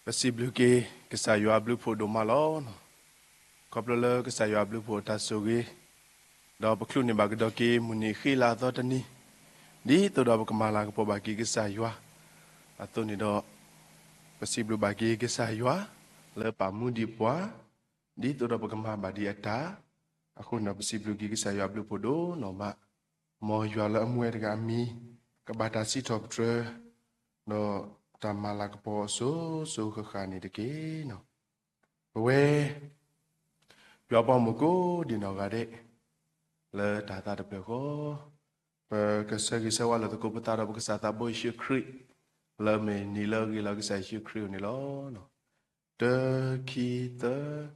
ပစံးဘျုးက့ၤကစၢ်ယွၤအဘျုးဖှိၣ်ဒိၣ်မးလီၤ. ခီဖျိလၢကစၢ်ယွၤအဘျုးဖှိၣ်အတၢ်ဆိၣ်ဂ့ၤ, ဒီးပချုးန့ၢ်ဘၣ်ကဒီးက့ၤမုၢ်နံၤဃံလၤအသီတနံၤ, ဒ်သိးဒီးပကမၤလၤကပီၤဘၣ်က့ၤကစၢ်ယွၤအသိးန့ၣ်ဒီး, ပစံးဘျုးဘၣ်က့ၤကစၢ်ယွၤလၢပာ်မူဒံးပှၤ, ဒ်သိးဒီးပကမၤဘၣ်ဒံးအတၢ်, အဃိန့ၣ်ဒီးပစံးဘျုးက့ၤကစၢ်ယွၤအဘျုးဖှိၣ်ဒိၣ်နီၢ်မး, မ်ယွၤလၢအမူဝဲတဂၤအမံၤ, ကဘၣ်တၢ်စံးထီၣ်ပတြၢၤ, ဒီးတၢ်မၤလၤကပီၤအစိၤစိၤဃၣ်ဃၣ်န့ၣ်တက့ၢ်. ပဝဲ ယွၤပှၤမိၢ်ကိးဒံးနီၢ်ဂၤဒဲး, လၢတၢ်သးတဖျၢၣ်ဃီ, ပကဆၢဂ့ၤဆၢဝါလိာ်သကိးပသးဒီးပကစၢ်သးဘိယ့ၣ်ၡူးခရံာ်, လၢမ့ၢ်နံၤလၢအဂ့ၤလီၤကစၢ်ယ့ၣ်ၡူးခရံာ်အအိၣ်န့ၣ်လီၤ. တၢ ခံ သၢ,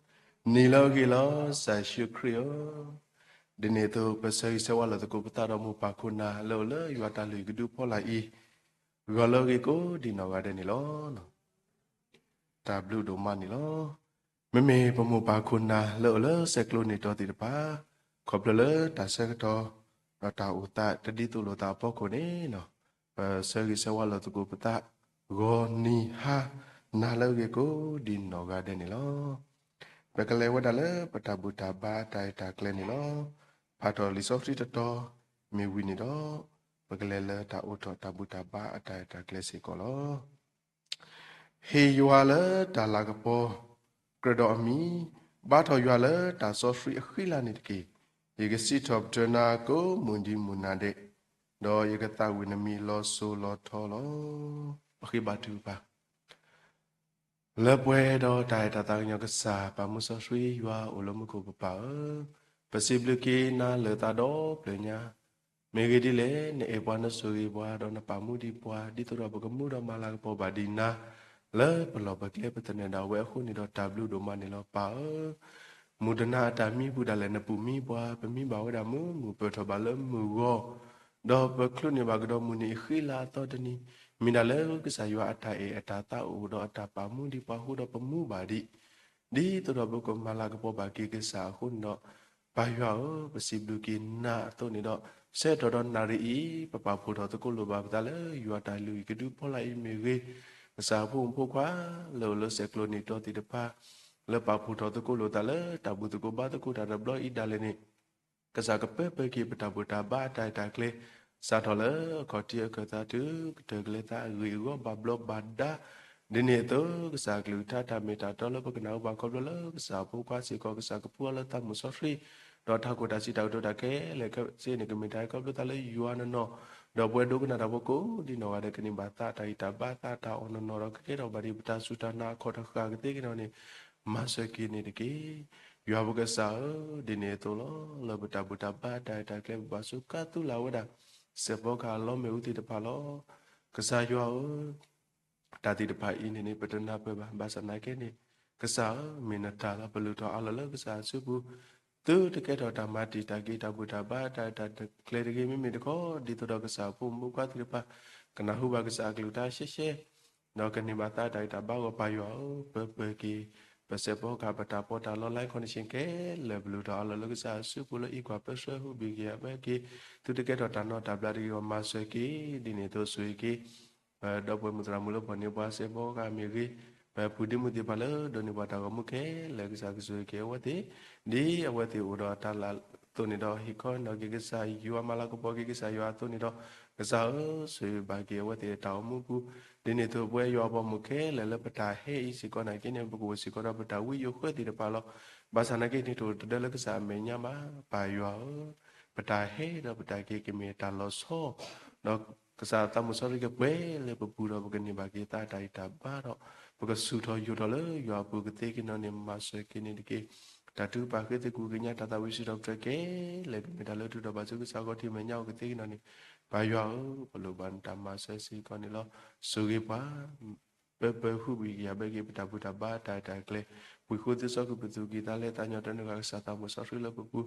နံၤလၢအဂ့ၤလီၤကစၢ်ယ့ၣ်ၡူးခရံာ်ဧၢ, ဒ်န့ၣ်အသိး ပဆၢဂ့ၤဆၢဝါလိာ်သကိးပသးဒီးမိၢ်ပၢ်ခိၣ်နၢ်လၢအိၣ်လၢယွၤတၢ်လုၢ်ဟံၣ်ကဒုဖီလာ်အံၤ, ဂီၤလၢအဂ့ၤကိးဒံးနီၢ်ဂၤဒဲးန့ၣ်လီၤ. တၢ်ဘျုးဒိၣ်မးန့ၣ်လီၤ. မ့မ့ၢ်ပမိၢ်ပၢ်ခိၣ်နၢ်လၢအိၣ်လၢဆဲးကျိးန့ၢ်တီသ့ၣ်တဖၣ်, ခီဖျိလၢတၢ်ဆၢကတီၢ်, ဒီးတၢ်အိၣ်သးတဒ်သိးလိာ်သးအဖီခိၣ်န့ၣ်, ပဆၢဂ့ၤဆၢဝါလိာ်သကိးပသး, ဂီၤနံၤဟါနၤလၢအဂ့ၤကိးဒံးနီၢ်ဂၤဒဲးန့ၣ်လီၤ. ပကလဲၤဝဲဒၣ်လၢပတၢ်ဘူၣ်တၢ်ဘါအတၢ်အဲၣ်တၢ်ကျဲန့ၣ်လီၤ. ဖးထီၣ်လံာ်စီဆှံတတီၤမ့ၢ်ဝံၤန့ၣ်ဒီး, ပကလဲၤလၢတၢ်အိးထီၣ်တၢ်ဘူၣ်တၢ်ဘါအတၢ်အဲၣ်တၢ်ကျဲစ့ၢ်ကီးလီၤ. ဟ့ၣ်ယွၤလၢတၢ်လၤကပီၤကြၢးဒီးအမံၤ, ဘါထီၣ်ယွၤလၢတၢ်စီဆှံအဃံလၤန့ၣ်တက့ၢ်. ယကစံးထီၣ်ပတြၢၤနၤကိးမုၢ်နံၤမုၢ်နၤဒဲး, ဒီးယကသးဝံၣ်နမံၤလီၤစိၤလီၤထီလီၤ. ပဃ့ဘါထုကဖၣ်. လၢပှဲၤဒီးတၢ်အဲၣ်တၢ်သးကညီၤကစၢ် ပာ်မူစီဆှံယွၤအိၣ်လၢမူခိၣ်ကပၤဧၢ, ပစံးဘျုးက့ၤနၤလၢသးဒီဖျၢၣ်ညါ, မ့ၢ်ဂ့ၤဒ်လဲၣ် နအဲၣ်ပှၤနဆိၣ်ဂ့ၤပှၤ ဒီးနပာ်မူဒံးပှၤ ဒ်သိးဒီးပကမူဒီးမၤလၤကပီၤဘၣ်ဒံးနၤ လၢပလီၢ်ပကျဲပသနၢၣ်ဒၣ်ဝဲအဃိန့ၣ်ဒီး တၢ်ဘျုးဒိၣ်မးန့ၣ်လီၤပၢ်ဧၢ. မုၢ်တနၤအတၢ်မံပူၤဒၣ်လဲာ် နပူၤမံပှၤ ပမံဘၣ်ဝဲဒၣ်မုာ်မုာ် ပၢၢ်ထီၣ်ဘၣ်လၢမုၢ်ဂီၤ, ဒီးပချုးန့ၢ်ဘၣ်ကဒီးမုၢ်နံၤအဃံလၤအသီတနံၤ, မ့ၢ်ဒၣ်လၢကစၢ်ယွၤအတၢ်အဲၣ်အတၢ်သးအိၣ်ဒီးအတၢ်ပာ်မူဒံးပှၤအဃိဒီးပမူဘၣ်ဒံး, ဒ်သိးဒီးပကမၤလၤကပီၤဘၣ်က့ၤကစၢ်အဃိန့ၣ်ဒီး, ပၢ်ယွၤဧၢ, ပစံးဘျုးက့ၤနၤအသိးန့ၣ်ဒီး, ဆၢကတီၢ်ဒီးနၣ်ရံၣ်အံၤ ပပာ်ဖှိၣ်ထီၣ်သကိးလိာ်ဘၣ်ပသးလၢယွၤတၢ်လုၢ်ဟံၣ်ကဒုဖီလာ်အံၤမ့ၢ်ဂ့ၤ, ကစၢ်အဖိမုၣ်ဖိခွါလၢအိၣ်လၢဆဲးကျိးန့ၢ်တီသ့ၣ်တဖၣ်, လၢပာ်ဖှိၣ်ထီၣ်သကိးလိာ်သးလၢတၢ်ဘူၣ်သကိးဘါသကိးတၢ်တဘျီအံၤဒၣ်လဲာ်န့ၣ်, ကစၢ်ကပၢပၢက့ၤပတၢ်ဘူၣ်တၢ်ဘါအတၢ်အဲၣ်တၢ်ကျဲ, စးထီၣ်လၢအခီၣ်ထံးအခၢၣ်သးတုၤကတၢၢ်ကလဲၤသးအဂ့ၢ်အဂီၢ်ဘၣ်ဘျီးဘၣ်ဒါ, ဒ်န့ၣ်အသိး ကစၢ်အကလုၢ်ကထါတၢ်မ့ၢ်တၢ်တီလၢပကနၢ်ဟူဘၣ်ခီဖျိလၢကစၢ်အဖိခွါစ့ၢ်ကီး ကစၢ်ကပူၤအီၤလၢသးမုၢ်စီဆှံ, ဒီးတၢ်ခိၣ်တၢ်စံးတၢ်ကတိၤတၢ်ခဲလၢာ်ခဲဆ့န့ၣ် ကမ့ၢ်တၢ်ဟဲခီဖျိသးလၢယွၤနီၢ်နီၢ်, ဒီးပဝဲဒိကနၣ်တၢ်ဖိကိးဒံးနီၢ်ဂၤဒဲး ကန့ၢ်ဘၣ်သးတၢ်ဂံၢ်တၢ်ဘါသးတၢ်အီၣ်နီၢ်နီၢ်ဒီး ကကဲထီၣ်ဘၣ်ဒံးပတၢ်စူၢ်တၢ်နာ်အခီၣ်တဃၣ်ကသ့က့ၤနီၢ်န့ၣ်, မၤစၢၤက့ၤန့ၣ်တက့ၢ်. ယွၤပကစၢ်ဧၢ, ဒ်န့ၣ်အသိးလီၤ. လၢပတၢ်ဘူၣ်တၢ်ဘါတၢ်အဲၣ်တၢ်ကျဲ ပဘၣ်စူးကါသူလၢ်ဝဲဒၣ် စဲးဖီကဟၣ်လီမ့ၣ်အူသ့ၣ်တဖၣ်လီၤ. ကစၢ်ယွၤဧၢ, တၢ်သ့ၣ်တဖၣ်အံၤန့ၣ်န့ၣ် ပတနၢ်ပၢၢ်ဘၣ်. ဘၣ်ဆၣ်သနာ်က့န့ၣ်, ကစၢ်ဧၢ, မ့ၢ်နတၢ်လီၤ. ပလုၢ်ထီၣ်အးလီၤလၢကစၢ်အစုပူၤ, သုတကဲထီၣ်တၢ်မၤတံာ်တာ်က့ၤ တၢ်ဘူၣ်တၢ်ဘါတၢ်အဲၣ်တၢ်ကျဲတဂ့ၤ, မ့မ့ၢ်တခီ ဒ်သိးဒီးကစၢ်အဖိမုၣ်ဖိခွါသ့ၣ်တဖၣ် ကနၢ်ဟူဘၣ်ကစၢ်အကလုၢ်ကထါရှဲရှဲ, ဒီးကန့ၢ်ဘၣ်သးတၢ်ဂံၢ်တၢ်ဘါအဂီၢ် ပၢ်ယွၤဧၢ, ပၢပၢက့ၤ ပစဲးဖီကဟၣ် ပတၢ်ပီးတၢ်လီ လါခီၣ်န့ၣ်ဆ့ၣ်ခဲလၢာ် ပလုၢ်ထီၣ်အးလီၤလၢကစၢ်အစုပူၤလၢအံးကွၢ်ပၢဆှၢဟူးဘံၣ်ကယၤဘၢက့ၤ, သုတကဲထီၣ်တၢ်နီၢ်တၢ်ဘျးတဂ့ၤအဂီၢ် မၤစၢၤက့ၤ, ဒ်န့ၣ်အသိးဆိၣ်ဂ့ၤက့ၤ ပဒီပုၢ်ဝဲၢ်မုၣ်သရၣ်မုၣ်လၢပှၤန့ၢ်ပှၤစဲးဖီကဟၣ်မ့ၢ်ဂ့ၤ, ပပုၢ်ဒ့မုၣ်သ့ၣ်တဖၣ်လၢဒိးန့ၢ်ပှၤတၢ်ဂီၤမူခဲလၢာ် ကစၢ်ကဆိၣ်ဂ့ၤက့ၤအဝဲသ့ၣ်, ဒ်အဝဲသ့ၣ်အိၣ်ဒီးတၢ်လၢအသိးန့ၣ်ဒီး ဟ့ၣ်ခီနီၣ်က့ၤကစၢ်ယွၤ မၤလၤကပီၤက့ၤကစၢ်ယွၤအသိးန့ၣ်ဒီး, ကစၢ်ဧၢ, ဆိၣ်ဂ့ၤဘၣ်က့ၤအဝဲသ့ၣ်တၢ်အိၣ်မူပူၤ, ဒ်န့ၣ်အသိးပဝဲယွၤအဘီအမုၢ်ခဲလၢာ်လၢပတၢ်ဟဲအံၤစ့ၢ်ကီးနာ်က့န့ၣ် ပကအိၣ်စ့ၢ်ကီးဒီးပတၢ်ဝံယိၤဃၢသ့ၣ်တဖၣ်လီၤ. ဘၣ်ဆၣ်နာ်က့န့ၣ် တအိၣ်တဒၢလၢကစၢ်အမဲာ်ညါဘၣ် ပၢ်ယွၤဧၢ, ပတၢ်ဟဲဒီးပတၢ်က့ၤကမ့ၢ်တၢ်လီၤဆီ, ဒီးကစၢ်သးမုၢ်စီဆှံကပှဲၤလၢပပူၤဒီး ပကန့ၢ်ဘၣ်က့ၤသးတၢ်ဂံၢ်တၢ်ဘါဒီး ပကဆူၣ်ထီၣ်ယိာ်ထီၣ်လၢယွၤအပူၤကသ့က့ၤနီၢ်န့ၣ် မၤစၢၤက့ၤန့ၣ်တက့ၢ်. တၢ်ထုကဖၣ်ဃ့သကွံၢ်ကညး တၢ်သးဝံၣ်စံးထီၣ်ပတြၢၤခဲလၢာ် ကမ့ၢ်တၢ်လၢထူးထီၣ်ဘၣ်ဆူကစၢ်ခီၣ်ထံးမဲာ်ညါအအိၣ်ကသ့က့ၤနီၢ်န့ၣ်, ပၢ်ယွၤဧၢ, ပလိၣ်ဘၣ်နတၢ်မၤစၢၤစ့ၢ်ကီးန့ၣ်လီၤ. ဆိၣ်ဂ့ၤပှၤ ပၢပၢဟုဘံၣ်ကယၤဘၢက့ၤ ပတၢ်ဘူၣ်တၢ်ဘါတၢ်အဲၣ်တၢ်ကျဲ, ပှၤဃိသ့စီကွံာ်ပသူၣ်ကံၢ်သးလဲ သးကညီၤတၢ်နုာ်လီၤ ကစၢ်သးမုၢ်စီဆှံလၢပပူၤ,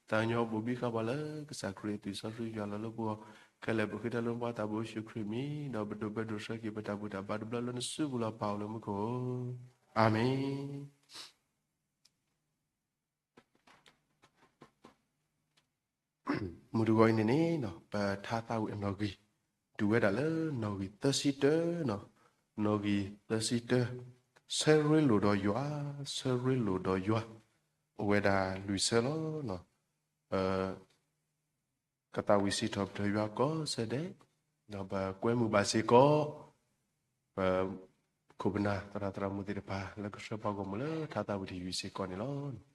သးကညီၤဘိၣ်ဘံဃာ်ပှၤလၢကစၢ်ခရံာ်အသွံၣ်စီဆှံယွၤလီၤလၢပဂီၢ်, ခဲလၢာ်ပဃ့တၢ်လၢနဖိသးဘိယ့ၣ်ၡူးခရံာ်အမံၤ, ဒီးပဒိးဘၢဒိးဆှၢက့ၤ ပတၢ်ဘူၣ်တၢ်ဘါတဘျီလၢနစုပူၤလီၤ ပၢ်အိၣ်လၢမူခိၣ်ဧၢ, အၤမ့ၣ်. မုၢ်တဂီၤအံၤန့ၣ်န့ၣ် ပထါသးဝံၣ်အနီၣ်ဂံၢ် တုၤဝဲဒၣ်လၢနီၣ်ဂံၢ်သၢဆံတၢ, နီၣ်ဂံၢ်သၢဆံတၢ, ဆၢရ့လိာ်ဒီးယွၤ, ဆၢရ့လိာ်ဒီးယွၤ, အိၣ်ဝဲဒၣ်လွံၢ်ဆၢလီၤ. ကသးဝံၣ်စံးထီၣ်ပတြၢၤယွၤကိးဆၢဒဲး, ဒီးပကွဲမုာ်ဘၣ်စ့ၢ်ကီး ပခိၣ်ပနၢ်သရၣ်သရၣ်မုၣ်သ့ၣ်တဖၣ် လၢကဆှၢပှၤဂီၢ်မုၢ်လၢထါသးဝံၣ်တယုၢ်စ့ၢ်ကီးန့ၣ်လီၤ.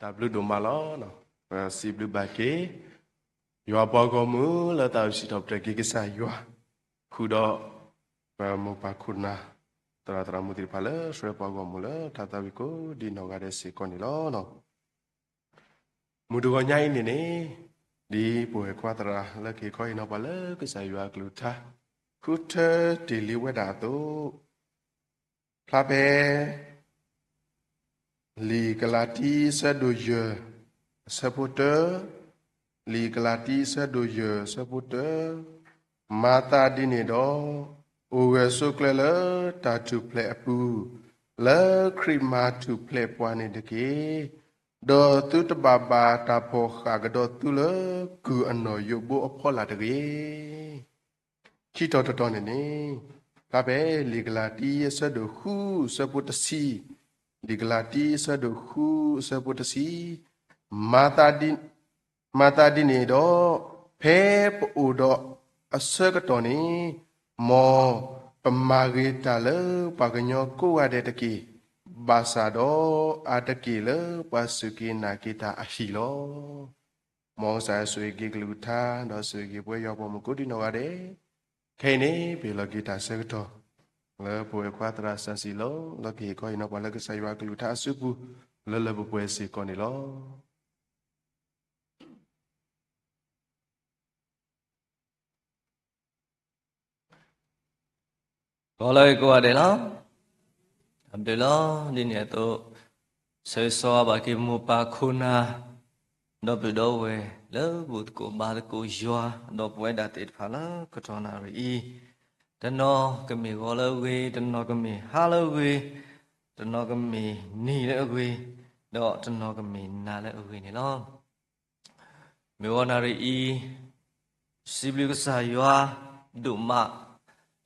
တၢ်ဘျုးဒိၣ်မးလီၤ. စံးဘျုးဘၣ်က့ၤ ယွၤပှၤဂီၢ်မုၢ်လၢသးဝံၣ်စံးထီၣ်ပတြၢၤက့ၤကစၢ်ယွၤ ဃုာ်ဒီး ပမိၢ်ပၢ်ခိၣ်နၢ် သရၣ်သရၣ်မုၣ်သ့ၣ်တဖၣ်လၢဆှၢပှၤဂီၢ်မုၢ်လၢထါသးဝံၣ်ကိးဒံနီၢ်ဂၤဒဲးစ့ၢ်ကီးန့ၣ်လီၤ. မုၢ်တဂီၤညါအံၤန့ၣ်န့ၣ် ဒ်ပဝဲၢ်ကွၢ်သရၣ်လၢကဟ့ၣ်ခီဟ့ၣ်နီၤပှၤလၢကစၢ်ယွၤအကလုၢ်ကထါ ဃုထၢတ့ၢ်လံဝဲဒၣ်အသိး ဖျါဖဲ လံာ်ကလၤတံ အဆၢဒိၣ်ယဲၢ် အဆၢဖိတၢ, လံာ်ကလၤတံ အဆၢဒိၣ်ယဲၢ် အဆၢဖိတၢ, မၤသးဒ်န့ၣ်ဒီး, အိၣ်ဂၢၢ်ဆိးကျၢၤလၢတၢ်ထူၣ်ဖျဲးအပူၤ, လၢခရံာ်မၤထူၣ်ဖျဲးပှၤန့ၣ်တက့ၢ်. ဒီးသုတဘၣ်ဘၣ်တၢ်ဖီၣ်ဃာ်ကဒီးသုလၢကုၢ်အနီၣ်ယိးဘိအဖီလာ်တဂ့ၤ. ခံတီၤတတီၤန့ၣ်န့ၣ်, ဖျါဖဲလံာ်ကလၤတံအဆၢဒိၣ်ဃုအဆၢဖိတဆံ, လံာ်ကလၤတံအဆၢဒိၣ်ဃုအဆၢဖိတဆံ, မၤသးဒ် မၤသးဒ်န့ၣ်ဒီး, ဖဲပအိၣ်ဒီးအဆၢကတီၢ်န့ၣ်, မ်ပမၤဂ့ၤတၢ်လၢပှၤကညီကိးဂၤဒဲးတက့ၢ်. ဘၣ်ဆၣ်ဒီးအါတက့ၢ်လၢပှၤစူၢ်က့ၤနာ်က့ၤတၢ်အဟံၣ်လီၤ. မ်ကစၢ်ယွၤဆိၣ်ဂ့ၤက့ၤကလုၢ်ကထါ, ဒီးဆိၣ်ဂ့ၤက့ၤပဝဲယွၤပှၤမုၣ်ကိးဒံနီၢ်ဂၤဒဲး, ခဲအံၤန့ၣ် ပဟ့ၣ်လီၤက့ၤတၢ်ဆၢကတီၢ် လၢပဝဲခွါသရၣ်စၢ်စံလီၤ, ဒီးကဟ့ၣ်ခီဟ့ၣ်နီၤပှၤလၢကစၢ်ယွၤကလုၢ်ကထါအစုပူၤ လၢလၢပှဲၤပှဲၤစ့ၢ်ကီးန့ၣ်လီၤ. ဂီၤလၢအဂ့ၤကိးဂၤဒဲးလီၤ. တၢ်ဘျုးလီၤ. ဒ်န့ၣ်အသိး, ဆၢဂ့ၤဆၢဝါဘၣ်က့ၤမိၢ်ပၢ်ခိၣ်နၢ်, ဒီပုၢ်ဒီဝဲၢ်လၢဘူၣ်သကိးဘါသကိးယွၤ, ဒီးပဝဲဒၣ်သ့ၣ်တဖၣ်လၢကတီၢ်နၣ်ရံၣ်အံၤ, တနီၤကမ့ၢ်ဂီၤလၢအဂ့ၤ, တနီၤကမ့ၢ်ဟါလၢအဂ့ၤ, တနီၤကမ့ၢ်နံၤလၢအဂ့ၤ, ဒီးတနီၤကမ့ၢ်နၤလၢအဂ့ၤန့ၣ်လီၤ. မုၢ်ဂီၤနၣ်ရံၣ်အံၤ, စံးဘျုးကစၢ်ယွၤဒိၣ်မး,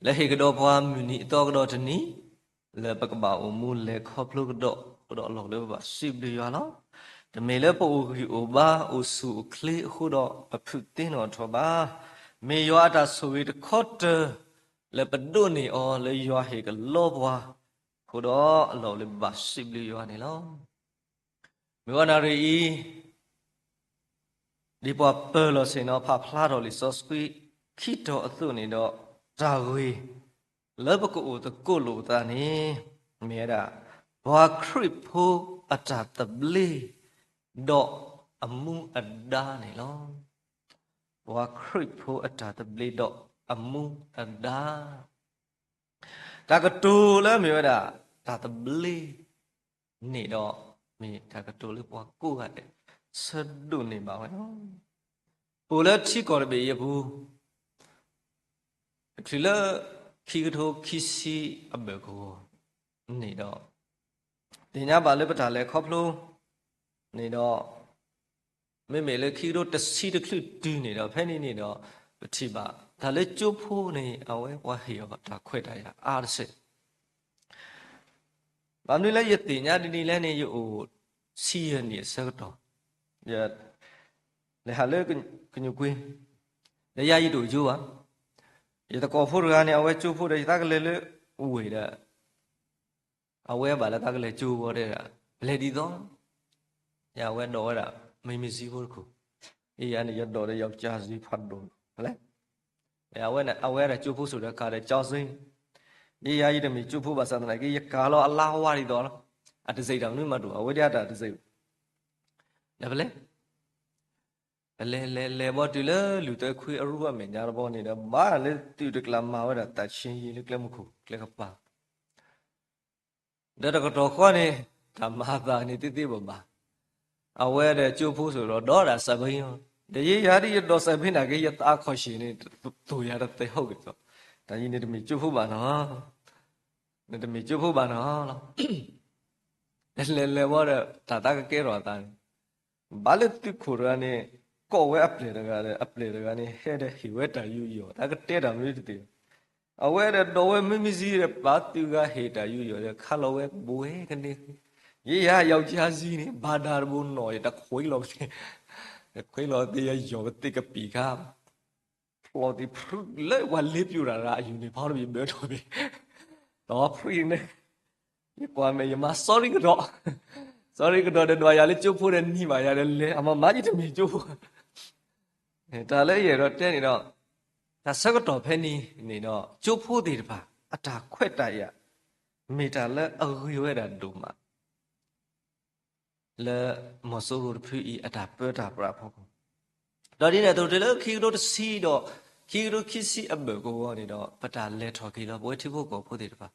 လၢဟ့ၣ်ကဒီးပှၤမုၢ်နံၤအသီကဒီးတနံၤ, လၢပကဘၣ်အိၣ်မူလဲၤခီဖျိကဒီး, ကဒီးအလီၢ်လၢပဘၣ်စံးဘျုးယွၤလီၤ. တမ့ၢ်လၢပအိၣ်ဂံၢ်အိၣ်ဘါအိၣ်ဆူၣ်အိၣ်ချ့အဃိဒီးပဖုးသ့နီၣ်ထီၣ်ဘၣ်. မ့ၢ်ယွၤအတၢ်ဆိၣ်ဂ့ၤတခီတၢၤ လၢပဒိးန့ၢ်အီၤလၢယွၤဟ့ၣ်ကလီပှၤအဃိဒီးအလီၢ်လၢပဘၣ်စံးဘျုးယွၤန့ၣ်လီၤ. မုၢ်ဂီၤနၣ်ရံၣ်အံၤ, ဒ်ပှၤပၢၤလီၤဆ့ၣ်နီၤဖးဖျါထီၣ်လံာ်စီဆှံ ခံတီၤအသိးန့ၣ်ဒီး, တၢ်ဂ့ၢ်လၢပကအိၣ်သကိးလိာ်ပသးန့ၣ်, မ့ၢ်ဝဲဒၣ် ပှၤခရံာ်ဖိအတၢ်သဘျ့ ဒီးအမူအဒါန့ၣ်လီၤ. ပှၤခရံာ်ဖိအတၢ်သဘျ့ဒီးအမူအဒါ. တၢ်ကတိၤလၢမ့ၢ်ဝဲဒၣ် တၢ်သဘျ့န့ၣ်ဒီး, မ့ၢ်တၢ်ကတိၤလၢပှၤကိးဂၤဒဲး ဆၢဒိးန့ၢ်ဘၣ်ဝဲလီၤ. အိၣ်လၢထံကီၢ်တဘ့ၣ်အံၤအပူၤ, တချုးလၢခံကထိခံဆံအဘၢၣ်ကဝီၤန့ၣ်ဒီး, သ့ၣ်ညါဘၣ်လၢပတၢ်လဲၤခီဖျိန့ၣ်ဒီး, မ့မ့ၢ်လၢခံကထိတဆံတချုးတုၤန့ၣ်ဒီး ဖဲန့ၣ်န့ၣ်ဒီး, ပထံၣ်ဘၣ်တၢ်လၢကၠိဖိန့ၣ် အဝဲပှၤဟ့ၣ်အီၤတၢ်ခွဲးတၢ်ယာ်အါတစဲး. ဘၣ်မနုၤလၢယသ့ၣ်ညါဒ်န့ၣ်လဲၣ်န့ၣ်, ယအိၣ်ဆံယဲၢ်နံၣ်အဆၢကတီၢ်, ယလဲၤဟးလၢကညိၣ်ကွ့, ဒီးယၤယတအိၣ်ကၠိဘၣ်. ယသကိးဖိတဂၤန့ၣ် အဝဲကၠိဖိဒီး ယသးကလဲၤလၢဝ့ၢ်ဒီး အဝဲဘၣ်လၢသးကလဲၤကၠိဝဲဒၣ်, ပလဲၤဒ်သိး, ယဝဲဒိးဝဲဒၣ် မံမံၤစံဖိတခိၣ်, ယၤန့ၣ် ယဒိးဒီး ယောက်ျားစံဖးဒိၣ်, အဝဲန့ၣ် အဝဲဒၣ်ကၠိဖိစိၤဒီးကးဒီး ကျောင်းဆင်း, ယၤယတမ့ၢ်ကၠိဖိဘၣ်ဆၣ်သနာ်က့ ယကးလီၤအလါဝါဒ်သိးလီၤ. အတစဲးတၢ်မနုၤမးတအိၣ်, အဝဲဒၣ်တၢ်တစဲး, ဒီးပလဲၤ ပလဲၤလဲၤလဲၤဘီတုၤလၢလူၢ်သၢခွံအရူအမဲာ်ညါတဘီန့ၣ်ဒီး ဘၣ်လၢသုးတကျးမၤဝဲဒၣ် သန့်ရှင်းရေး လၢကျဲမုၢ်ခိၣ်ကျဲကပၤ, ဒီးတကတီၢ်ဃီန့ၣ် တၢ်မၤအသးန့ၣ်သ့သ့ဘၣ်ဘၣ်, အဝဲဒီးကၠိဖိစိၤဒီး ဒီးဒၣ်စးဘ့ၣ်, ဒီးယဲယၤဒ်ယဒိးစးဘ့ၣ်နာ်က့ ယသးခီၣ်ဆံးန့ၣ် သိၣ်ယၤတသဲးဟီၣ်က့ၤသိး, တၢ်အံၤန့ၣ်တမ့ၢ်ကၠိဖိဘၣ်နီၤ, နတမ့ၢ်ကၠိဖိဘၣ်နီၤလီၤ. လဲၤလဲၤဘီဒီး တၢ်သးကကဲထီၣ်အသးန့ၣ် ဘၣ်လၢသုးခိၣ်တဂၤန့ၣ် ကိးဝဲအပျဲၢ်တဂၤဒီး အပျဲၢ်တဂၤန့ၣ် ဟဲဒီးဟ့ၣ်ဝဲတၢ်ယူးယီၣ် တၢ်ကတဲတၢ်မနုၤတသ့ဘၣ်. အဝဲဒီးဒိးဝဲမံမံၤစံဒီး ပာ်သုးဂၤဟ့ၣ်တၢ်ယူးယီၣ်ဒီး ခးလီၤဝဲဘိဝဲကန့ၢ်, ယဲယၤ ယောက်ျားစံန့ၣ် ဘၣ်ဒါတဘိနီၣ် ယတခွဲးလီၤ, တခွဲးလီၤသ့ယယီၣ်ပသ့ကပံာ်ခါ ဖျီသံဖုလၢပှၤလ့ပျိတၢ်တဂၤအယူၢ်န့ၣ် ဖီတဘ့ၣ်ဘၢထီၣ်ဘ့ၣ်, ဒီးဖုန့ၣ် ယကွၢ်မဲာ်ယမါ sorry ကဒီး, sorry ကဒီးဒီး ဒွးယၤလၢကၠိဖိဒီးနံၤဘၣ်ယၤဒီးလဲၤ အမၤမၤယတမ့ၢ်ကၠိဖိ, တၢ်လၢယအဲၣ်ဒိးတဲန့ၣ်ဒီး တၢ်ဆၢကတီၢ်ဖဲန့ၣ်န့ၣ်ဒီး ကၠိဖိသ့ၣ်တဖၣ် အတၢ်ခွဲးတၢ်ယာ် မ့ၢ်တၢ်လၢအဂ့ၤဝဲဒၣ်ဒိၣ်မး လၢမီၤစိရိၤတဖုအံၤ အတၢ်ပၢတၢ်ပြးအဖီခိၣ်, ဒီးဒ်န့ၣ်အသိးတုၤလၢခံကထိတဆံဒီး ခံကထိခံဆံအဘၢၣ်ကဝီၤန့ၣ်ဒီး ပတၢ်လဲၤထီၣ်က့ၤလီၤ ပဝဲထံဖိကီၢ်ဖိသ့ၣ်တဖၣ်,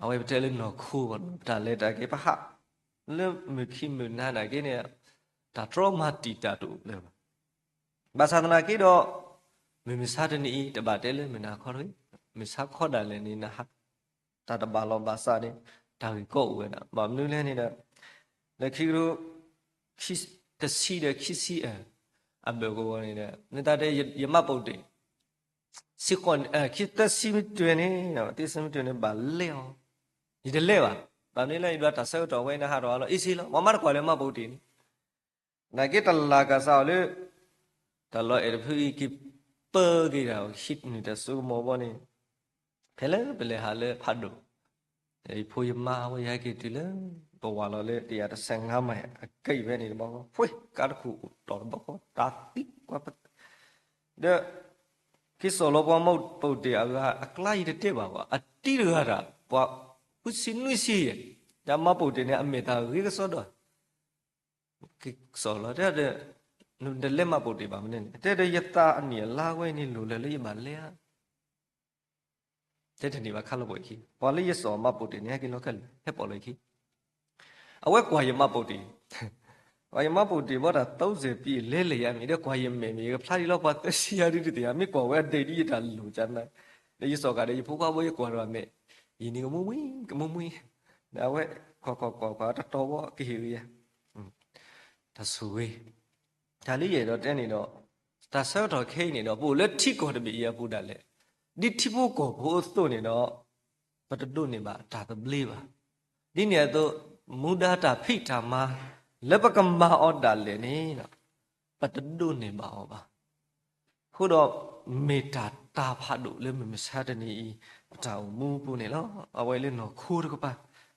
အဝဲပတဲလၢနီၢ်ခိဘၣ်နီၤ ပတၢ်လဲၤတၢ်က့ၤ ပဟးလၢမုၢ်ခံမုၢ်နၤနာ်က့န့ၣ် တၢ်တြီမၤတံာ်တာ်တအိၣ်လၢၤဘၣ်. ဘၣ်ဆၣ်သနာ်က့ဒီး မုၢ်မဆါတနံၤအံၤ တဘၣ်တဲလၢမုၢ်နၤခီတဂ့ၤ, မုၢ်ဆါခီဒၣ်လဲာ်န့ၣ် နဟး တၢ်တဘၣ်လီၤဘၣ်စးန့ၣ် တၢ်ဂ့ၢ်ကီအိၣ်ဝဲဒၣ်. ဘၣ်မနုၤလဲၣ်န့ၣ်ဒီး လၢခံကထိ တဆံဒီးခံဆံအ အဘၢၣ်ကဝီၤန့ၣ်ဒီး မ့ၢ်တၢ်တဲယမါပိာ်တ့ၢ် ဆံဃိး ခံသၢဆံမ့ၢ်တွဲၤန့ၣ် သၢဆံမ့ၢ်တွဲၤန့ၣ် ဘၣ်လဲၤအီၤ, ယတလဲၤဘၣ်. ဘၣ်မနုၤလဲၣ် ယဒွးတၢ်ဆၢကတီၢ်ဝဲ နဟးထီၣ်အလီၢ် အ့ၣ်စ့လီၤ. ပှၤမၤတကွၢ်လၢမါပိာ်တ့ၢ်န့ၣ် နာ်က့တလၢ်ကစးအီၤလၢ တၢ်လီၢ်အဲၣ်တဖုအံၤ က့ၤပၢက့ၤတၢ် ဟံးန့ၢ်တၢ်စိကမီၤဘီန့ၣ် ဖဲလၢပလဲၤဟးလၢဖးဒိၣ် ယဖိယမါဝဲ ယဟဲက့ၤတုၤလၢ ပဝၤလီၤလၢ တရာတဆယ့်ငါးမိုင် အကဲအံၤဖဲန့ၣ်တဘျီဃီ ဖှ့ ကါတခိၣ်အိၣ်တီၢ်တဘျီဃီ တၢ်သံကွၢ်ပ ဒီး က့ၤစိာ်လီၤပှၤမါပိာ်တ့ၢ်အဂၤ အကျါယတတဲဘၣ်ဘၣ် အတံၤတဂၤတၢ် ပှၤဃုဆံနွံဆံယဲၢ်, တၢ်မါပိာ်တ့ၢ်န့ၣ် အမဲာ်တၢ်ဂ့ၤကစီဒီး က့ၤစိာ်လီၤ တဲဒီး နတလဲၤမါပိာ်တ့ၢ်ဘၣ်မနုၤန့ၣ် တဲဒီး ယသးအနံၣ်အလါဝဲအံၤန့ၣ် လိၣ်လၢၤလၢယဘၣ်လဲၤဧါ တဲတန့ၢ်ဘၣ်ခါလီၤပှဲၤခံ ပှၤလၢယစိာ်မါပိာ်တ့ၢ်န့ၣ် ဟဲက့ၤလီၤခဲလၢာ် ဟဲပိာ်လီၤခံ အဝဲကွၢ်ယမါပိာ်တ့ၢ်, ကွၢ်ယမါပိာ်တ့ၢ်ဘၣ်တၢ် သုံးဆယ်ပြည့် လဲၤလဲၤယၤမ့ၢ်ဒီး ကွၢ်ယမဲာ်မ့ၢ် ယကဖျါဒ်လီၤ ပှၤသၢဆံယၤဒုတသ့ၣ်ညါ မ့ၢ်ကွၢ်ဝဲအဒဲးဒ်ယတၢ်လိၣ်ကနၤ, ဒီးယစိာ်ကးဒီး ယဖိခွါဖိ ယကွၢ်ဒီးမဲာ်, ယန့ၣ်ကမူမူ ကမူမူ, ဒီးအဝဲ ကွၢ်ကွၢ်ကွၢ်ကွၢ် တတီၤဘီကဟ့ၣ်ဂ့ၤယၤ တၢ်ဆိၣ်ဂ့ၤ, တၢ်လၢယအဲၣ်ဒိးတဲန့ၣ်ဒီး တၢ်ဆၢကတီၢ်ခဲအံၤန့ၣ်ဒီး ပအိၣ်လၢထံကီၢ်တဘ့ၣ်အံၤအပူၤဒၣ်လဲာ်, ဒ်ထံဖိကီၢ်ဖိအသိးန့ၣ်ဒီး ပတဒိးန့ၢ်ဘၣ်တၢ်သဘျ့ဘၣ်. ဒ်န့ၣ်အသိး မူဒါတၢ်ဖံးတၢ်မၤ လၢပကမၤအီၤဒၣ်လဲာ်န့ၣ် ပတဒိးန့ၢ်ဘၣ်အီၤဘၣ်. အဃိဒီး မ့ၢ်တၢ်တၢ်ဖးဒိၣ်လၢမုၢ်မဆါတနံၤအံၤ ပတၢ်အိၣ်မူအပူၤန့ၣ်လီၤ. အဝဲလၢနီၢ်ခိတကပၤ,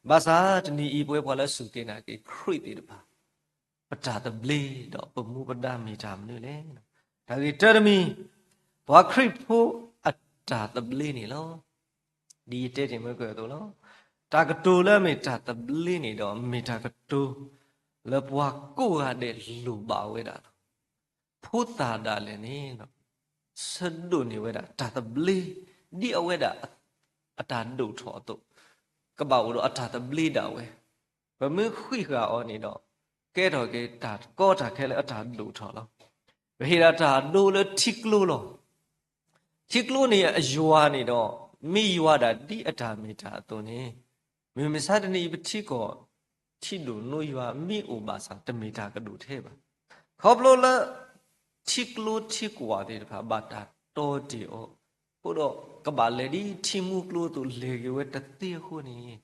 ဘၣ်ဆၣ်တနံၤအံၤ ပဝဲပှၤလၢစူၢ်က့ၤနာ်က့ၤခရံာ်သ့ၣ်တဖၣ် ပတၢ်သဘျ့ဒီးပမူပဒါမ့ၢ်တၢ်မနုၤလဲၣ်. တၢ်ဂ့ၢ်တၢတမံၤ, ပှၤခရံာ်ဖိအတၢ်သဘျ့န့ၣ်လီၤ. ဒ်ယတဲတ့ၢ်မ့ၢ်ကၢၢ်အသိးလီၤ. တၢ်ကတိၤလၢအမ့ၢ်တၢ်သဘျ့န့ၣ်ဒီး မ့ၢ်တၢ်ကတိၤ လၢပှၤကိးဂၤဒဲးလိၣ်ဘၣ်ဝဲဒၣ်လီၤ. ဖိသၣ်ဒၣ်လဲာ်န့ၣ် ဆၢဒိးန့ၢ်ဝဲဒၣ်တၢ်သဘျ့ ဒ်အဝဲဒၣ် အတၢ်ဒိၣ်ထီၣ်အသိး ကဘၣ်အိၣ်ဒီးအတၢ်သဘျ့ဒၣ်ဝဲ, ပမ့ၢ်ဃံးဃာ်အီၤန့ၣ်ဒီး ကဲထီၣ်က့ၤတၢ်ကီတၢ်ခဲလၢအတၢ်ဒိၣ်ထီၣ်လီၤ. ပဟ့ၣ်ဒၣ်တၢ်ဒိလၢထံကျိလီၤ. ထံကျိန့ၣ်အယွၤန့ၣ်ဒီး မ့ၢ်ယွၤဒၣ်ဒ်အတၢ်မ့ၢ်တၢ်အသိးန့ၣ်, မုၢ်မဆါတနံၤအံၤပထံကီၢ် ထံဒိၣ်နိယွၤမ့ၢ်အိၣ်ဘၣ်ဆၣ် တမ့ၢ်တၢ်ကဒိၣ်ထဲဘၣ်. ခီဖျိလၢ ထံကျိထံကွာ်သ့ၣ်တဖၣ် ဘၣ်တၢ်တီတ့ၢ်အီၤ, အဃိဒီးကဘၣ်လဲၤဒ်ထံမူကျိအသိး လဲၤက့ၤဝဲတသ့အဃိန့ၣ်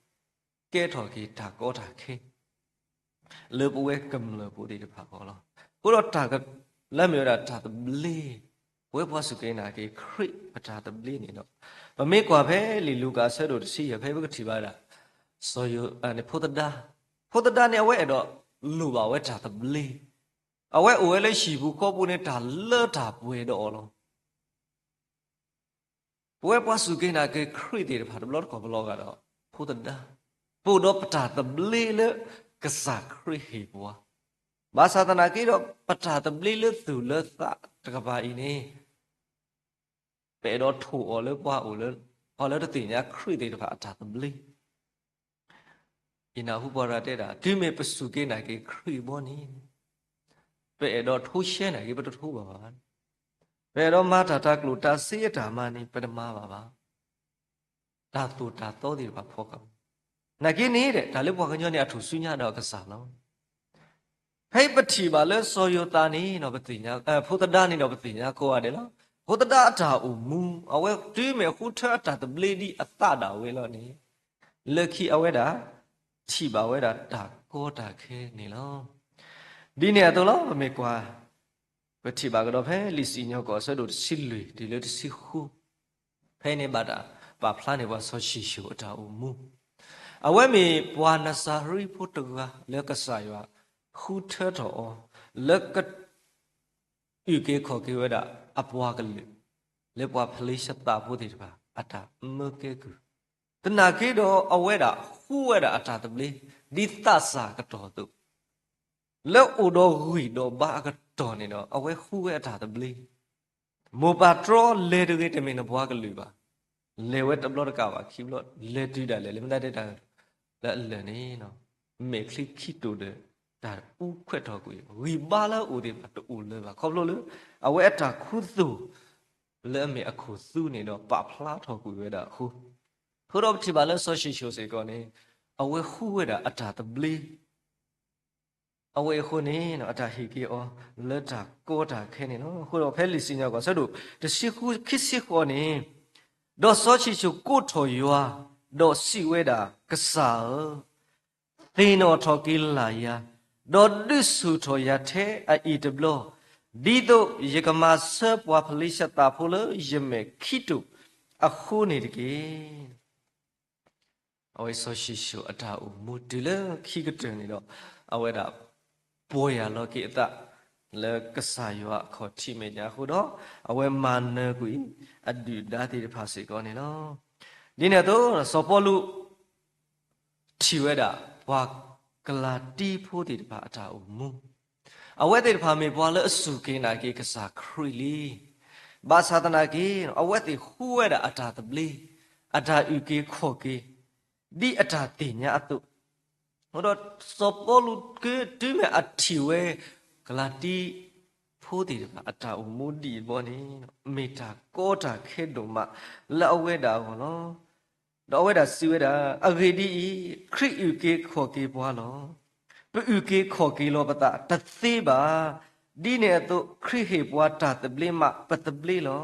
ကဲထီၣ်က့ၤတၢ်ကီတၢ်ခဲ လၢပဝဲကမျၢၢ်ဖိသ့ၣ်တဖၣ်အဂီၢ်လီၤ. အဃိဒီးတၢ်က လၢမ့ၢ်ဝဲဒၣ်တၢ်သဘျ့ ပဝဲပှၤစူၢ်က့ၤနာ်က့ၤခရံာ်ပတၢ်သဘျ့န့ၣ်ဒီး ပမ့ၢ်ကွၢ်ဖဲလံာ်လူၤကၣ်အဆၢဒိၣ်တဆံယဲၢ် ဖဲပကထံၣ်ဘၣ်ဒၣ် စီၤယိၤ န့ၣ် ဖိသဒါ, ဖိသဒါန့ၣ် အဝဲအဲၣ်ဒိးလိၣ်ဘၣ်ဝဲတၢ်သဘျ့, အဝဲအိၣ်ဝဲလၢဟံၣ်ပူၤဃီပူၤန့ၣ် တၢ်လၢတၢ်ပှဲၤဒီးအီၤလီၤ. ပဝဲပှၤစူၢ်က့ၤနာ်က့ၤခရံာ်သ့ၣ်တဖၣ်တဘျီတခီၣ်ပလီၤဂာ်ဒီး ဖိသဒါ, ပအိၣ်ဒီးပတၢ်သဘျ့လၢကစၢ်ခရံာ်ဟ့ၣ်ပှၤ, ဘၣ်ဆၣ်သနာ်က့ဒီး ပတၢ်သဘျ့လၢသူၣ်လၢသးတကပၤအံၤန့ၣ် ပအဲၣ်ဒိးထိၣ်အီၤလၢပှၤအိၣ်လၢ ပှၤလၢတသ့ၣ်ညါခရံာ်သ့ၣ်တဖၣ်အတၢ်သဘျ့ ယနၢ်ဟူပှၤတဂၤတဲဒၣ် တုၤမ့ၢ်ပစူၢ်က့ၤနာ်က့ၤခရံာ်ဘီန့ၣ် ပအဲၣ်ဒိးထိရှဲနာ်က့ၤ ပတထိဘၣ်ဘၣ်. ပအဲၣ်ဒိးမၤတၢ်တၢ်ကျိၣ်တၢ်စ့အတၢ်မၤန့ၣ် ပတမၤဘၣ်ဘၣ်. တၢ်သိၣ်တၢ်သီသ့ၣ်တဖၣ်ဖီၣ်ဃာ် နာ်က့န့ၣ် တၢ်လၢပှၤကညီန့ၣ် အထူၣ်စုညါဒီးအကစၢ်လီၤ. ဖဲပထံၣ်ဘၣ်လၢစီၤယိၤသးန့ၣ်ဒီး ပသ့ၣ်ညါ ဖိသဒါန့ၣ်ဒီး ပသ့ၣ်ညါကိးဂၤဒဲးလီၤ. ဖိသဒါအတၢ်အိၣ်မူ အဝဲတုၤမ့ၢ်ဃုထၢအတၢ်သဘျ့ဒ်အသးဒၣ်ဝဲလီၤန့ၣ် လၢခံအဝဲဒၣ် ထံၣ်ဘၣ်ဝဲဒၣ်တၢ်ကီတၢ်ခဲန့ၣ်လီၤ. ဒ်န့ၣ်အသိးလီၤ ပမ့ၢ်ကွၢ် ပထံၣ်ဘၣ်ကဒီးဖဲလံာ်စံၣ်ညီၣ်ကွီၢ်အဆၢဒိၣ်တဆံလွံၢ်တုၤလၢတဆံဃု ဖဲန့ၣ်ဘၣ်တၢ်ပာ်ဖျါန့ၢ်ပှၤ စီၤၡံၣ်ၡိၣ်အတၢ်အိၣ်မူ, အဝဲမ့ၢ်ပှၤနၤစၤရ့းဖိတဂၤလၢကစၢ်ယွၤဃုထၢထီၣ်အီၤ လၢက အုၣ်က့ၤခီၣ်က့ၤဝဲဒၣ်အပှၤကလုာ် လၢပှၤဖလ့ၡသးဖိသ့ၣ်တဖၣ် အတၢ်မၢကဲကုၢ်, သနာ်က့ဒီးအဝဲဒၣ်ဃုဝဲဒၣ်အတၢ်သဘျ့ ဒ်သးစၢ်ကတီၢ်အသိး, လၢအိၣ်ဒီးဂံၢ်ဒီးဘါအကတီၢ်န့ၣ်ဒီး အဝဲဃုဝဲအတၢ်သဘျ့ မိၢ်ပၢ်တြီလဲၤတဂ့ၤ တမ့ၢ်နပှၤကလုာ်ဘၣ်. လဲၤဝဲတဘျီတကးဘၣ်ခံဘျီ လဲၤတုၤဒၣ်လဲာ် လၢမ့ၢ်တၢ်တဲတၢ်လၢအလၢာ်န့ၣ် မဲာ်ချံခံတိာ်ဒီး တၢ်အူခွဲးထီၣ်ကွံာ် ဂံၢ်ဘါလၢအအိၣ်သ့ၣ်တဖၣ်တအိၣ်လၢၤဘၣ် ခီဖျိလၢ အဝဲအတၢ်ခူသူၣ် လၢအမ့ၢ်အခိၣ်သူန့ၣ်ဒီး ပာ်ဖျါထီၣ်ကွံာ်ဝဲဒၣ်အဃိ, အဃိဒီးပထံၣ်ဘၣ်လၢစီၤၡံၣ်ၡိၣ်စ့ၢ်ကီးန့ၣ် အဝဲဟူဝဲဒၣ်အတၢ်သဘျ့ အဝဲအဃိန့ၣ် အတၢ်ဟ့ၣ်က့ၤအီၤလၢတၢ်ကီတၢ်ခဲန့ၣ်လီၤ. အဃိဒီးဖဲလံာ်စံၣ်ညီၣ်ကွီၢ် အဆၢဒိၣ်တဆံဃု ခံဆံဃိးန့ၣ်, ဒီးစီၤၡံၣ်ၡိၣ်ကိးထီၣ်ယွၤ, ဒီးစံးဝဲဒၣ်, ကစၢ်ဧၢ, သ့ၣ်နီၣ်ထီၣ်က့ၤလၢ်ယၤ, ဒီးဒုးဆူၣ်ထီၣ်ယၤထဲအအံၤတဘျီ, ဒ်သိးယကမၤဆၢပှၤဖလ့ၡသးဖိလၢယမဲာ်ခံတိာ်အဃိန့ၣ်တက့ၢ်. အဝဲစီၤၡံၣ်ၡိၣ်အတၢ်အိၣ်မူတုၤလၢခံကတၢၢ်န့ၣ်ဒီး အဝဲဒၣ်ပီၢ်ယၢ်လီၤက့ၤအသးလၢကစၢ်ယွၤအခီၣ်ထံးမဲာ်ညါအဃိဒီး အဝဲမၤနၢၤကွံာ်အဒုၣ်ဒါသ့ၣ်တဖၣ်စ့ၢ်ကီးန့ၣ်လီၤ. ဒ်န့ၣ်အသိး စီၤပီလူး ထံၣ်ဝဲဒၣ် ပှၤကလၤတံဖိသ့ၣ်တဖၣ်အတၢ်အိၣ်မူ, အဝဲသ့ၣ်တဖၣ်မ့ၢ်ပှၤလၢအစူၢ်က့ၤနာ်က့ၤကစၢ်ခရံာ်လံ. ဘၣ်ဆၣ်သနာ်က့ အဝဲသ့ၣ်ဟူဝဲဒၣ်အတၢ်သဘျ့, အတၢ်အုၣ်က့ၤခီၣ်က့ၤ ဒ်အတၢ်သ့ၣ်ညါအသိး, ဒီးစီၤပီလူးကတုၤမ့ၢ်အထံၣ်ဝဲ ကလၤတံဖိသ့ၣ်တဖၣ်အတၢ်အိၣ်မူဒ်အံၤဘီန့ၣ် မ့ၢ်တၢ်ကီတၢ်ခဲဒိၣ်မးလၢအဝဲဒၣ်အဂီၢ်လီၤ. ဒီးအဝဲဒၣ်စံးဝဲဒၣ်, အဂ့ၢ်ဒ်အံၤ, ခရံာ်အုၣ်က့ၤခီၣ်က့ၤပှၤလီၤ. ပအုၣ်က့ၤခီၣ်က့ၤလီၤပသးတသ့ဘၣ်. ဒ်န့ၣ်အသိး ခရံာ်ဟ့ၣ်ပှၤတၢ်သဘျ့မး ပသဘျ့လီၤ.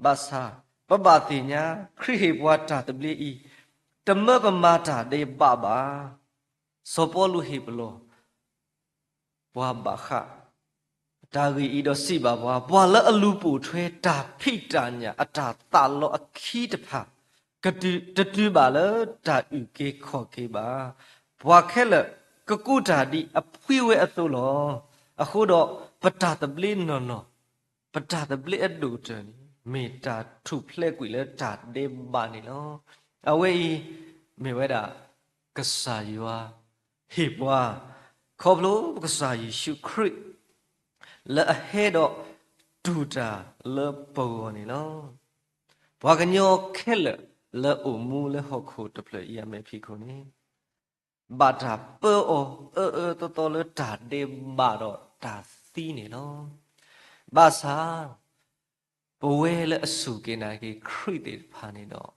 ဘၣ်ဆၣ် ပဘၣ်သ့ၣ်ညါ ခရံာ်ဟ့ၣ်ပှၤတၢ်သဘျ့အံၤ တမၢပမၤတၢ်ဒဲးဘးဘၣ်. စီၤပီလူးဟ့ၣ်ပလီၢ် ပှၤဘၣ်ဃး တၢ်ဂ့ၢ်အံၤဒီးစံးဘၣ်ပှၤ, ပှၤလၢအလူၤပိာ်ထွဲတၢ်ဖံးတၢ်ညၣ်အတၢ်သးလီအခံတဖၣ် တတုၤဘၣ်လၢတၢ်အုၣ်က့ၤခီၣ်က့ၤဘၣ်. ပှၤခဲလၢာ်ကကူးတၢ်ဒ်အဖှံဝဲအသိးလီၤ. အဃိဒီးပတၢ်သဘျ့နီၢ်နီၢ် ပတၢ်သဘျ့အဒိၣ်ကတၢၢ်န့ၣ် မ့ၢ်တၢ်ထူၣ်ဖျဲးကွံာ်လၢတၢ်ဒဲးဘးန့ၣ်လီၤ. အဝဲအံၤ မ့ၢ်ဝဲဒၣ် ကစၢ်ယွၤဟ့ၣ်ပှၤ ခီဖျိကစၢ်ယ့ၣ်ၡူးခရံာ် လၢအဟဲဒီးတူၢ်တၢ်လၢပဂီၢ်န့ၣ်လီၤ. ပှၤကညီခဲလၢာ်လၢအိၣ်မူလၢဟီၣ်ခိၣ်တဖျၢၣ်အံၤအမဲာ်ဖံးခိၣ်န့ၣ် ဘၣ်တၢ်ပၢအီၤအၢအၢသီသီလၢတၢ်ဒဲးဘးဒီးတၢ်သံန့ၣ်လီၤ. ဘၣ်ဆၣ် ပဝဲလၢအစူၢ်က့ၤနာ်က့ၤခရံာ်သ့ၣ်တဖၣ်န့ၣ်ဒီး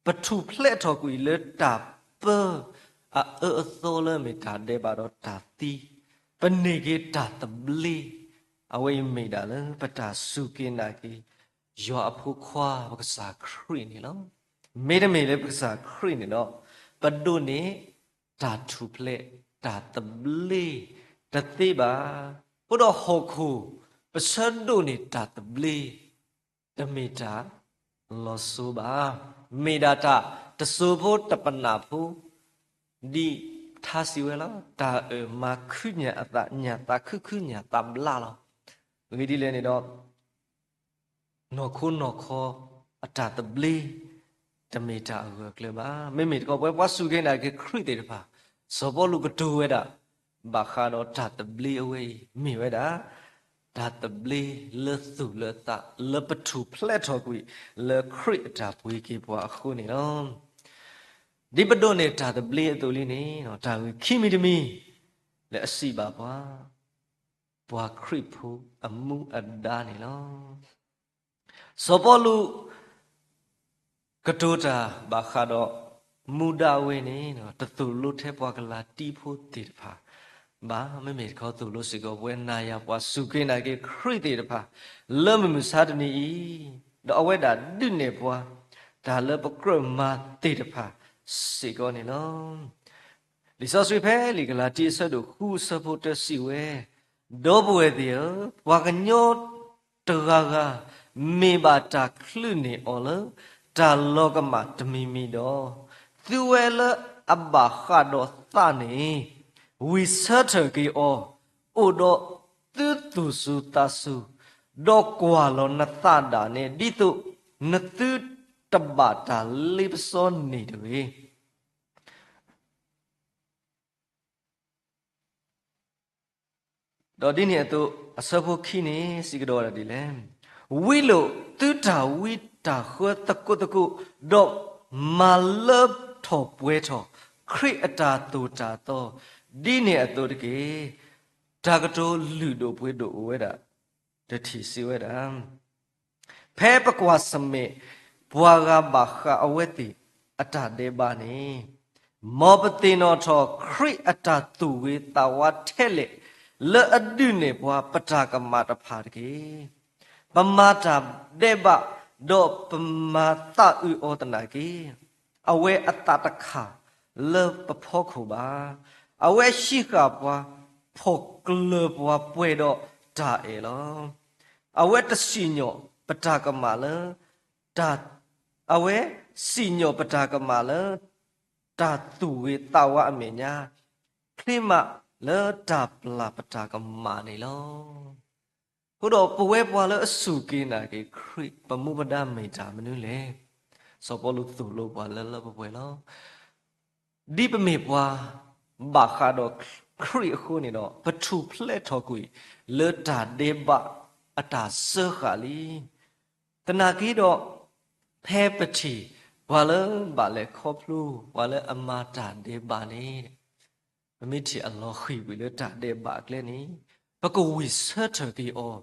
ပထူၣ်ဖျဲးထီၣ်ကွံာ်လၢတၢ်ပၢအအၢအသီလၢမ့ၢ်တၢ်ဒဲးဘးဒီးတၢ်သံ, ပန့ၢ်က့ၤတၢ်သဘျ့, အဝဲအံၤမ့ၢ်ဒၣ်လၢပတၢ်စူၢ်က့ၤနာ်က့ၤ ယွၤအဖိခွါပကစၢ်ခရံာ်န့ၣ်လီၤ. မ့တမ့ၢ်လၢပကစၢ်ခရံာ်န့ၣ်ဒီး ပဒိးန့ၢ်တၢ်ထူၣ်ဖျဲး တၢ်သဘျ့တသ့ဘၣ်. အဃိဒီးဟီၣ်ခိၣ် ပဆၢဒိးန့ၢ်တၢ်သဘျ့ တမ့ၢ်တၢ်လီၤစိၤဘၣ်. မ့ၢ်ဒၣ်တၢ်တစိၤဖိတပနၢ်ဖိ ဒ်ထါစံးဝဲလီၤ, တၢ်အၢၣ်မၤခုညၣ်အသး ညၣ်သးခုခုညၣ်သးဘျါလီၤ. အဂ့ၢ်ဒ်လဲၣ်န့ၣ်ဒီး နီၢ်ခိနီၢ်ခီအတၢ်သဘျ့ တမ့ၢ်တၢ်အဂၢၢ်အကျၢၤဘၣ်. မ့မ့ၢ်တခီ ပဝဲပှၤစူၢ်က့ၤနာ်က့ၤခရံာ်သ့ၣ်တဖၣ် စီၤပီလူးကတိၤဝဲဒၣ် ဘၣ်ဃးဒီးတၢ်သဘျ့အဝဲအံၤ မ့ၢ်ဝဲဒၣ် တၢ်သဘျ့လၢသူၣ်လၢသး လၢပထူၣ်ဖျဲးထီၣ်ကွံာ် လၢခရံာ်အတၢ်ပှ့ၤက့ၤပှၤအဃိန့ၣ်လီၤ. ဒ်ပဒိးန့ၢ်တၢ်သဘျ့အသိးလံန့ၣ် တၢ်ဂ့ၢ်ခံမံၤတမံၤ လၢအစံးဘၣ်ပှၤ ပှၤခရံာ်ဖိအမူအဒါန့ၣ်လီၤ. စီၤပီလူး ကတိၤတၢ်ဘၣ်ဃးဒီး မူဒါဝဲန့ၣ် တသိၣ်လိထဲပှၤကလၤတံဖိသ့ၣ်တဖၣ်ဘၣ်. မ့မ့ၢ်တခီသိၣ်လိစ့ၢ်ကီး ပဝဲနၤယၤပှၤစူၢ်က့ၤနာ်က့ၤခရံာ်သ့ၣ်တဖၣ် လၢမုၢ်မဆါတနံၤအံၤ ဒီးအဝဲဒၣ်ဒုးနဲၣ်ပှၤ တၢ်လၢပကြၢးမၤသ့ၣ်တဖၣ်စ့ၢ်ကီးန့ၣ်လီၤ. လံာ်စီဆှံဖဲလံာ်ကလၤတံအဆၢဒိၣ်ဃုအဆၢဖိတၢစံးဝဲ, ဒီပုၢ်ဝဲၢ်သ့ၣ်ဧၢ, ပှၤကညီတဂၤဂၤ မ့ၢ်ဘၣ်တၢ်ချုးန့ၢ်အီၤလၢ တၢ်လီၤကမၣ်တမံၤမံၤဒီး, သုဝဲလၢအဘၣ်ဃးဒီးသးန့ၣ် ဝံၢ်ဆၢထၢၣ်က့ၤအီၤ, အိၣ်ဒီးသုသူၣ်စူၤသးစူၤ, ဒီးကွၢ်လီၤနသးဒၣ်နဲ ဒ်သိးနသုတဘၣ်တၢ်လ့ပစီန့ၣ်တဂ့ၤ. ဒီးဒ်န့ၣ်အသိး အဆၢဖိခံန့ၣ် စံးကဒီးဝဲဒၣ်ဒ်လဲၣ်, ဝံလိာ်သုတၢ်ဝံတၢ်ဃၢသကိးသကိး, ဒီးမၤလၢထီၣ်ပှဲၤထီၣ် ခရံာ်အတၢ်သိၣ်တၢ်သီ, ဒ်န့ၣ်အသိးတက့ၢ်. တၢ်ကတိၤလုၢ်ဒိၣ်ပှ့ၤဒိၣ်အိၣ်ဝဲဒၣ် တထံၣ်စံးဝဲဒၣ် ဖဲပကွၢ်ဆၢၣ်မဲာ်ပှၤဂၤဘၣ်ဃးအဝဲသ့ၣ်အတၢ်ဒဲးဘးန့ၣ်, မ်ပသ့ၣ်နီၣ်ထီၣ်ခရံာ်အတၢ်သူၣ်ဂ့ၤသးဝါထဲလဲၣ် လၢအဒုးနဲၣ်ပှၤပတၢ်ကမၣ်တဖၣ်တက့ၢ်. ပမၤတၢ်ဒဲးဘး, ဒီးပမၤသးအုးအီၤသနာ်က့, အဝဲအသးတခးလၢပဖီခိၣ်ဘၣ်. အဝဲဟံးဃာ်ပှၤ, ဖီၣ်ကျၢၤပှၤပှဲၤဒီးတၢ်အဲၣ်လီၤ. အဝဲတစံၣ်ညီၣ်ပတၢ်ကမၣ်လၢ အဝဲစံၣ်ညီၣ်ပတၢ်ကမၣ်လၢ တၢ်သူၣ်ဂ့ၤသးဝါအမဲာ်ညါ, ချ့မးလၢတၢ်ပျၢ်ပတၢ်ကမၣ်န့ၣ်လီၤ. အဃိဒီးပဝဲပှၤလၢအစူၢ်က့ၤနာ်က့ၤခရံာ် ပမူပဒါမ့ၢ်တၢ်မနုၤလဲၣ်. စီၤပီလူးသိၣ်လိပှၤလၢလၢပှဲၤပှဲၤလီၤ. ဒ်ပမ့ၢ်ပှၤဘၣ်ဃးဒီးခရံာ်အဃိန့ၣ်ဒီး ပထူၣ်ဖျဲးထီၣ်ကွံာ်လၢတၢ်ဒဲးဘးအတၢ်စၢဃာ်လံ. သနာ်က့ဒီး ဖဲပထံၣ်ပှၤလၢဘၣ်လဲၤခီဖျိ ပှၤလၢအမၤတၢ်ဒဲးဘးန့ၣ် ပမ့ၢ်ထံၣ်အလီၤဃံၤကွံာ်လၢတၢ်ဒဲးဘးအကျဲန့ၣ် ပကဝံၣ်ဆၢထၢၣ်က့ၤအီၤ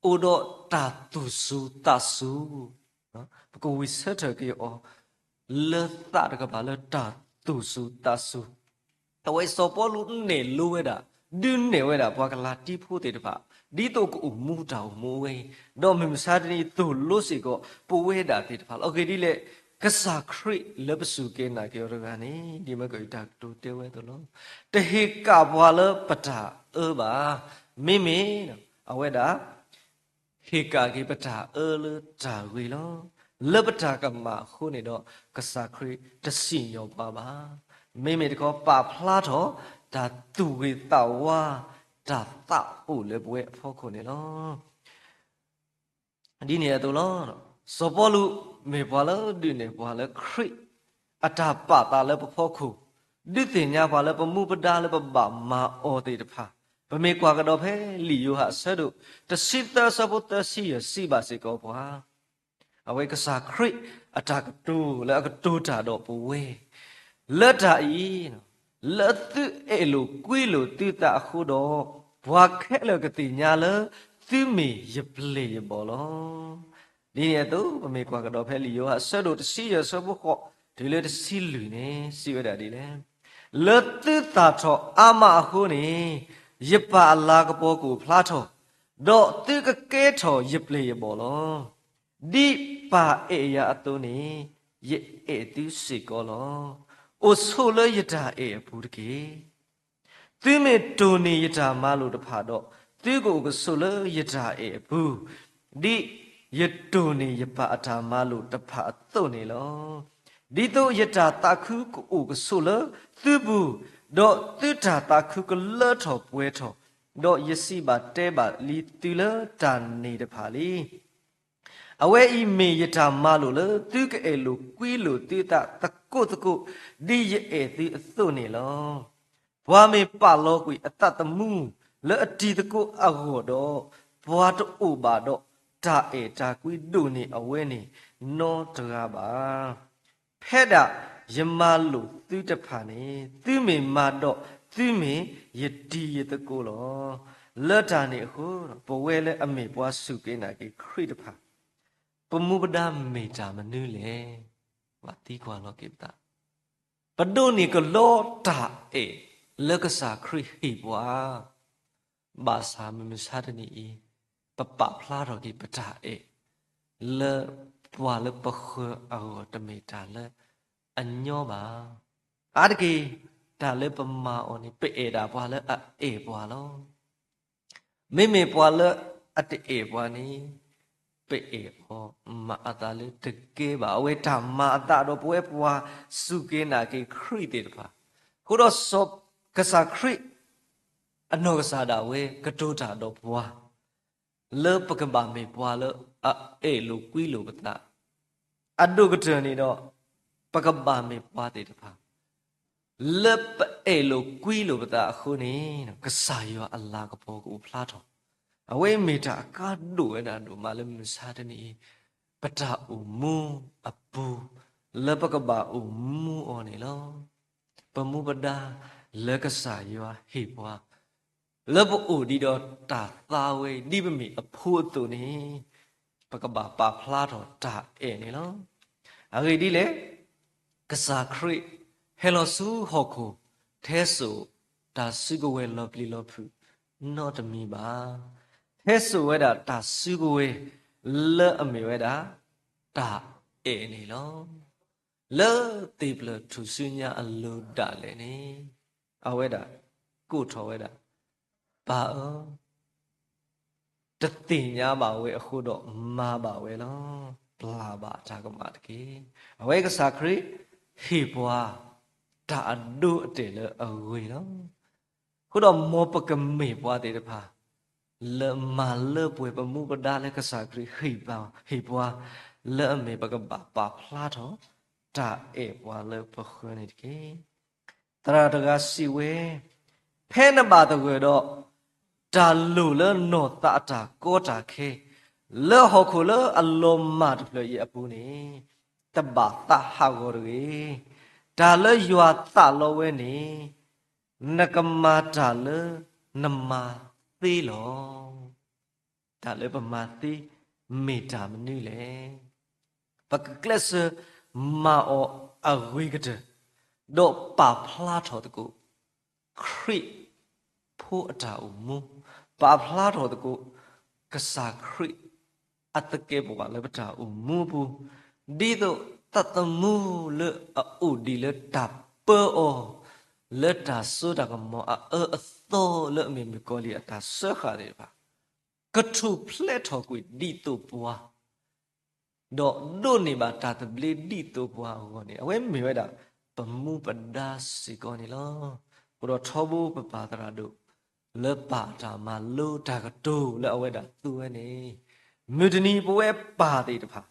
အိၣ်ဒီးတၢ်သူၣ်စူၤသးစူၤ, ပကဝံၣ်ဆၢထၢၣ်က့ၤအီၤ လၢသးတကပၤလၢတၢ်သူၣ်စူၤသးစူၤ. အဝဲစီၤပီလူးနဲၣ်လိဝဲဒၣ်, ဒုးနဲၣ်ဝဲဒၣ်ပှၤကလၤတံဖိသ့ၣ်တဖၣ် ဒ်သိးကအိၣ်မူတၢ်အိၣ်မူဝဲအံၤ, ဒီးမုၢ်မဆါတနံၤသိၣ်လိစ့ၢ်ကီး ပဝဲဒၣ်သ့ၣ်တဖၣ်လီၤ. အဂ့ၢ်ဒ်လဲၣ်, ကစၢ်ခရံာ်လၢပစူၢ်က့ၤနာ်က့ၤအီၤတဂၤန့ၣ် ဒ်မၢကီၢ်အံၤတၢ်ကတိၤတဲဝဲအသိးလီၤ. တဟ့ၣ်ကၣ်ပှၤလၢပတၢ်အၢဘၣ်. မ့မ့ၢ်အဝဲဒၣ် ဟ့ၣ်ကၣ်က့ၤပတၢ်အၢလၢတၢ်ဂ့ၤလီၤ. လၢပတၢ်ကမၣ်အဃိန့ၣ်ဒီး ကစၢ်ခရံာ်တစံၣ်ညီၣ်ပှၤဘၣ်. မ့မ့ၢ်တခီ ပာ်ဖျါထီၣ်တၢ်သူၣ်ဂ့ၤသးဝါ တၢ်သးအိၣ်လၢပဝဲအဖီခိၣ်န့ၣ်လီၤ. ဒ်န့ၣ်အသိးလီၤ. စီၤပီလူးမ့ၢ်ပှၤလၢဒုးနဲၣ်ပှၤလၢခရံာ်အတၢ်ပာ်သးလၢပဖီခိၣ်, ဒုးသ့ၣ်ညါပှၤလၢပမူပဒါလၢပဘၣ်မၤအီၤသ့ၣ်တဖၣ်, ပမ့ၢ်ကွၢ်ကဒီးဖဲလံာ်ယိၤဟၣ်အဆၢဒိၣ်တဆံသၢအဆၢဖိသၢဆံယဲၢ် စံးဘၣ်စ့ၢ်ကီးပှၤ အဝဲကစၢ်ခရံာ်အတၢ်ကတိၤလၢအကတိၤတၢ်ဒီးပဝဲ လၢတၢ်အံၤ, လၢသုအဲၣ်လိာ်ကွံလိာ်သုသးအဃိဒီး, ပှၤခဲလၢာ်ကသ့ၣ်ညါလၢသုမ့ၢ်ယပျဲၢ်ယဘီၣ်လီၤ. ဒ်န့ၣ်အသိး ပမ့ၢ်ကွၢ်ကဒီးဖဲလံာ်ယိၤဟၣ်အဆၢဒိၣ်တဆံယဲၢ်အဆၢဖိဃိး တုၤလၢတဆံလွံၢ်န့ၣ် စံးဝဲဒၣ်ဒ်လဲၣ်. လၢသုသၣ်ထီၣ်အါမးအဃိန့ၣ်, ယပၢ်အလၤကပီၤကအိၣ်ဖျါထီၣ်, ဒီးသုကကဲထီၣ်ယပျဲၢ်ယဘီၣ်လီၤ. ဒ်ပၢ်အဲၣ်ယၤအသိးန့ၣ်, ယအဲၣ်သုစ့ၢ်ကီးလီၤ. အိၣ်ဆိးလၢယတၢ်အဲၣ်အပူၤတက့ၢ်. သုမ့ၢ်တိၢ်န့ၢ်ယတၢ်မၤလိာ်တဖၣ်ဒီး, သုကအိၣ်ကဆိးလၢယတၢ်အဲၣ်အပူၤ, ဒ်ယတိၢ်န့ၢ်ယပၢ်အတၢ်မၤလိာ်တဖၣ်အသိးန့ၣ်လီၤ. ဒ်သိးယတၢ်သးခုကအိၣ်ကဆိးလၢသုပူၤ, ဒီးသုတၢ်သးခုကလၢထီၣ်ပှဲၤထီၣ်, ဒီးယစံးဘၣ်တဲဘၣ်လံသုလၢတၢ်န့ၣ်တဖၣ်လံ. အဝဲအံၤမ့ၢ်ယတၢ်မၤလိာ်လၢသုကအဲၣ်လိာ်ကွံလိာ်သုသးသကိးသကိး, ဒ်ယအဲၣ်သုအသိးန့ၣ်လီၤ. ပှၤမ့ၢ်ပာ်လီၤကွံာ်အသးသမူလၢအတံၤသကိးအဂီၢ်ဒီး, ပှၤတအိၣ်ဘၣ်ဒီးတၢ်အဲၣ်တၢ်ကွံဒိၣ်န့ၢ်အဝဲန့ၣ်နီတဂၤဘၣ်. ဖဲဒၣ်ယမၤလိာ်သုတဖၣ်န့ၣ်, သုမ့ၢ်မၤဒီးသုမ့ၢ်ယတံၤယသကိးလီၤ. လၢတၢ်န့ၣ်အဃိ, ပဝဲလၢအမ့ၢ်ပှၤစူၢ်က့ၤနာ်က့ၤခရံာ်တဖၣ်, ပမူပဒါမ့ၢ်တၢ်မနုၤလဲၣ်. ဘၣ်သံကွၢ်လီၤက့ၤပသး, ပဒိးန့ၢ်ကလီတၢ်အဲၣ်လၢကစၢ်ခရံာ်ဟ့ၣ်ပှၤ ဘၣ်ဆၣ်မုၢ်မဆါတနံၤအံၤ, ပပာ်ဖျါထီၣ်က့ၤပတၢ်အဲၣ် လၢပှၤလၢပဃၢၤအဂီၢ်တမ့ၢ်တၢ်လၢအညီဘၣ်. အါတက့ၢ်, တၢ်လၢပမၤအီၤန့ၣ် ပအဲၣ်ဒၣ်ပှၤလၢအအဲၣ်ပှၤလီၤ. မ့မ့ၢ်ပှၤလၢအတအဲၣ်ပှၤန့ၣ်, ပအဲၣ်အီၤမၤအသးလၢတကဲဘၣ်. အဝဲတၢ်မၤအသးဒီးပဝဲပှၤစူၢ်က့ၤနာ်က့ၤခရံာ်သ့ၣ်တဖၣ်, အဃိဒီးကစၢ်ခရံာ် အနီၢ်ကစၢ်ဒၣ်ဝဲကတိၤတၢ်ဒီးပှၤ လၢပကဘၣ်မ့ၢ်ပှၤလၢအအဲၣ်လိာ်ကွံလိာ်ပသး, အဒိၣ်ကတၢၢ်န့ၣ်ဒီး ပကဘၣ်မ့ၢ်ပှၤသ့ၣ်တဖၣ် လၢပအဲၣ်လိာ်ကွံလိာ်ပသးအဃိန့ၣ်, ကစၢ်ယွၤအလၤကပီၤကအိၣ်ဖျါထီၣ်, အဝဲမ့ၢ်တၢ်အကါဒိၣ်ဝဲဒၣ်ဒိၣ်မးလၢမုၢ်မဆါတနံၤအံၤ, ပတၢ်အိၣ်မူအပူၤ လၢပကဘၣ်အိၣ်မူအီၤန့ၣ်လီၤ. ပမူပဒါလၢကစၢ်ယွၤဟ့ၣ်ပှၤ လၢပအိၣ်ဒံးဒီးတၢ်သါဝဲ ဒ်ပမ့ၢ်အဖိအသိးန့ၣ်, ပကဘၣ်ပာ်ဖျါထီၣ်တၢ်အဲၣ်န့ၣ်လီၤ. အဂ့ၢ်ဒ်လဲၣ်, ကစၢ်ခရံာ်ဟဲလီၤဆူဟီၣ်ခိၣ် ထဲစိာ်တၢ်စုကဝဲၤလီၤပျံၤလီၤဖုးနီတမံၤဘၣ်. ထဲစိာ်ဝဲဒၣ်တၢ်စုကဝဲၤလၢအမ့ၢ်ဝဲဒၣ် တၢ်အဲၣ်န့ၣ်လီၤ. လၢသ့ၣ်ဖျၢၣ်ထူၣ်စုညါအလိၤဒၣ်လဲာ်န့ၣ် အဝဲဒၣ်ကိးထီၣ်ဝဲဒၣ် ပၢ်ဧၢ, တသ့ၣ်ညါဘၣ်ဝဲအဃိဒီးမၤဘၣ်ဝဲလီၤ. ပျၢ်ဘၣ်တၢ်ကမၣ်တက့ၢ်. အဝဲကစၢ်ခရံာ်ဟ့ၣ်ပှၤ တၢ်အဒိအတဲာ်လၢအဂ့ၤလီၤ. အဃိဒီးမ်ပကမ့ၢ်ပှၤသ့ၣ်တဖၣ် လၢမၤလၢပှဲၤပမူပဒါလၢကစၢ်ခရံာ်ဟ့ၣ်ပှၤ, ဟ့ၣ်ပှၤ လၢအမ့ၢ်ပကဘၣ်ပာ်ဖျါထီၣ် တၢ်အဲၣ်ပှၤလၢပဃၢၤန့ၣ်တက့ၢ်. သရၣ်တဂၤစံးဝဲ, ဖဲနဘၣ်သဂၢၢ်ဒီး တၢ်လိၣ်လၢနီၢ်သးအတၢ်ကီတၢ်ခဲ လၢဟီၣ်ခိၣ်လၢအလီၤမၢ်တဖျၢၣ်အံၤအပူၤန့ၣ် တဘၣ်သးဟးဂီၤတဂ့ၤ. တၢ်လၢယွၤသးလီဝဲန့ၣ် နကမၤတၢ်လၢနမၤသ့လီၤ. တၢ်လၢပမၤသ့ မ့ၢ်တၢ်မနုၤလဲၣ်. ပကကျဲးစၢးမၤအီၤအဂ့ၤကတၢၢ် ဒီးပာ်ဖျါထီၣ်သကိး ခရံာ်ဖိအတၢ်အိၣ်မူ, ပာ်ဖျါထီၣ်သကိး ကစၢ်ခရံာ်အသကဲာ်ပဝးလၢပတၢ်အိၣ်မူအပူၤ, ဒ်သိးသးသမူလၢအအိၣ်ဒံးလၢတၢ်ပၢအီၤ လၢတၢ်စိတၢ်ကမီၤအအၢအသီလၢအမ့ၢ်မုၣ်ကီၤလံၢ်အတၢ်စၢဃာ်သ့ၣ်တဖၣ် ကထူၣ်ဖျဲးထီၣ်ကွံာ်ဒ်သိးပှၤ ဒီးဒိးန့ၢ်ဘၣ်တၢ်သဘျ့ဒ်သိးပှၤအဂီၢ်န့ၣ် အဝဲမ့ၢ်ဝဲဒၣ် ပမူပဒါစ့ၢ်ကီးန့ၣ်လီၤ. အဃိဒီးထီဘိပပၢ်သရၣ်ဒိၣ် လၢပာ်တၢ်မၤလိတၢ်ကတိၤလၢအဝဲဒၣ်သူဝဲန့ၣ်, မုၢ်တနံၤပဝဲပၢ်သ့ၣ်တဖၣ်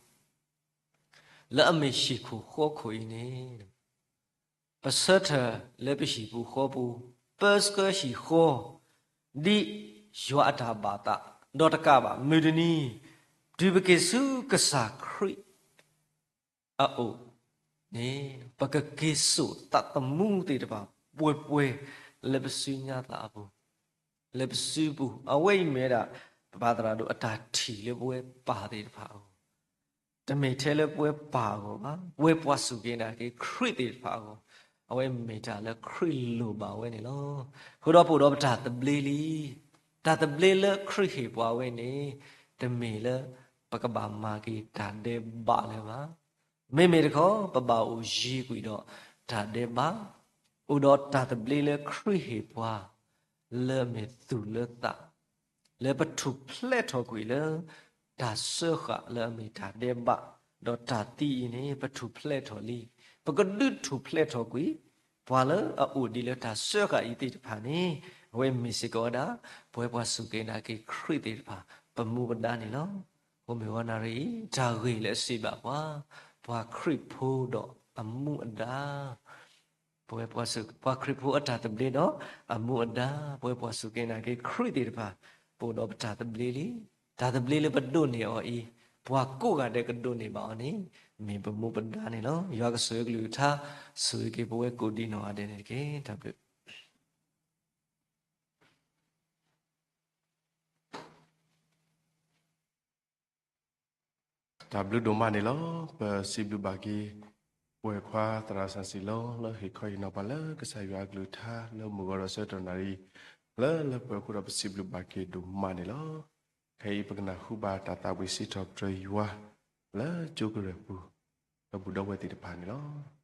လၢအမ့ၢ်ဟံၣ်ခိၣ်ဃီခိၣ်အံၤန့ၣ် ပဆၢထၢၣ်လၢပဟံၣ်ပူၤဃီပူၤ, ပၢဆှၢဟံၣ်ဃီ, ဒ်ယွၤအတၢ်ဘၣ်သး, ဒီးတကးဘၣ် မုၢ်တနံၤ တုၤပက့ၤဆူကစၢ်ခရံာ်အအိၣ်န့ၣ် ပကက့ၤစိာ်သးသမူသ့ၣ်တဖၣ် ပှဲၤပှဲၤလၢပစုညါသးအပူၤ, လၢပစုပူၤ, အဝဲအံၤမ့ၢ်ဝဲဒၣ် ပပၢ်သရၣ်ဒိၣ်အတၢ်ထံၣ်လၢပဝဲပၢ်သ့ၣ်တဖၣ်အဂီၢ် တမ့ၢ်ထဲလၢပဝဲပၢ်အဂီၢ်ဘၣ်, ပဝဲပှၤစူၢ်က့ၤနာ်က့ၤခရံာ်သ့ၣ်တဖၣ်အဂီၢ်, အဝဲမ့ၢ်တၢ်လၢခရံာ်လိၣ်ဘၣ်ဝဲန့ၣ်လီၤ. အဃိဒီးပအိၣ်ဒီးပတၢ်သဘျ့လံ, တၢ်သဘျ့လၢခရံာ်ဟ့ၣ်ပှၤဝဲန့ၣ် တမ့ၢ်လၢပကဘၣ်မၤက့ၤတၢ်ဒဲးဘးလၢၤဘၣ်. မ့မ့ၢ်တခီ ပဘၣ်အိၣ်ယံၤကွံာ်ဒီးတၢ်ဒဲးဘး, အိၣ်ဒီးတၢ်သဘျ့လၢခရံာ်ဟ့ၣ်ပှၤ လၢအမ့ၢ်သူၣ်လၢသး လၢပထူၣ်ဖျဲးထီၣ်ကွံာ်လၢ တၢ်စၢဃာ်လၢအမ့ၢ်တၢ်ဒဲးဘး, ဒီးတၢ်သံအံၤန့ၣ် ပထူၣ်ဖျဲးထီၣ်လံ. ပကဒုးထူၣ်ဖျဲးထီၣ်ကွံာ် ပှၤလၢအအိၣ်ဒံးလၢတၢ်စၢဃာ်အံၤသ့ၣ်တဖၣ်န့ၣ် အဝဲမ့ၢ်စ့ၢ်ကီးဝဲဒၣ် ပဝဲပှၤစူၢ်က့ၤနာ်က့ၤခရံာ်သ့ၣ်တဖၣ် ပမူပဒါန့ၣ်လီၤ. အဃိမ့ၢ်ဝဲနၣ်ရံၣ်အံၤ တၢ်ဂ့ၢ်လၢအစံးဘၣ်ပှၤ, ပှၤခရံာ်ဖိဒီးအမူအဒါ ပဝဲပှၤစူၢ်, ပှၤခရံာ်ဖိအတၢ်သဘျ့ဒီးအမူအဒါ, ပဝဲပှၤစူၢ်က့ၤနာ်က့ၤခရံာ်သ့ၣ်တဖၣ် ပအိၣ်ဒီးပတၢ်သဘျ့လံ. တၢ်သဘျ့လၢပဒိးန့ၢ်အီၤအံၤ ပှၤကိးဂၤဒဲးကဒိးန့ၢ်ဘၣ်အီၤန့ၣ် မ့ၢ်ပမူပဒါန့ၣ်လီၤ. ယွၤကဆိၣ်ဂ့ၤကလုၢ်ကထါ, ဆိၣ်ဂ့ၤက့ၤပဝဲကိးဒံးနီၢ်ဂၤဒဲးန့ၣ်တက့ၢ်. တၢ်ဘျုး တၢ်ဘျုးဒိၣ်မးန့ၣ်လီၤ. ပစံးဘျုးဘၣ်က့ၤ ပဝဲၢ်ခွါသရၣ်စီဆှံလီၤ လၢဟ့ၣ်ခီဟ့ၣ်နီၤပှၤလၢကစၢ်ယွၤအကလုၢ်ကထါ လၢမုၢ်ဂီၤဒီးဆၢကတီၢ်နၣ်ရံၣ် လၢလၢပှဲၤပှဲၤအဃိဒီး ပစံးဘျုးဘၣ်က့ၤဒိၣ်မးန့ၣ်လီၤ. ခဲအံၤပကနၢ်ဟူဘၣ်တၢ်သးဝံၣ်စံးထီၣ်ပတြၢၤယွၤ လၢကၠိကရၢၢ်ပူၤ ဒီပုၢ်ဒီဝဲၢ်သ့ၣ်တဖၣ်န့ၣ်လီၤ.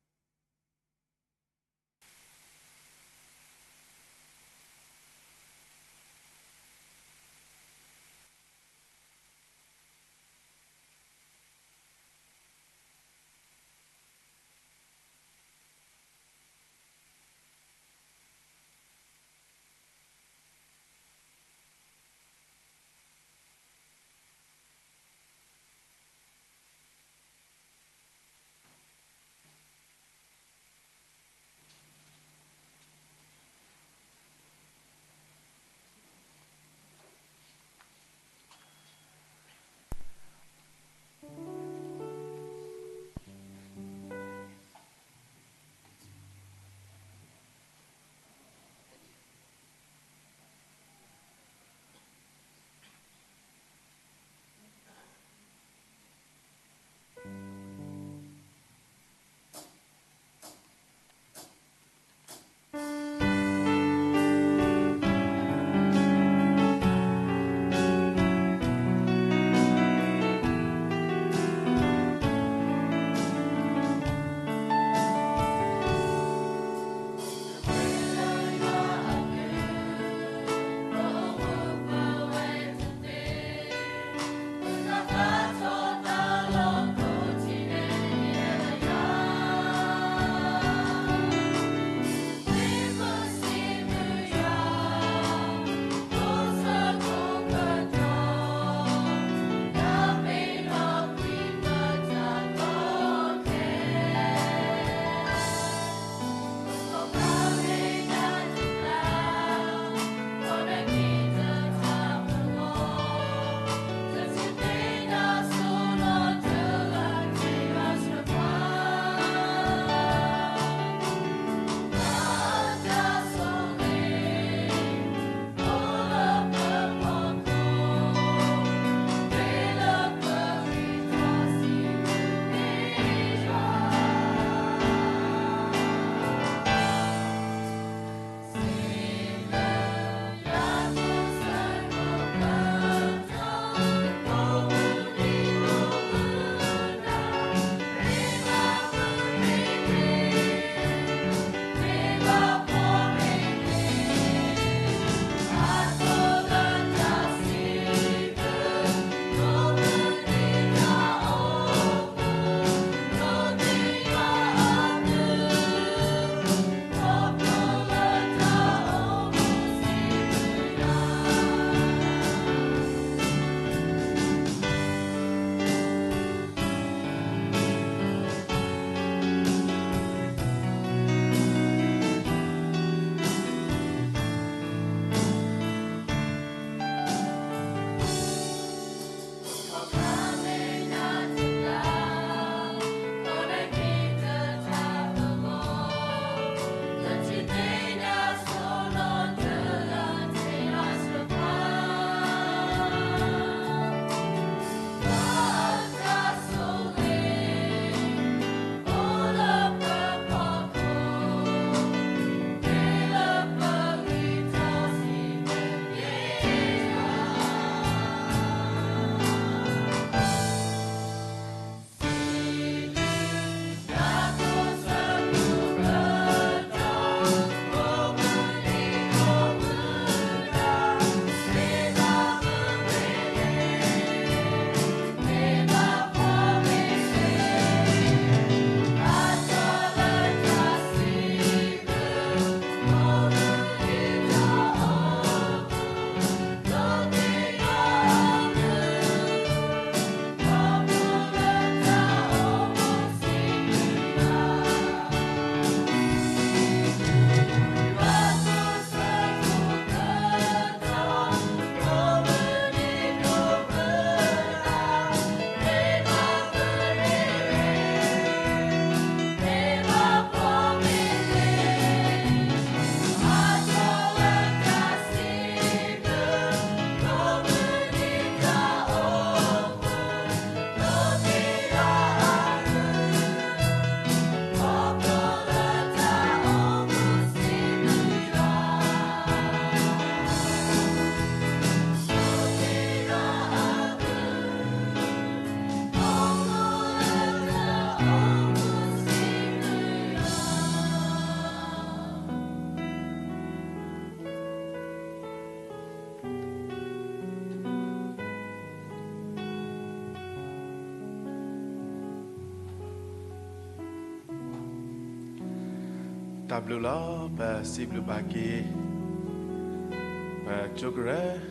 တၢ်ဘျုးလီၤ. ပစံးဘျုးဘၣ်က့ၤ ပကၠိကရၢ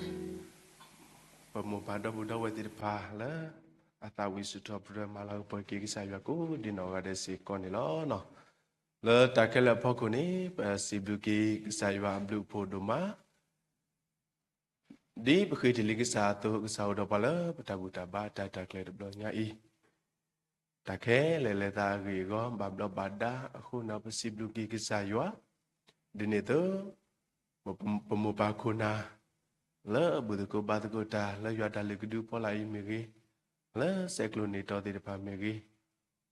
ပမိၢ်ပၢ်ဒီပုၢ်ဒီဝဲၢ်သ့ၣ်တဖၣ်လၢ အသးဝံၣ်စူၣ်ထီၣ်ပတြၢၤမၤလၤကပီၤက့ၤကစၢ်ယွၤကိးဒံနီၢ်ဂၤဒဲးစ့ၢ်ကီးန့ၣ်လီၤ. လၢတၢ်ခဲလၢာ်အဖီခိၣ်န့ၣ် ပစံးဘျုးက့ၤကစၢ်ယွၤအဘျုးအဖှိၣ်ဒိၣ်မး ဒ်ပဃ့တ့ၢ်လံကစၢ်အသိး ကစၢ်အိၣ်ဒီးပှၤလၢပတၢ်ဘူၣ်တၢ်ဘါတၢ်ရဲၣ်တၢ်ကျဲၤတဘျီညါအံၤ, တၢ်ခဲလၢာ်လဲၤသးအဂ့ၢ်အဂီၢ် ဘၣ်ဘျီးဘၣ်ဒါအဃိန့ၣ် ပစံးဘျုးက့ၤကစၢ်ယွၤ, ဒ်န့ၣ်အသိး ပမိၢ်ပၢ်ခိၣ်နၢ် လၢအဘူၣ်သကိးဘါသကိးတၢ် လၢယွၤတၢ်လုၢ်ကဒုအဖီလာ်အံၤမ့ၢ်ဂ့ၤ, လၢဆဲးကျိးန့ၢ်တီသ့ၣ်တဖၣ်မ့ၢ်ဂ့ၤ,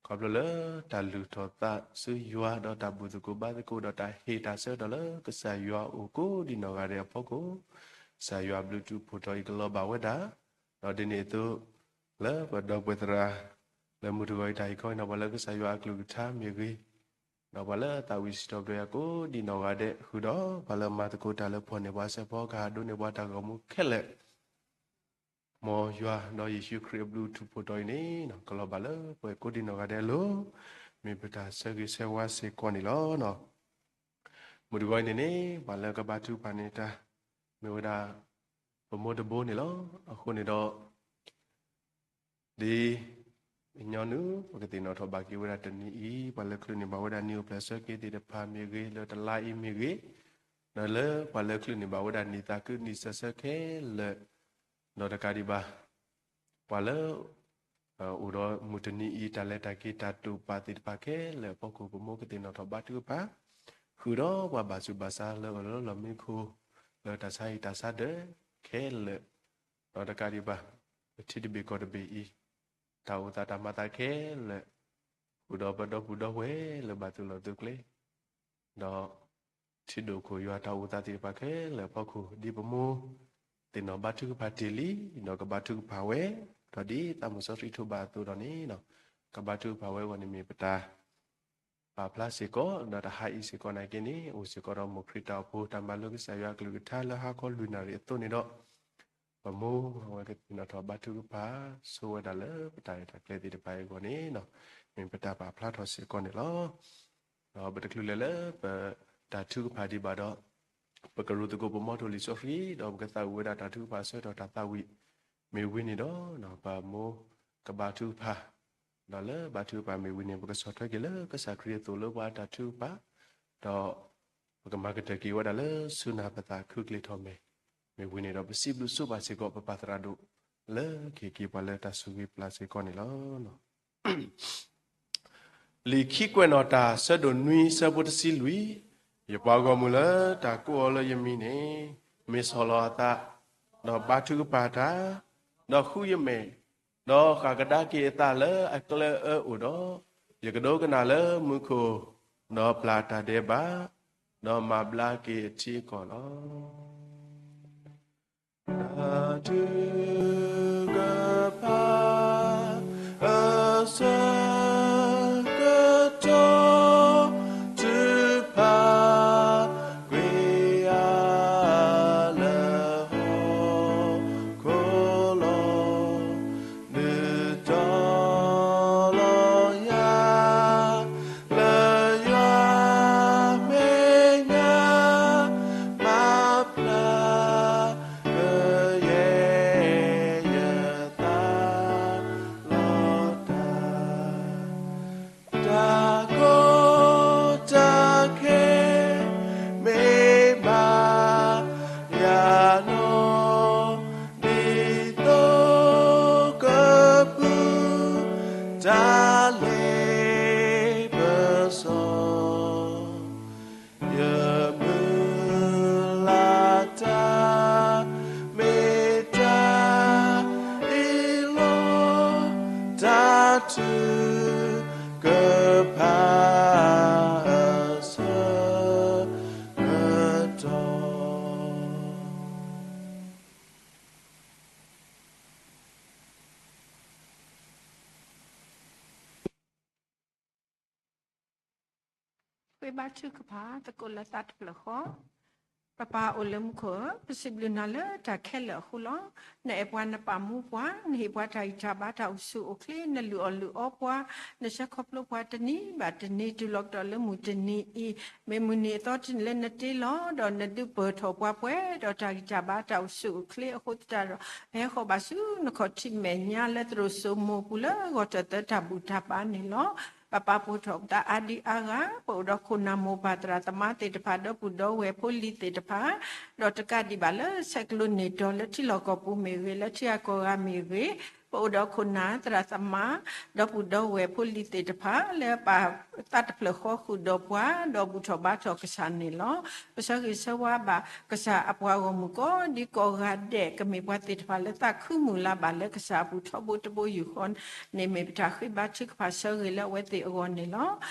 ခီဖျိလၢတၢ်လုၢ်ထီၣ်သးဆူယွၤ ဒီးတၢ်ဘူၣ်သကိးဘါသကိး ဒီးတၢ်ဟ့ၣ်တၢ်ဆၢကတီၢ်လၢကစၢ်ယွၤအအိၣ်ကိးဒံနီၢ်ဂၤဒဲးအဖီခိၣ်, ကစၢ်ယွၤအဘျုးအဖှိၣ်ထီၣ်အံၤကလီၤဘၣ်ဝဲဒၣ်, ဒီးဒ်န့ၣ်အသိး လၢပဒီပုၢ်ဝဲၢ်သရၣ် လၢမုၢ်တဂီၤအံၤတၢ်ဟ့ၣ်ခီအံၤန့ၣ် ပှၤလၢကစၢ်ယွၤအကလုၢ်ကထါမ့ၢ်ဂ့ၤ, ဒီးပှၤလၢအသးဝံၣ်စူၣ်ထီၣ်ပတြၢၤယၤကိးဒံနီၢ်ဂၤဒဲး ဃုာ်ဒီးပှၤလၢမၤသကိးတၢ်လၢပှၤန့ၣ် ပှၤစဲးဖီကဟးဒိးန့ၢ်ပှၤတၢ်ဂီၤမူခဲလၢာ် မ်ယွၤဒီးယ့ၣ်ၡူးခရံာ်အဘျုးအဖှိၣ်ထီၣ်အံၤန့ၣ် ကလီၤဘၣ်လၢပှၤကိးဒံနီၢ်ဂၤဒဲးအလိၤ, မ့ၢ်ပတၢ်ဆၢဂ့ၤဆၢဝါစ့ၢ်ကီးန့ၣ်လီၤ. မုၢ်တဂီၤအံၤန့ၣ်န့ၣ် ပှၤလၢကဘါထုကဖၣ်န့ၢ်တၢ် မ့ၢ်ဝဲဒၣ် ပမိၢ်တဘိန့ၣ်လီၤ. အဃိန့ၣ်ဒီး ဒ်ညီနုၢ် ပကသ့ၣ်နီၣ်ထီၣ်ဘၣ်က့ၤဝဲဒၣ်တနံၤအံၤ ပှၤလၢချုးန့ၢ်ဘၣ်ဝဲဒၣ်နံၣ်အိၣ်ဖျဲၣ်ဆၢက့ၤသ့ၣ်တဖၣ်မ့ၢ်ဂ့ၤ, လၢတလါအံၤမ့ၢ်ဂ့ၤ, ဒီးလၢပှၤလၢချုးန့ၢ်ဘၣ်ဝဲဒၣ်နံၣ်သးခုနံၣ်စၢၤဆၢခဲလၢာ်, ဒီးတကးဒံးဘၣ် ပှၤလၢ အိၣ်ဒီးမုၢ်တနံၤအံၤ တၢ်လဲၤတၢ်က့ၤတၢ်တိာ်ပာ်သ့ၣ်တဖၣ်ခဲလၢာ်အဖီခိၣ် ပမိၢ်ကသ့ၣ်နီၣ်ထီၣ်ဘါထုကဖၣ်, ဃုာ်ဒီးပှၤဘၣ်ဆူးဘၣ်ဆါလၢအအိၣ်လၢလီၢ်မံခိၣ် လၢတၢ်ဆါဟံၣ်တၢ်ဆါဒၢးခဲလၢာ်, ဒီးတကးဒံးဘၣ် ပထံတဘ့ၣ်ကီၢ်တဘ့ၣ်အံၤ တၢ်အိၣ်သးတၢ်မၤသးခဲလၢာ်, ဃုာ်ဒီးပဒီပုၢ်ဒီဝဲၢ်လၢဘၣ်သုးလီၢ်သုးကျဲ ဒီး ထံဒိၣ်ခိၣ်ယွၤတၢ်အိၣ်သးသ့ၣ်တဖၣ်ခဲလၢာ်အဖီခိၣ် ဒ်ပမိၢ်သ့ၣ်နီၣ်ဘါထုကဖၣ်တ့ၢ်လံ, ဒီးကဘါထုကဖၣ်ဝဲ, ဒီးဒ်သးမုၢ်စီဆှံထိးဘၣ်အသိးဒီးန့ၣ်, ကဘါထုကဖၣ်ဝဲအဂီၢ်န့ၣ်မ့ၢ်ပတၢ် ပာ်ဖျါစ့ၢ်ကီး, ဒီးတဟါအံၤစ့ၢ်ကီးနာ်က့န့ၣ် အိၣ်စ့ၢ်ကီးဒီးမိၢ်ခရံာ်တၢ်အိၣ်ဖှိၣ် တၢ်မၤလိကစၢ်ယွၤအကလုၢ်ကထါလၢဟါခီလွံၢ်နၣ်ရံၣ်အသိးန့ၣ်ဒီး, ပမိၢ်အဝဲကသ့ၣ်နီၣ်ထီၣ်ဘါထုကဖၣ် ဆိဝဲဒၣ်လၢပတၢ်ရဲၣ်တၢ်ကျဲၤသ့ၣ်တဖၣ်အံၤအဂီၢ်န့ၣ်, မ့ၢ်ပတၢ်ပာ်ဖျါထီၣ်စ့ၢ်ကီးန့ၣ်လီၤ. ဒီးပတချုးလဲၤလၢပတၢ်ထုကဖၣ်ဒံးဘၣ်ဒီး, ပကရူၢ်သကိးပမိၢ်ထိၣ်လံာ်စီဆှံ ဒီးပကသးဝံၣ်ဝဲဒၣ်တၢ်ထုကဖၣ်ဆၢကတီၢ်တၢ်သးဝံၣ်, မ့ၢ်ဝံၤန့ၣ်ဒီး ပမိၢ်ကဘါထုကဖၣ်, ဒီးလၢဘါထုကဖၣ်မ့ၢ်ဝံၤန့ၣ် ပကဆီၣ်ထွဲက့ၤလၢကစၢ်ခရံာ်အသိးလၢပှၤအတၢ်ထုကဖၣ်, ဒီး ပကမၤကတၢၢ်က့ၤဝဲဒၣ်လၢဆူနၢ်ပသးခုကျ့ထီၣ်မဲာ်, မ့ၢ်ဝံၤန့ၣ်ဒီး ပစံးဘျုးဆိဘၣ်စ့ၢ်ကီးပပၢ်သရၣ်ဒိၣ် လၢကဟ့ၣ်က့ၤပှၤလၢတၢ်ဆိၣ်ဂ့ၤပျၢ်စ့ၢ်ကီးန့ၣ်လီၤ. လံာ်ခံကွဲးနီၣ်တၢ်ဆၢဒိၣ်နွံဆၢဖိတဆံလွံၢ်, ယပှၤဂီၢ်မုၢ်လၢတၢ်ကိးအီၤလၢယမံၤန့ၣ်, မ့ၢ်ဆီၣ်လီၤအသး, ဒီးဘါထုကဖၣ်တၢ်, ဒီးဃုယမဲာ်, ဒီးဃၣ်ကဒါက့ၤအသးလၢအကျဲအၢအိၣ်ဒီး, ယကဒိကနၣ်လၢမူခိၣ်, ဒီးပျၢ်တၢ်ဒဲးဘး, ဒီးမၤဘျါက့ၤအထံအကီၢ်လီၤ. တၢ်ထုကဖၣ် အဆၢကတီၢ် ထုကဖၣ်ကွံာ်ယၤလၢဟီၣ်ခိၣ်လီၤ. ဒုးတီၤလီၤယၤ လၢယွၤမဲာ်ညါ မၤပျၢ် ကယဲၢ်ယသးလီၤတၢ်, တၢ်ကီတၢ်ခဲ မ့ၢ်ဘၣ်ယၤနီၢ် ဒ်သိးကပုၢ် တၢ်လ့ပစီ ယမုၢ်လၢ်တၢ် မ့ၢ်တၢ်အ့ၣ်လိာ် တၢ်ထုကဖၣ် အဆၢကတီၢ် ဃ့ဘါထုကဖၣ်သကိးလၢသးတဖျၢၣ်ဃီ. ပၢ်အိၣ်လၢမူခိၣ်ဧၢ, ပစံးဘျုးနၤလၢတၢ်ခဲလၢာ်အဃိလီၤ. နအဲၣ်ပှၤနပာ်မူပှၤ, နဟ့ၣ်ပှၤတၢ်ဂံၢ်တၢ်ဘါတၢ်အိၣ်ဆူၣ်အိၣ်ချ့, နလုၢ်အီၣ်လုၢ်အီပှၤ, နဆှၢခီဖျိပှၤတနံၤဘၣ်တနံၤ တုၤလီၤကဒီးလၢမုၢ်တနံၤအံၤ, မ့ၢ်မုၢ်နံၤအသီတနံၤလၢနတ့လီၤ, ဒီးနဒုးပၢၢ်ထီၣ်ပှၤပှဲၤဒီးတၢ်ဂံၢ်တၢ်ဘါတၢ်အိၣ်ဆူၣ်အိၣ်ချ့အဃိသတးဒီး, ပဟဲဃီၤဘၣ်ဆူနခီၣ်ထံးမဲာ်ညါလၢသရိာ်စိမိၤပူၤလၢဂီၤတၢၢ်သၢတၢ်ဘူၣ်တၢ်ဘါန့ၣ်လီၤ. ပပာ်ဖှိၣ်ထီၣ်ပသးအါဒံအါဂၤ, ပအိၣ်ဒီးခိၣ်နၢ်မိၢ်ပၢ်သရၣ်သမါသ့ၣ်တဖၣ် ဒီပုၢ်ဒီဝဲၢ်ဖိလံၤသ့ၣ်တဖၣ်, ဒီးတကးဒံးဘၣ်လၢဆဲးကျိးန့ၢ်တီၤလၢထံလီၢ်ကီၢ်ပူၤမ့ၢ်ဂ့ၤ, လၢထံဂၤကီၢ်ဂၤမ့ၢ်ဂ့ၤ, ပအိၣ်ဒီးခိၣ်နၢ်သရၣ်သမါ ဒီပုၢ်ဒီဝဲၢ်ဖိလံၤသ့ၣ်တဖၣ် လၢပာ်သးတဖျၢၣ်ဃီဃုာ်ဒီးပှၤ, ဒီးဘူၣ်ထီၣ်ဘါထီၣ်ကစၢ်န့ၣ်လီၤ. ပဆၢဂ့ၤဆၢဝါဘၣ်ကစၢ်အပှၤဂီၢ်မုၢ်ကိးဒံကိးဂၤဒဲး ကမ့ၢ်ပှၤသ့ၣ်တဖၣ်လၢသးခုမုၢ်လၢ်ဘၣ်လၢကစၢ်အပူၤထီဘိတဘိယူၢ်ဃီန့ၣ် မ့ၢ်ပတၢ်ဃ့ဘါထုကဖၣ်ဆၢဂ့ၤလၢအဝဲသ့ၣ်အဂီၢ်န့ၣ်လီၤ.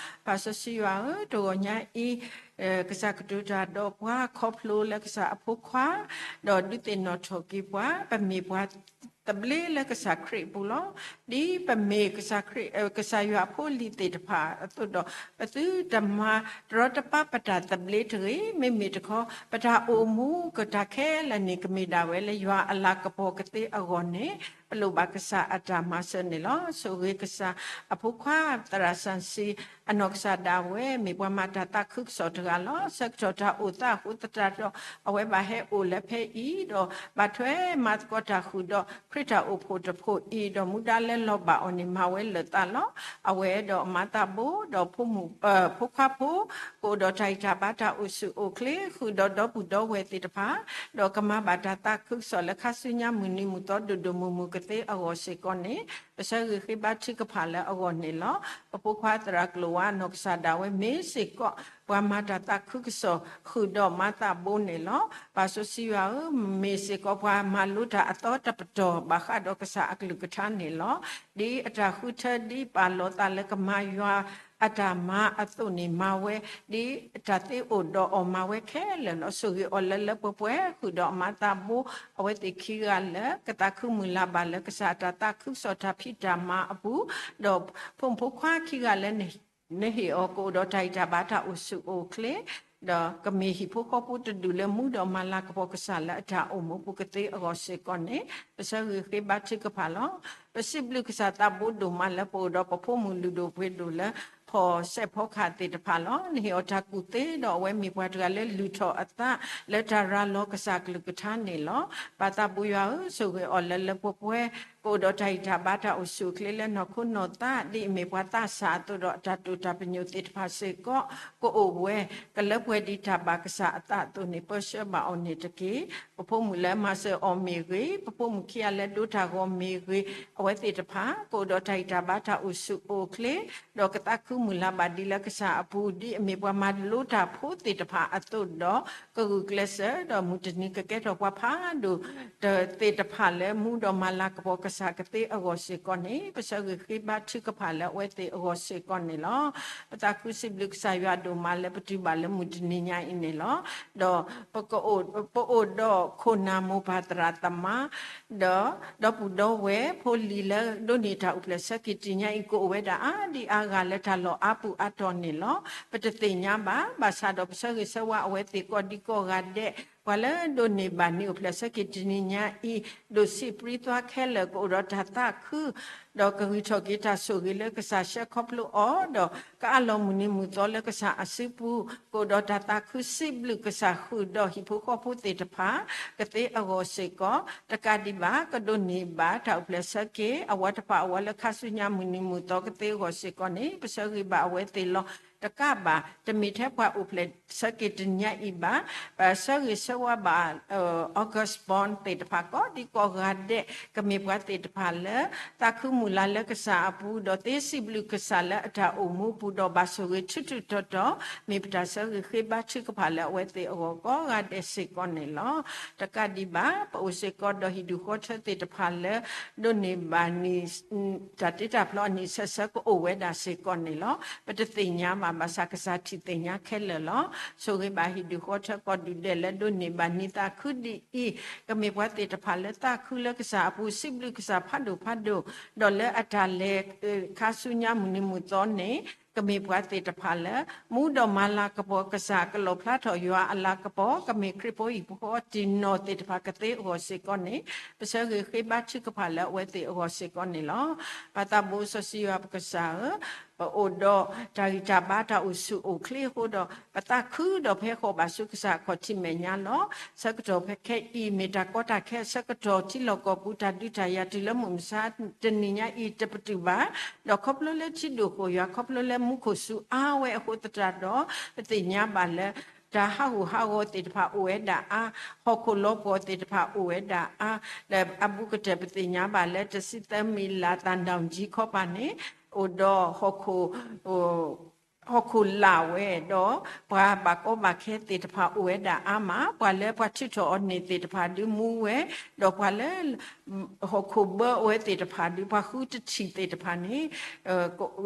ပၢ်စီဆှံယွၤဧၢ, တဂီၤညါအံၤ ကစၢ်ကတိၤတၢ်ဒီးပှၤခီဖျိလၢကစၢ်အဖိခွါ, ဒီးဒုးသ့ၣ်နီၣ်ထီၣ်က့ၤပှၤ, ပမ့ၢ်ပှၤသဘျ့လၢကစၢ်ခရံာ်အပူၤလီၤ. ဒ်ပမ့ၢ်ကစၢ်ခရံာ်, ကစၢ်ယွၤအဖိလံၤသ့ၣ်တဖၣ်အသိးဒီး, ပသုတမၤတရီတပါပတၢ်သဘျ့တဂ့ၤ. မ့မ့ၢ်တခီ, ပတၢ်အိၣ်မူကတၢ်ခဲလၢာ်န့ၣ် ကမ့ၢ်ဒၣ်ဝဲလၢယွၤအလၤကပီၤကသ့အဂီၢ်န့ၣ်, ပလိၣ်ဘၣ်ကစၢ်အတၢ်မၤစၢၤန့ၣ်လီၤ. ဆိၣ်ဂ့ၤကစၢ်အဖိခွါသရၣ်စၢ်စံ အနီၢ်ကစၢ်ဒၣ်ဝဲ မ့ၢ်ပှၤမၤတၢ်သးခုကစီၣ်တဂၤလီၤ. ဆၢကတီၢ်တၢ်အိၣ်သးအဃိသတးဒီး အဝဲဘၣ်ဟဲအိၣ်လၢဖဲအံၤဒီး ဘၣ်ထွဲမၤသကိးတၢ်ဃုာ်ဒီး ခရံာ်တၢ်အိၣ်ဖှိၣ်တဖှိၣ်အံၤ, ဒီးမူဒါလၢလီၤဘၣ်အီၤန့ၣ် မၤဝဲလၢာ်သးလီၤ. အဝဲဒီးအမါသးဘိ ဒီးဖိမုၣ်, ဖိခွါဖိ ကအိၣ်ဒီးတၢ်ဂံၢ်တၢ်ဘါတၢ်အိၣ်ဆူၣ်အိၣ်ချ့ ဃုာ်ဒီးဒီပုၢ်ဒီဝဲၢ်သ့ၣ်တဖၣ်, ဒီးကမၤဘၣ်တၢ်သးခုကစီၣ်လၢခါဆူညါမုၢ်နံၤမုၢ်သီဒိၣ်ဒိၣ်မုၢ်မုၢ်ကသ့အဂီၢ်စ့ၢ်ကီးန့ၣ်, ပဆၢဂ့ၤဃ့ဘါထုကဖၣ်လၢအဂီၢ်န့ၣ်လီၤ. ပဖိခွါသရၣ်ကျိၤဝါအနီၢ်ကစၢ်ဒၣ်ဝဲ မ့ၢ်စ့ၢ်ကီး ပှၤမၤတၢ်သးခုကစီၣ် ဃုာ်ဒီးမၤသးဘိန့ၣ်လီၤ. ပၢ်စီဆှံယွၤဧၢ, မ့ၢ်စ့ၢ်ကီးပှၤမၤလိတၢ်အသီတပတီၢ် ဘၣ်ဃးဒီးကစၢ်အကလုၢ်ကထါန့ၣ်လီၤ. ဒ်အတၢ်ဃုထၢ ဒ်ပာ်လီၤသးလၢကမၤယွၤအတၢ်မၤအသိးန့ၣ် မၤဝဲ, ဒ်တၢ်သ့အိၣ်ဒီးအီၤမၤဝဲခဲလၢာ်လီၤ. ဆိၣ်ဂ့ၤအီၤလၢလၢပှဲၤပှဲၤ ဃုာ်ဒီးအမါသးဘိ အဝဲသ့ၣ်ခံဂၤလၢာ် ကသးခုမုၢ်လၢ်ဘၣ်လၢကစၢ်အတၢ်သးခုကစီၣ်တၢ်ဖံးတၢ်မၤအပူၤ, ဒီးဖိမုၣ်ဖိခွါခံဂၤလၢ နဟ့ၣ်အီၤကအိၣ်ဒီးတၢ်ဂံၢ်တၢ်ဘါတၢ်အိၣ်ဆူၣ်အိၣ်ချ့, ဒီးကမ့ၢ်ဟံၣ်ဖိဃီဖိတဒူၣ်လၢမူဒီးမၤလၤကပီၤကစၢ်လၢအတၢ်အိၣ်မူပူၤကသ့အဂီၢ်စ့ၢ်ကီးန့ၣ်, ပဆၢဂ့ၤဃ့ဘါထုကဖၣ်လီၤ. ပစံးဘျုးကစၢ်သးဘိဒိၣ်မးလၢပအိၣ်ဒီးပဖိမုၣ်လုၢ်ဒိၣ်ပှ့ၤဒိၣ်လၢ ဖီၣ်စဲးဖီခၣ်သ့ၣ်တဖၣ်လီၤ. နဟ့ၣ်အီၤတၢ်ကူၣ်သ့ဒီးအဝဲမ့ၢ်ပှၤတဂၤလၢလုၢ်ထီၣ်အသး လၢတၢ်ရၤလီၤကစၢ်ကလုၢ်ကထါန့ၣ်လီၤ. ပၢ်သးဘိယွၤဧၢ, ဆိၣ်ဂ့ၤအီၤလၢလၢပှဲၤပှဲၤ ကအိၣ်ဒီးတၢ်ဂံၢ်တၢ်ဘါတၢ်အိၣ်ဆူၣ်အိၣ်ချ့လၢနီၢ်ခိနီၢ်သး ဒ်အမ့ၢ်ပှၤသးစၢ်အသိးဒီးအတၢ်တိာ်တၢ်ပညိၣ်သ့ၣ်တဖၣ်စ့ၢ်ကီး ကအိၣ်ဝဲ ကလၢပှဲၤဒံးတၢ်ဘၣ်ကစၢ်အသးအသိးန့ၣ် ပၢဆှၢဘၣ်အီၤန့ၣ်တက့ၢ်. ပဖိမုၣ်လၢမၤစၢၤအီၤမ့ၢ်ဂ့ၤ, ပဖိမုၣ်ခံဂၤလၢဒိတၢ်ဂီၤမ့ၢ်ဂ့ၤ, အဝဲသ့ၣ်တဖၣ် ကအိၣ်ဒီးတၢ်ဂံၢ်တၢ်ဘါတၢ်အိၣ်ဆူၣ်အိၣ်ချ့ ဒီးကသးခုမုၢ်လၢ်ဘၣ်ဒံးလၢကစၢ်အပူၤ ဒ်အမ့ၢ်ပှၤမၤလိတၢ်ဖိသ့ၣ်တဖၣ်အသိးဒီး ကဂုာ်ကျဲးစၢး ဒီးမုၢ်တနံၤကကဲထီၣ်ပှၤဖးဒိၣ် သ့ၣ်တဖၣ်လၢမူဒီးမၤလၤကပီၤကစၢ်ကသ့အဂီၢ်စ့ၢ်ကီးန့ၣ် ပဆၢဂ့ၤဃ့ဘါထုကဖၣ်လၢအဝဲသ့ၣ်အဂီၢ်စ့ၢ်ကီးန့ၣ်လီၤ. ပသးခုစံးဘျုးကစၢ်ယွၤဒိၣ်မးလၢပတုၤဘၣ်လၢမုၢ်တနံၤညါအံၤန့ၣ်လီၤ. ဒီးပကအိၣ်, ပအိၣ်ဒီးခိၣ်နၢ်မိၢ်ပၢ်သရၣ်သမါ ဒီး ဒီပုၢ်ဒီဝဲၢ်ဖိလံၤလၢဒိးန့ၢ်တၢ်အိၣ်ဖျဲၣ်ဆၢက့ၤတနံၤညါအံၤ ကအိၣ်ဝဲဒၣ်အါဒံအါဂၤလၢတၢ်လီၢ်အါပူၤအါတီၢ်န့ၣ်လီၤ. ပတသ့ၣ်ညါဘၣ်, ဘၣ်ဆၣ်ဒီးပဆၢဂ့ၤဆၢဝါအဝဲသ့ၣ်ကိးဒံကိးဂၤဒဲး ပှၤလၢဒိးန့ၢ်ဘၣ်န့ၣ်အိၣ်ဖျဲၣ်ဆၢက့ၤတနံၤညါအံၤ ဒိၣ်ဆံးပြံသွါခဲလၢာ် ကအိၣ်ဒီးတၢ်သးခု ဒီးကဂံၢ်ထီၣ်က့ၤတၢ်ဆိၣ်ဂ့ၤလၢကစၢ်ဆှၢခီဖျိအီၤ, ဒီးကအးလီၤမုၢ်နံၤမုၢ်သီလၢကစၢ်အစုပူၤ ကအိၣ်ဒီးတၢ်သးခုစံးဘျုးကစၢ်ဃုာ်ဒီးဟံၣ်ဖိဃီဖိသ့ၣ်တဖၣ် ကသ့အဂီၢ်စ့ၢ်ကီး, တကးဒံးဘၣ် ကဒိးန့ၢ်ဘၣ်တၢ်အိၣ်ဖျဲၣ်ဆၢက့ၤ အဝဲတဖၣ်အဝဲလၢခါဆူညါမုၢ်နံၤမုၢ်သီကသ့အဂီၢ်စ့ၢ်ကီးန့ၣ် ပဆၢဂ့ၤဘၣ်အဝဲသ့ၣ်လီၤ. တကးဘၣ် တမ့ၢ်ထဲပှၤအိၣ်ဖျဲၣ်ဆၢက့ၤတနံၤညါအံၤဘၣ်, ပဆၢဂ့ၤဆၢဝါဘၣ် August Burns သ့ၣ်တဖၣ်ကိးဒံကိးဂၤဒဲး ကမ့ၢ်ပှၤသ့ၣ်တဖၣ်လၢ သးခုမုၢ်လၢ်လၢကစၢ်အပူၤ ဒီးသ့စံးဘျုးကစၢ်လၢအတၢ်အိၣ်မူပူၤ ဒီးဘၣ်ဆိၣ်ဂ့ၤထူထူတီတီ မ့ၢ်ပတၢ်ဆၢဂ့ၤဃ့ဘါထုကဖၣ်လၢအဝဲသ့ၣ်အဂီၢ်ကိးဂၤဒဲးစ့ၢ်ကီးန့ၣ်လီၤ. တကးဒံးဘၣ် ပအိၣ်စ့ၢ်ကီးဒီးဟံၣ်ဒူၣ်ဃီထၢသ့ၣ်တဖၣ်လၢ ဒိးန့ၢ်ဘၣ်န့ၣ် တၢ်တ့တၢ်ဖျီအနံၣ်အဆၢဆၢကအိၣ်ဝဲဒၣ်စ့ၢ်ကီးန့ၣ်လီၤ. ပတသ့ၣ်ညါဘၣ်. ဘၣ်ဆၣ်ကစၢ်ထံၣ်သ့ၣ်ညါခဲလၢာ်လီၤ. ဆိၣ်ဂ့ၤဘၣ်ဟံၣ်ဒူၣ်ဃီထၢကီၢ်ဒူၣ်ဒဲးလၢဒိးန့ၢ်ဘၣ်နံၤသးခုဒ်အံၤ, ကမ့ၢ်ပှၤသ့ၣ်တဖၣ်လၢသးခုလၢကစၢ်အပူၤ စံးဘျုးကစၢ်ဖးဒိၣ်ဖးဒိၣ်, ဒီးလၢအတၢ်လဲၤခါဆူညါမုၢ်နံၤမုၢ်သီန့ၣ် ကမ့ၢ်ပှၤသ့ၣ်တဖၣ်လၢ မူဒီးမၤလၤကပီၤကစၢ်ကလီၣ်ဖျါထီၣ်ယွၤအလၤကပီၤ, ကမ့ၢ်ခရံာ်ဖိဟံၣ်ဖိဃီတံၢ်နီၢ်သ့ၣ်တဖၣ်ကသ့အဂီၢ်စ့ၢ်ကီးန့ၣ်, ပဆၢဂ့ၤဃ့ဘါထုကဖၣ်လၢအဝဲသ့ၣ်အဂီၢ်စ့ၢ်ကီးန့ၣ်လီၤ. ပၢ်သးဘိစီဆှံယွၤပကစၢ်ဧၢ, ပအိၣ်ဒီးတၢ်ဂံၢ်တၢ်ဘါတၢ်အိၣ်ဆူၣ်အိၣ်ချ့အဃိဒီး ပသးခုဒီးပဟဲဃီၤဘၣ်ဆူကစၢ်အခီၣ်ထံးမဲာ်ညါလီၤ. ဆၢကတီၢ်ဖဲခဲအံၤ မ့ၢ်တၢ်ကီတၢ်ခဲအဆၢကတီၢ် ထံလီၢ်ကီၢ်ပူၤတၢ်ဒုးတၢ်ယၤတုၤလၢမုၢ်မဆါတနံၤညါအံၤတပတုာ်ဘၣ်, ဒီးခီဖျိလၢထံဒိၣ်ဃိၣ်ယွၤ ခီဖျိလၢမူခိၣ်စူၤအါဝဲအဃိသတးဒီး ပသ့ၣ်ညါဘၣ်လၢ တၢ်ဟးဂူာ်ဟးဂီၤသ့ၣ်တဖၣ်အိၣ်ဝဲဒၣ်အါ, ဟီၣ်ခိၣ်လီၤပှီၢ်သ့ၣ်တဖၣ်အိၣ်ဝဲဒၣ်အါ, ဒီးအဘူးကတၢၢ်ပသ့ၣ်ညါဘၣ်လၢ တဆံသၢမံၤလၢ်သၣ်ဒီၣ်ကၠံခီပၤန့ၣ် အိၣ်ဒီး ဟီၣ်ခိၣ်လာ်ဝဲဒီး ပှၤဘၣ်ကီဘၣ်ခဲသ့ၣ်တဖၣ်အိၣ်ဝဲဒၣ်အါမး, ပှၤလၢပှၤထုးထီၣ်အီၤန့ၣ်သ့ၣ်တဖၣ်ဒုးမူဝဲ, ဒီးပှၤလၢ ဟီၣ်ခိၣ်ဘၢအဝဲသ့ၣ်တဖၣ်ဒုး ပှၤဃုတထံၣ်သ့ၣ်တဖၣ်န့ၣ်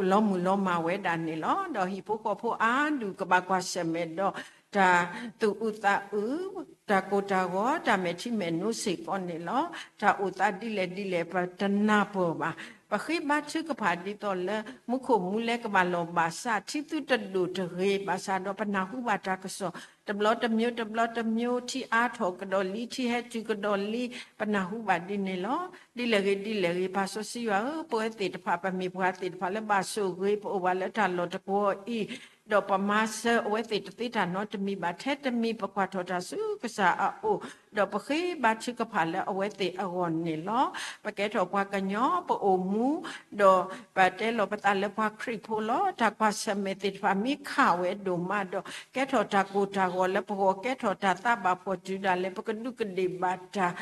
လီၤမုၢ်လီၤမၢ်ဝဲဒၣ်န့ၣ်လီၤ. ဒီးဟံၣ်ဖိဃီဖိအါဒူၣ်ကဘၣ်ကွၢ်ဆၢၣ်မဲာ်ဒီး တၢ်သူၣ်အုးသးအုး, တၢ်ကိၢ်တၢ်ဂီၤ, တၢ်မဲာ်ထံမဲာ်နိစ့ၢ်ကီးန့ၣ်လီၤ. တၢ်အိၣ်သးဒ်လဲၣ်ဒ်လဲၣ် ပတနၢ်ပၢၢ်ဘၣ်. ပဃ့ဘါထုကဖၣ်ဒ်သိးလၢ မူခိၣ်မူလဲကဘၣ်လီၤဘၣ်ဆၣ် ထံသုတဒိၣ်တဂ့ၤ, ဘၣ်ဆၣ်ဒီးပနၢ်ဟူဘၣ်တၢ်ကစီၣ် တဘျီတမျိုး တဘျီတမျိုး ထံအါထီၣ်ကဒီးလံ, ထံဟဲတုၤကဒီးလံ, ပနၢ်ဟူဘၣ်ဒ်န့ၣ်လီၤ. ဒ်လဲၣ်ဂ့ၤဒ်လဲၣ်ဂ့ၤ ပၢ်စီဆှံယွၤဧၢ, ပဝဲသ့ၣ်တဖၣ် ပမ့ၢ်ပှၤသ့ၣ်တဖၣ်လၢဘၣ်ဆိၣ်ဂ့ၤ ပအိၣ်ဘၣ်လၢတၢ်လီၢ်တကွီၤအံၤ, ဒီးပမၤစၢၤအဝဲသ့ၣ်တသ့တၢ်နီတမံၤဘၣ်, ထဲတမံၤ ပကွၢ်ထီၣ်တၢ်ဆူကစၢ်အအိၣ်, ဒီးပဃ့ဘါထုကဖၣ်လၢအဝဲသ့ၣ်အဂီၢ်န့ၣ်လီၤ. ပကဲထီၣ်ပှၤကညီ ပအိၣ်မူ ဒီးပတဲလီၤပသးလၢပှၤခရံာ်ဖိလီၤ. တၢ်ကွၢ်ဆၢၣ်မဲာ်သ့ၣ်တဖၣ်မ့ၢ်ခးဝဲဒိၣ်မးဒီး ကဲထီၣ်တၢ်ကိၢ်တၢ်ဂီၤလၢပဂီၢ်, ကဲထီၣ်တၢ်သးဘၣ်ဖှီၣ်တုၤဒၣ်လဲာ် ပကဒူးကဒ့ၣ်ဘၣ်တၢ်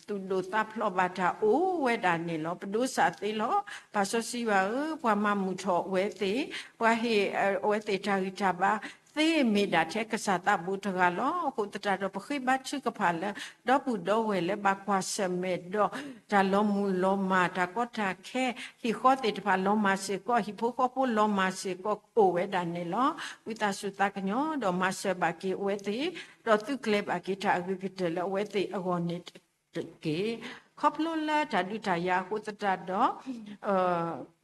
သူၣ်ဒိၣ်သးဖျိးဘၣ်တၢ်အိၣ်ဝဲဒၣ်န့ၣ်လီၤ. ပဒိးစးသ့လီၤ. ပၢ်စီဆှံယွၤဧၢ, ပှၤမၤမုာ်ထီၣ်အဝဲသ့ၣ်, ပှၤဟ့ၣ်အဝဲသ့ၣ်တၢ်ဂံၢ်တၢ်ဘါ သ့မ့ၢ်ဒၣ်ထဲကစၢ်သးဘိတဂၤလီၤ. အဃိသတးဒီး ပဃ့ဘါထုကဖၣ်လၢ ဒီပုၢ်ဒီဝဲၢ်လၢဘၣ်ကွၢ်ဆၢၣ်မဲာ်ဒီး တၢ်လီၤမုၢ်လီၤမၢ် တၢ်ကီတၢ်ခဲ, ဟံၣ်ဃီသ့ၣ်တဖၣ်လီၤမၢ်စ့ၢ်ကီး, ဟံၣ်ဖိဃီဖိလီၤမၢ်စ့ၢ်ကီး အိၣ်ဝဲဒၣ်န့ၣ်လီၤ. ဝံသးစူၤသးကညီၤဒီးမၤစၢၤဘၣ်က့ၤအဝဲသ့ၣ်, ဒီးသုးကျဲၤဘၣ်က့ၤတၢ်အဂ့ၤကတၢၢ်လၢအဝဲသ့ၣ်အဂီၢ်န့ၣ်တက့ၢ်. ခီဖျိလၢတၢ်ဒုးတၢ်ယၤအဃိသတးဒီး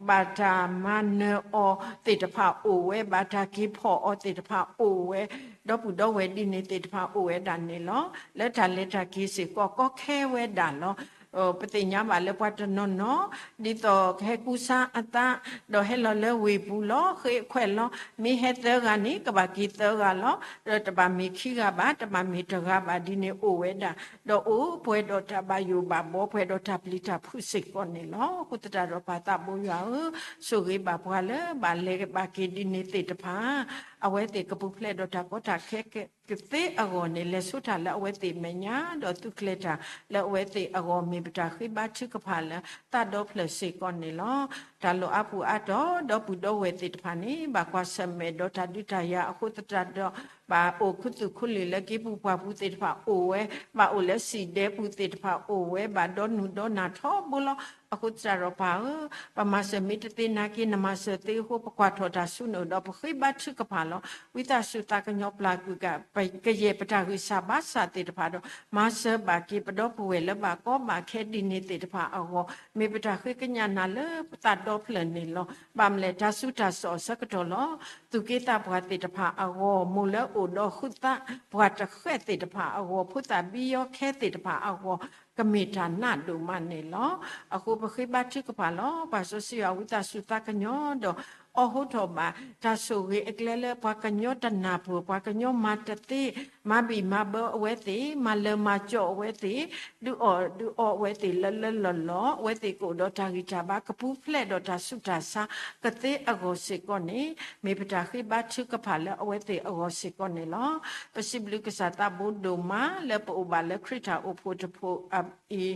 ဘၣ်တၢ်မၤနၢၤအီၤသ့ၣ်တဖၣ်အိၣ်ဝဲ, ဘၣ်တၢ်က့ၤဖီၣ်အီၤသ့ၣ်တဖၣ်အိၣ်ဝဲ, ဒီပုၢ်ဒီဝဲၢ်ဒ်န့ၣ်သ့ၣ်တဖၣ်အိၣ်ဝဲဒၣ်န့ၣ်လီၤ. လၢတၢ်လဲၤတၢ်က့ၤစ့ၢ်ကီး ကီခဲဝဲဒၣ်လီၤ. ပသ့ၣ်ညါဘၣ်လၢပှၤတနီၤနီၤ ဒ်သိးကဟဲကူစါအသး, ဒီးဟဲလီၤလၢဝ့ၢ်ပူၤလီၤ, ဃ့ခွဲးလီၤ, မ့ၢ်ဟဲသၢဂၤန့ၣ် ကဘၣ်က့ၤသၢဂၤလီၤ. ဒီးတဘၣ်မ့ၢ်ခံဂၤဘၣ်, တဘၣ်မ့ၢ်တဂၤဘၣ်ဒ်န့ၣ်အိၣ်ဝဲဒၣ်, ဒီးအိၣ်ပှဲၤဒီးတၢ်ဘၣ်ယိၣ်ဘၣ်ဘီ ပှဲၤဒီးတၢ်ပျံၤတၢ်ဖုးစ့ၢ်ကီးန့ၣ်လီၤ. အဃိသတးဒီးပၢ်သးဘိယွၤဧၢ, ဆိၣ်ဂ့ၤဘၣ်ပှၤလၢဘၣ်လဲၤဘၣ်က့ၤဒ်န့ၣ်သ့ၣ်တဖၣ်, အဝဲသ့ၣ်ကပူၤဖျဲးဒီးတၢ်ကီတၢ်ခဲကသ့အဂီၢ်န့ၣ် လဲၤဆိတၢ်လၢအဝဲသ့ၣ်မဲာ်ညါ, ဒီးသုးကျဲၤတၢ်လၢအဝဲသ့ၣ်အဂီၢ် မ့ၢ်ပတၢ်ဃ့ဘါထုကဖၣ်လၢသးဒီဖျၢၣ်စ့ၢ်ကီးန့ၣ်လီၤ. တၢ်လီၢ်အါပူၤအါတီၤ ဒီပုၢ်ဒီဝဲၢ်သ့ၣ်တဖၣ်န့ၣ် ဘၣ်ကွၢ်ဆၢၣ်မဲာ်ဒီးတၢ်ဒုးတၢ်ယၤအဃိသတးဒီး ဘၣ်အိၣ်ခူသူၣ်ခူလံာ်လၢက့ၤပူၤပှၢ်ပူၤသ့ၣ်တဖၣ်အိၣ်ဝဲ, ဘၣ်အိၣ်လၢစံၣ်ဒဲပူၤသ့ၣ်တဖၣ်အိၣ်ဝဲ, ဘၣ်ဒီနုၢ်ဒီနၢ်ထီဘိလီၤ. အဃိသတးဒီးပၢ်ဧၢ, ပမၤစၢၤမ့ၢ်တသ့နာ်က့ နမၤစၢၤသ့အဃိ ပကွၢ်ထီၣ်တၢ်ဆူနအိၣ်ဒီး ပဃ့ဘါထုကဖၣ်လီၤ. ဝံသးစူၤသးကညီၤပျၢ်ကွံာ်က့ၤ ကယဲၢ်ပတၢ်ဂံၢ်စၢ်ဘါစၢ်သ့ၣ်တဖၣ်ဒီး မၤစၢၤဘၣ်က့ၤပဒီပုၢ်ဝဲၢ်လၢဘၣ်ကီဘၣ်ခဲဒ်န့ၣ်သ့ၣ်တဖၣ်အဂီၢ်, မ့ၢ်ပတၢ်ဃ့ကညးနၤလၢပသးဒီဖျၢၣ်န့ၣ်လီၤ. ဘၣ်မလဲၣ် တၢ်ဆူးတၢ်ဆါအဆၢကတီၢ်လီၤ. သူၣ်က့သးပှၢ်သ့ၣ်တဖၣ်အဂီၢ်, မိၢ်လၢအိၣ်ဒီးဃုသးပှၢ်တဃဲၣ်သ့ၣ်တဖၣ်အဂီၢ်, ဖိသၣ်ဘံယီခဲသ့ၣ်တဖၣ်အဂီၢ်, ကမ့ၢ်တၢ်နးဒိၣ်မးန့ၣ်လီၤ. အဃိပဃ့ဘါထုကဖၣ်လီၤ. ပၢ်စီဆှံယွၤ ဝံသးစူၤသးကညီၤဒီး အိးထီၣ်ဘၣ် တၢ်ဆိၣ်ဂ့ၤအကျဲလၢပှၤကညီတနၢ်ပၢၢ်, ပှၤကညီမၤတသ့, မၤဘံၣ်မၤဘၢအဝဲသ့ၣ်, မၤလၢၤမၤကၠီအဝဲသ့ၣ်, ဒုးအီၣ်ဒုးအီအဝဲသ့ၣ်လၢလၢလီၢ်လီၢ်, အဝဲသ့ၣ်ကအိၣ်ဒီးတၢ်ဂံၢ်တၢ်ဘါ ကပူၤဖျဲးဒီးတၢ်ဆူးတၢ်ဆါကသ့အဂီၢ်စ့ၢ်ကီးန့ၣ်, မ့ၢ်ပတၢ်ဃ့ဘါထုကဖၣ်လၢအဝဲသ့ၣ်အဂီၢ်စ့ၢ်ကီးန့ၣ်လီၤ. ပစံးဘျုးကစၢ်သးဘိဒိၣ်မး လၢပအိၣ်ဘၣ်လၢခရံာ်တၢ်အိၣ်ဖှိၣ်တဖှိၣ်အံၤ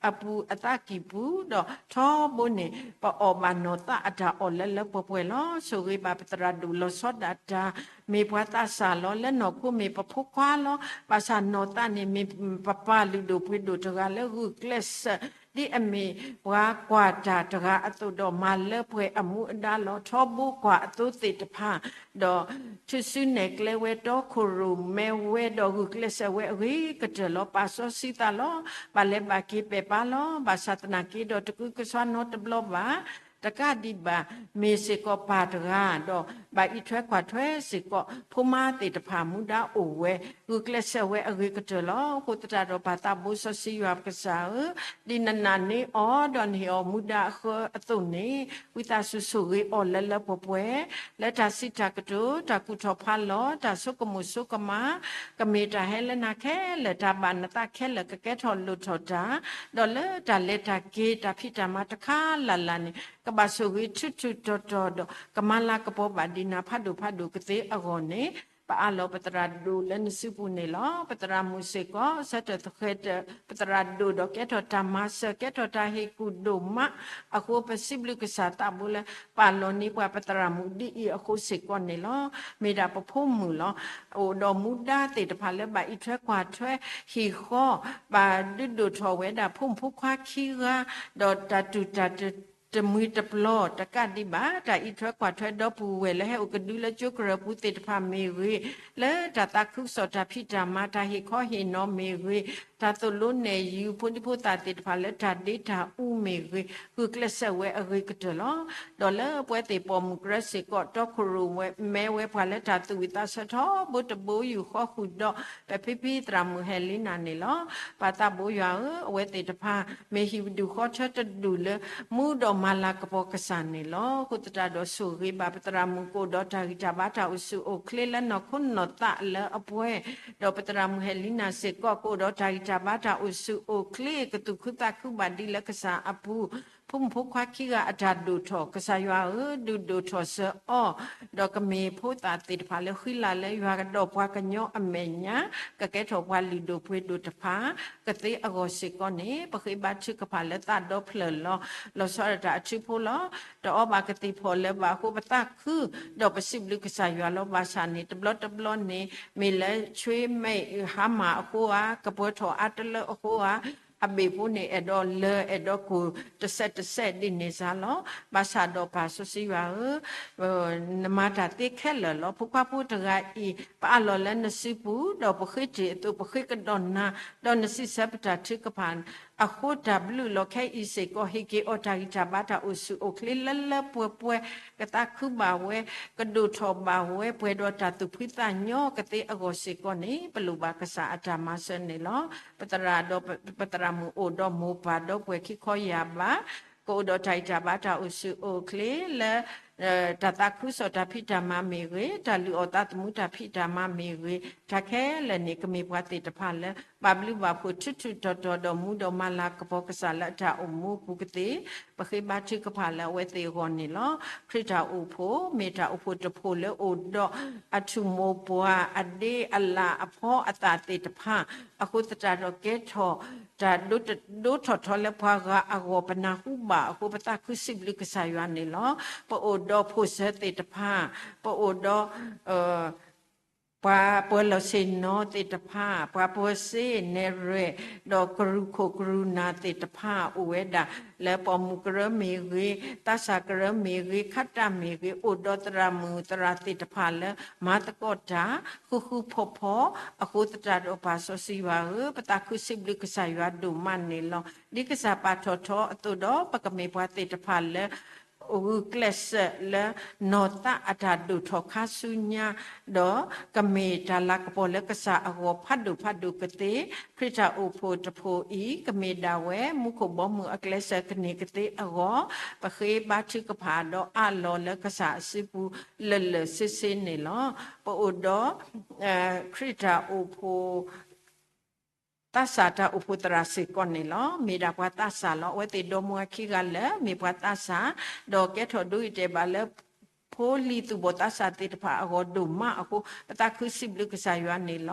အပူၤအသးကံၢ်ပူၤ, ဒီးထီဘိန့ၣ် ပအီၣ်ဘၣ်နီၢ်သးအတၢ်အီၣ်လၢလၢပှဲၤပှဲၤလီၤ. ဆိၣ်ဂ့ၤဘၣ်ပသရၣ်ဒိၣ်လီၤဆီဒၣ်တၢ်, မ့ၢ်ပှၤသးစၢ်လီၤ. လၢနီၢ်ခိမ့ၢ်ပဖိခွါလီၤ. ဘၣ်ဆၣ်နီၢ်သးန့ၣ် မ့ၢ်ပပၢ်လုၢ်ဒိၣ်ပှ့ၤဒိၣ်တဂၤလၢဂုာ်ကျဲးစၢး ဒ်အမ့ၢ်ပှၤကွၢ်တၢ်တဂၤအသိးဒီး မၤလၢပှဲၤအမူအဒါလီၤ. ထီဘိကွၢ်အသိသ့ၣ်တဖၣ်, ဒီးထုးစုနဲၣ်ကျဲဝဲတီခိၣ်ရိၣ်မဲဝဲဒီးဂုာ်ကျဲးစၢးဝဲအဂ့ၤကတၢၢ်လီၤ. ပာ်စီဆှံသးလီၤ. ဘၣ်လဲၤဘၣ်က့ၤပဲာ်ပါလီၤ. ဘၣ်ဆၣ်သနာ်က့ဒီးတကုကစွါနီတဘျီဘၣ်. တကးဒံးဘၣ် မ့ၢ်စ့ၢ်ကီးပၢ်တဂၤ, ဒီးဘၣ်အံးထွဲကွၢ်ထွဲစ့ၢ်ကီး ဖိမါသ့ၣ်တဖၣ်မူဒါအိၣ်ဝဲ, ဂုာ်ကျဲးစၢးဝဲအဂ့ၤကတၢၢ်လီၤ. အဃိသတးဒီးပၢ်သးဘိစီဆှံယွၤပကစၢ်ဧၢ, ဒ်နနာ်န့ၢ်အီၤ ဒီးနဟ့ၣ်အီၤမူဒါအဃၢအသိးန့ၣ်, ဝံသးစူၤဆိၣ်ဂ့ၤအီၤလၢလၢပှဲၤပှဲၤ, လၢတၢ်စံးတၢ်ကတိၤ, တၢ်ကူၣ်ထီၣ်ဖးလီၤ, တၢ်ဆိကမိၣ်ဆိကမး, ကမ့ၢ်တၢ်ဟဲလၢနၤခဲလၢာ်, တၢ်ဘၣ်နသးခဲလၢာ်, ကကဲထီၣ်လိၣ်ထီၣ်တၢ်, ဒီးလၢတၢ်လဲၤတၢ်က့ၤ တၢ်ဖံးတၢ်မၤတခါလၢ်လၢ်န့ၣ် ကဘၣ်ဆိၣ်ဂ့ၤထုးထုးတီၤတီၤဒီး ကမၤလၤကပီၤဘၣ်ဒံးနၤဖးဒိၣ်ဖးဒိၣ်ကသ့အဂီၢ်န့ၣ်, ပအးလီၤပသရၣ်ဒိၣ်လၢနစုပူၤန့ၣ်လီၤ. ပသရၣ်မုၣ်စ့ၢ်ကီး ဆၢထၢၣ်သဃဲၤတၢၢ် ပသရၣ်ဒိၣ်ဒီး ကဲထီၣ်တၢ်မၤစၢၤ ကဲထီၣ်တၢ်ဟ့ၣ်ကူၣ်ဒိၣ်မးအဃိ, ပစံးဘျုးကစၢ်သးဘိလၢ ပာ်လီၤန့ၢ်ပှၤပသရၣ်မုၣ်ဒ်အံၤအဃိစ့ၢ်ကီးန့ၣ်လီၤ. မ့ၢ်ဒၣ်ပဖိမုၣ်လီၤ. အိၣ်ဒီးမူဒါသ့ၣ်တဖၣ်လၢဘၣ်အံးထွဲကွၢ်ထွဲဟံၣ်ဃီ, ဘၣ်ဒုးဒိၣ်ထီၣ်ဝဲဒၣ်ဖိမုၣ်ဖိခွါခံဂၤ, ဒီးတၢ်တူၢ်တၢ်တမှံၤတပျီၤ, တကးဒံးဘၣ် တၢ်အံးထွဲကွၢ်ထွဲဒီပုၢ်ဝဲၢ်လၢဟဲအိၣ်ကဒုလၢကၠိကရၢၢ်ပူၤသ့ၣ်တဖၣ်မ့ၢ်ဂ့ၤ, လၢတၢ်သးခုကစီၣ်တၢ်ဖံးတၢ်မၤ တၢ်ဟ့ၣ်ခီဟ့ၣ်နီၤမ့ၢ်ဂ့ၤ, တၢ်သိၣ်လိနဲၣ်ယုၤဖိဒံဖိသၣ်သ့ၣ်တဖၣ်လၢတၢ်ဒ့တၢ်အူမ့ၢ်ဂ့ၤ, ဂုာ်ကျဲးစၢးဝဲအဂ့ၤကတၢၢ်လီၤ. ဒီးလၢပဝဲသ့ၣ်ပိာ်မုၣ်ကရၢစ့ၢ်ကီး တီခိၣ်ရိၣ်မဲဝဲပှၤလၢတၢ်သူၣ်ဝံၣ်သးဆၢထီဘိတဘိယူၢ် ဃီဃုာ်ဒီး ပဖံဖံသရၣ်မုၣ်ဟဲလံနၤန့ၣ်လီၤ. ပၢ်သးဘိယွၤဧၢ, အဝဲသ့ၣ်တဖၣ် မ့ၢ်ဟံၣ်ဒူၣ်ဃီထၢတဒူၣ်လၢ မူဒီးမၤလၤကပီၤကစၢ်န့ၣ်လီၤ. အဃိသတးဒီးဆိၣ်ဂ့ၤဘၣ်ပသရၣ်မုၣ် ကအိၣ်ဒီးတၢ်ဂံၢ်တၢ်ဘါတၢ်အိၣ်ဆူၣ်အိၣ်ချ့လၢနီၢ်ခိနီၢ်သးလၢအပှဲၤ, ဒီးပသရၣ်မုၣ်ဟဲလံနၤစ့ၢ်ကီး ကအိၣ်ဒီးတၢ်ဂံၢ်တၢ်ဘါတၢ်အိၣ်ဆူၣ်အိၣ်ချ့ ကသူၣ်ခုသးခုဘၣ်ဒံးလၢကစၢ်အပူၤ, ဖိမုၣ်ဖိခွါခံဂၤအတၢ်ဒိၣ်ထီၣ် ကစၢ်ယွၤဧၢ, ဒုးဒိၣ်ထီၣ်စၢၤအီၤ, ဒီးကမ့ၢ်ဖိသၣ်သ့ၣ်တဖၣ်လၢဃံလၤလၢယွၤကဒီးပှၤကညီအမဲာ်ညါ, ကကဲထီၣ်ပှၤလုၢ်ဒိၣ်ပှ့ၤဒိၣ်တဖၣ် ကသ့အဂီၢ်စ့ၢ်ကီးန့ၣ်, ပဃ့ဘါထုကဖၣ်လၢသးဒီဖျၢၣ်လီၤ. လီၤဆီဒၣ်တၢ်အထူဖိလီၤ. တအီဘၣ်ကသံၣ်ဖီၣ်လၢၤဘၣ်အဃိပသးခု, ဒီးပစံးဘျုးကစၢ်ယွၤလီၤ. ဘၣ်ဆၣ်န့ၣ် တဘျီတဘျီန့ၣ် မ့ၢ်လၢဆွ့မဲာ်ဟါမၢ်အဃိဧါ, ကပၢၤထီၣ်အါတလၢအဃိဧါ, အဘ့ၣ်ဖိန့ၣ်အဲၣ်ဒိးလၢ အဲၣ်ဒိးကူၣ်တစဲးတစဲးဒ်န့ၣ်စ့ၢ်လီၤ. ဘၣ်ဆၣ်ဒီးပၢ်စီဆှံယွၤဧၢ, နမၤတၢ်သ့ခဲလၢာ်လီၤ. ဖိခွါဖိတဂၤအံၤ ပအးလီၤလၢနစုပူၤ, ဒီးပဃ့တ့ၢ်အသိး ပဃ့ကဒီးနၤ, ဒီးနစံးဆၢပတၢ်ထုကဖၣ်အဃိ တၢ်ဘျုးလီၤခဲအံၤစ့ၢ်ကီး ဟ့ၣ်က့ၤအီၤတၢ်ဂံၢ်တၢ်ဘါတၢ်အိၣ်ဆူၣ်အိၣ်ချ့လၢလၢပှဲၤပှဲၤ, ကသးခုဘၣ်ဝဲ, ကဒိၣ်ထီၣ်ဘၣ်ဝဲ ပှဲၤဒီးတၢ်သူၣ်ဖှံသးညီကသ့အဂီၢ်စ့ၢ်ကီးန့ၣ် ပလိၣ်ဘၣ်ကစၢ်အတၢ်မၤစၢၤန့ၣ်လီၤ. ပသရၣ်ဒီးပသရၣ်မုၣ် အိၣ်ဒီးမိၢ်ပၢ်ဒီပုၢ်ဝဲၢ်ခံခီယၢ်ဘး, ကအိၣ်ဒီးတၢ်ဂံၢ်တၢ်ဘါတၢ်အိၣ်ဆူၣ်အိၣ်ချ့လၢ တၢ်သးခုကစီၣ်တၢ်ဖံးတၢ်မၤမ့ၢ်ဂ့ၤ, တၢ်လုၢ်အီၣ်သးသမူတၢ်ဖံးတၢ်မၤမ့ၢ်ဂ့ၤ, တၢ်ခဲလၢာ်န့ၣ် ကမ့ၢ်ပှၤသ့ၣ်တဖၣ်လၢ ဘၣ်ဘျုးဘၣ်ဖှိၣ်ထူထူတီၤတီၤဒီး မူဒီးမၤလၤကပီၤကစၢ်လၢအတၢ်အိၣ်မူအပူၤကသ့, ပဃ့ဘါထုကဖၣ်လၢအဝဲသ့ၣ်အဂီၢ်န့ၣ်လီၤ. ခရံာ်တၢ်အိၣ်ဖှိၣ် မ့ၢ်တၢ်အိၣ်ဖှိၣ်တဖှိၣ်လၢအိၣ်ဒီး အထူၣ်မိၢ်ပှၢ် အဒ့အလၣ်အဖီအသၣ်သ့ၣ်တဖၣ်, အဃိသတးဒီးကဲထီၣ် တၢ်ဒိတဒိထီၣ်ထီလၢပှၤဂၤအဂီၢ် ပနၢ်ဟူဘၣ်အဃိ ပသးခုစံးဘျုးကစၢ်ယွၤန့ၣ်လီၤ. ပအိၣ်ဒီးဖိၣ်စၢၤသ့ၣ်တဖၣ်, ပအိၣ်ဒီး ပှၤပၢၤလီၢ်ဆ့ၣ်နီၤသ့ၣ်တဖၣ်, ပှၤပၢၤစ့နဲၣ်ရွဲၣ်, ဒီးကရူၢ်ခိၣ်ကရူၢ်နၢ်သ့ၣ်တဖၣ် အိၣ်ဝဲဒၣ်လၢပိာ်မုၣ်ကရၢမ့ၢ်ဂ့ၤ, သးစၢ်ကရၢမ့ၢ်ဂ့ၤ, ခးတၢ်မ့ၢ်ဂ့ၤ, အိၣ်ဒီးသရၣ်မုၣ်သရၣ်သ့ၣ်တဖၣ်လၢ မၤသကိးတၢ် ဃူဃူဖိးဖိး, အဃိသတးဒီးပၢ်စီဆှံယွၤဧၢ, ပသးခုစံးဘျုးကစၢ်ယွၤဒိၣ်မးန့ၣ်လီၤ. ဒ်ကစၢ်ပာ်ထီၣ်ထီအသိးဒီး ပကမ့ၢ်ပှၤသ့ၣ်တဖၣ်လၢ ဂုာ်ကျဲးစၢးလၢ နီၢ်သးအတၢ်ဒိၣ်ထီၣ်ခါဆူညါ, ဒီးကမ့ၢ်တၢ်လၤကပီၤလၢကစၢ်အဂီၢ်ဖးဒိၣ်ဖးဒိၣ်ကသ့, ခရံာ်တၢ်အိၣ်ဖှိၣ်တဖှိၣ်အံၤ ကမ့ၢ်ဒၣ်ဝဲ မူခိၣ်ဘီမုၢ်အကျဲးစၢးကန့ၢ်ကသ့အဂီၢ်, ပဃ့ဘါထုကဖၣ်ဒီးအးလီၤလၢကစၢ်အစုပူၤလၢာ်လၢာ်ဆ့ဆ့န့ၣ်လီၤ. ပအိၣ်ဒီး ခရံာ်တၢ်အိၣ်ဖှိၣ် သးစၢ်တၢ်အိၣ်ဖှိၣ်သရၣ်စ့ၢ်ကီးန့ၣ်လီၤ. မ့ၢ်ဒၣ်ပှၤသးစၢ်လီၤ. အဝဲသ့ၣ်ဒီမါဝၤခံဂၤလၢ မ့ၢ်ပှၤသးစၢ်, ဒီးကဲထီၣ်ဒိဂ့ၤတဲာ်ဘၣ်လၢ ဖိလံၤသူၣ်ဘီၣ်သးစၢ်သ့ၣ်တဖၣ်အဂီၢ်ဒိၣ်မးအဃိ ပသးခုစံးဘျုးကစၢ်ယွၤန့ၣ်လ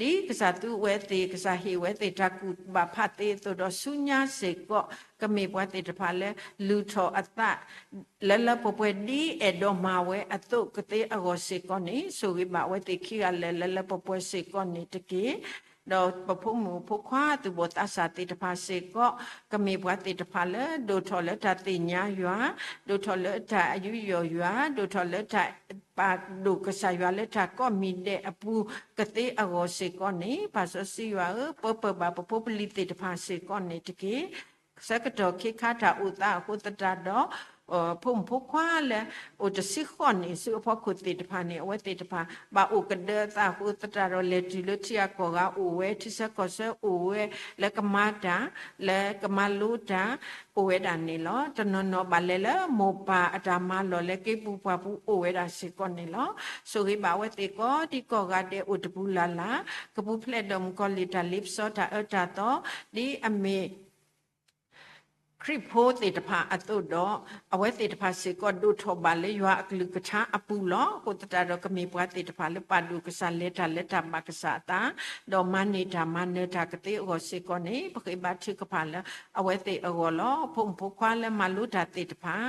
ီၤ. ဒ်ကစၢ်သူဝဲသ့ၣ် ကစၢ်ဟ့ၣ်ဝဲသ့ၣ်တၢ်ကူၣ်ဘၣ်ဖးသ့အသိးဒီး ဆူညါစ့ၢ်ကီး ကမ့ၢ်ပှၤသ့ၣ်တဖၣ်လၢ လုၢ်ထီၣ်အသး လၢလၢပှဲၤပှဲၤဒ်အဲၣ်ဒိးမၤဝဲအသိးကသ့အဂီၢ်စ့ၢ်ကီးန့ၣ် ဆိၣ်ဂ့ၤဘၣ်အဝဲသ့ၣ်ခံဂၤလၢာ်လၢလၢပှဲၤပှဲၤစ့ၢ်ကီးန့ၣ်တက့ၢ်. ဒီးပဖိမုၣ်ဖိခွါသူၣ်ဘီၣ်သးစၢ်သ့ၣ်တဖၣ်စ့ၢ်ကီး ကမ့ၢ်ပှၤသ့ၣ်တဖၣ်လၢ ဒိၣ်ထီၣ်လၢတၢ်သ့ၣ်ညါယွၤ, ဒိၣ်ထီၣ်လၢတၢ်အယူးယီၣ်ယွၤ, ဒိၣ်ထီၣ်လၢတၢ်ပာ်ဒိၣ်ကစၢ်ယွၤလၢတၢ်ကိးမံၤဒဲးအပူၤကသ့အဂီၢ်စ့ၢ်ကီးန့ၣ်, ပၢ်စီဆှံယွၤဧၢ, ပၢပၢၢ်ဘၣ်ပဖိပလံၤသ့ၣ်တဖၣ်စ့ၢ်ကီးန့ၣ်တက့ၢ်. ဆၢကတီၢ်ခ့ခါတၢ်အိၣ်သးအဃိသတးဒီး ဖိမုၣ်ဖိခွါလၢ အိၣ်တဆံဃိးနံၣ်ဆူအဖီခိၣ်သ့ၣ်တဖၣ်န့ၣ် အဝဲသ့ၣ်တဖၣ် ဘၣ်အိၣ်ကဒၢအသးအဃိသတးဒီး လဲၤတုၤလၢထံဂၤကီၢ်ဂၤအိၣ်ဝဲ, ထံဆၢကီၢ်ဆၢအိၣ်ဝဲ, လၢကမၤတၢ်, လၢကမၤလိတၢ် အိၣ်ဝဲဒၣ်န့ၣ်လီၤ. တနီၤနီၤဘၣ်လဲၤလၢမိၢ်ပၢ်အတၢ်မၤလီၢ်လၢ က့ပူၤပှၢ်ပူၤအိၣ်ဝဲဒၣ်စ့ၢ်ကီးန့ၣ်လီၤ. ဆိၣ်ဂ့ၤဘၣ်အဝဲသ့ၣ်ကိးဒံကိးဂၤဒဲးအိၣ်တပူၤလၢ်လၢ်, ကပူၤဖျဲးဒီးမုၣ်ကီၤလံၢ်တၢ်လ့ပစီတၢ်အၢတၢ်သီ, ဒ်အမ့ၢ် ခရံာ်ဖိသ့ၣ်တဖၣ်အသိးဒီး, အဝဲသ့ၣ်တဖၣ်စ့ၢ်ကီးဒိၣ်ထီၣ်ဘၣ်လၢယွၤအကလုၢ်ကထါအပူၤလီၤ. အဃိသတးဒီး ကမ့ၢ်ပှၤသ့ၣ်တဖၣ်လၢပာ်ဒိၣ်ကစၢ်လဲၤတၢ်လၢတၢ်ဘၣ်ကစၢ်အသး, ဒီးမၤန့ၢ်တၢ်မၤနၢၤတၢ်ကသ့အဂီၢ်စ့ၢ်ကီးန့ၣ်, ပဃ့ဘါထုကဖၣ်လၢအဝဲသ့ၣ်အဂီၢ်လီၤ. ဖိမုၣ်ဖိခွါလၢမၤလိတၢ်သ့ၣ်တဖၣ်,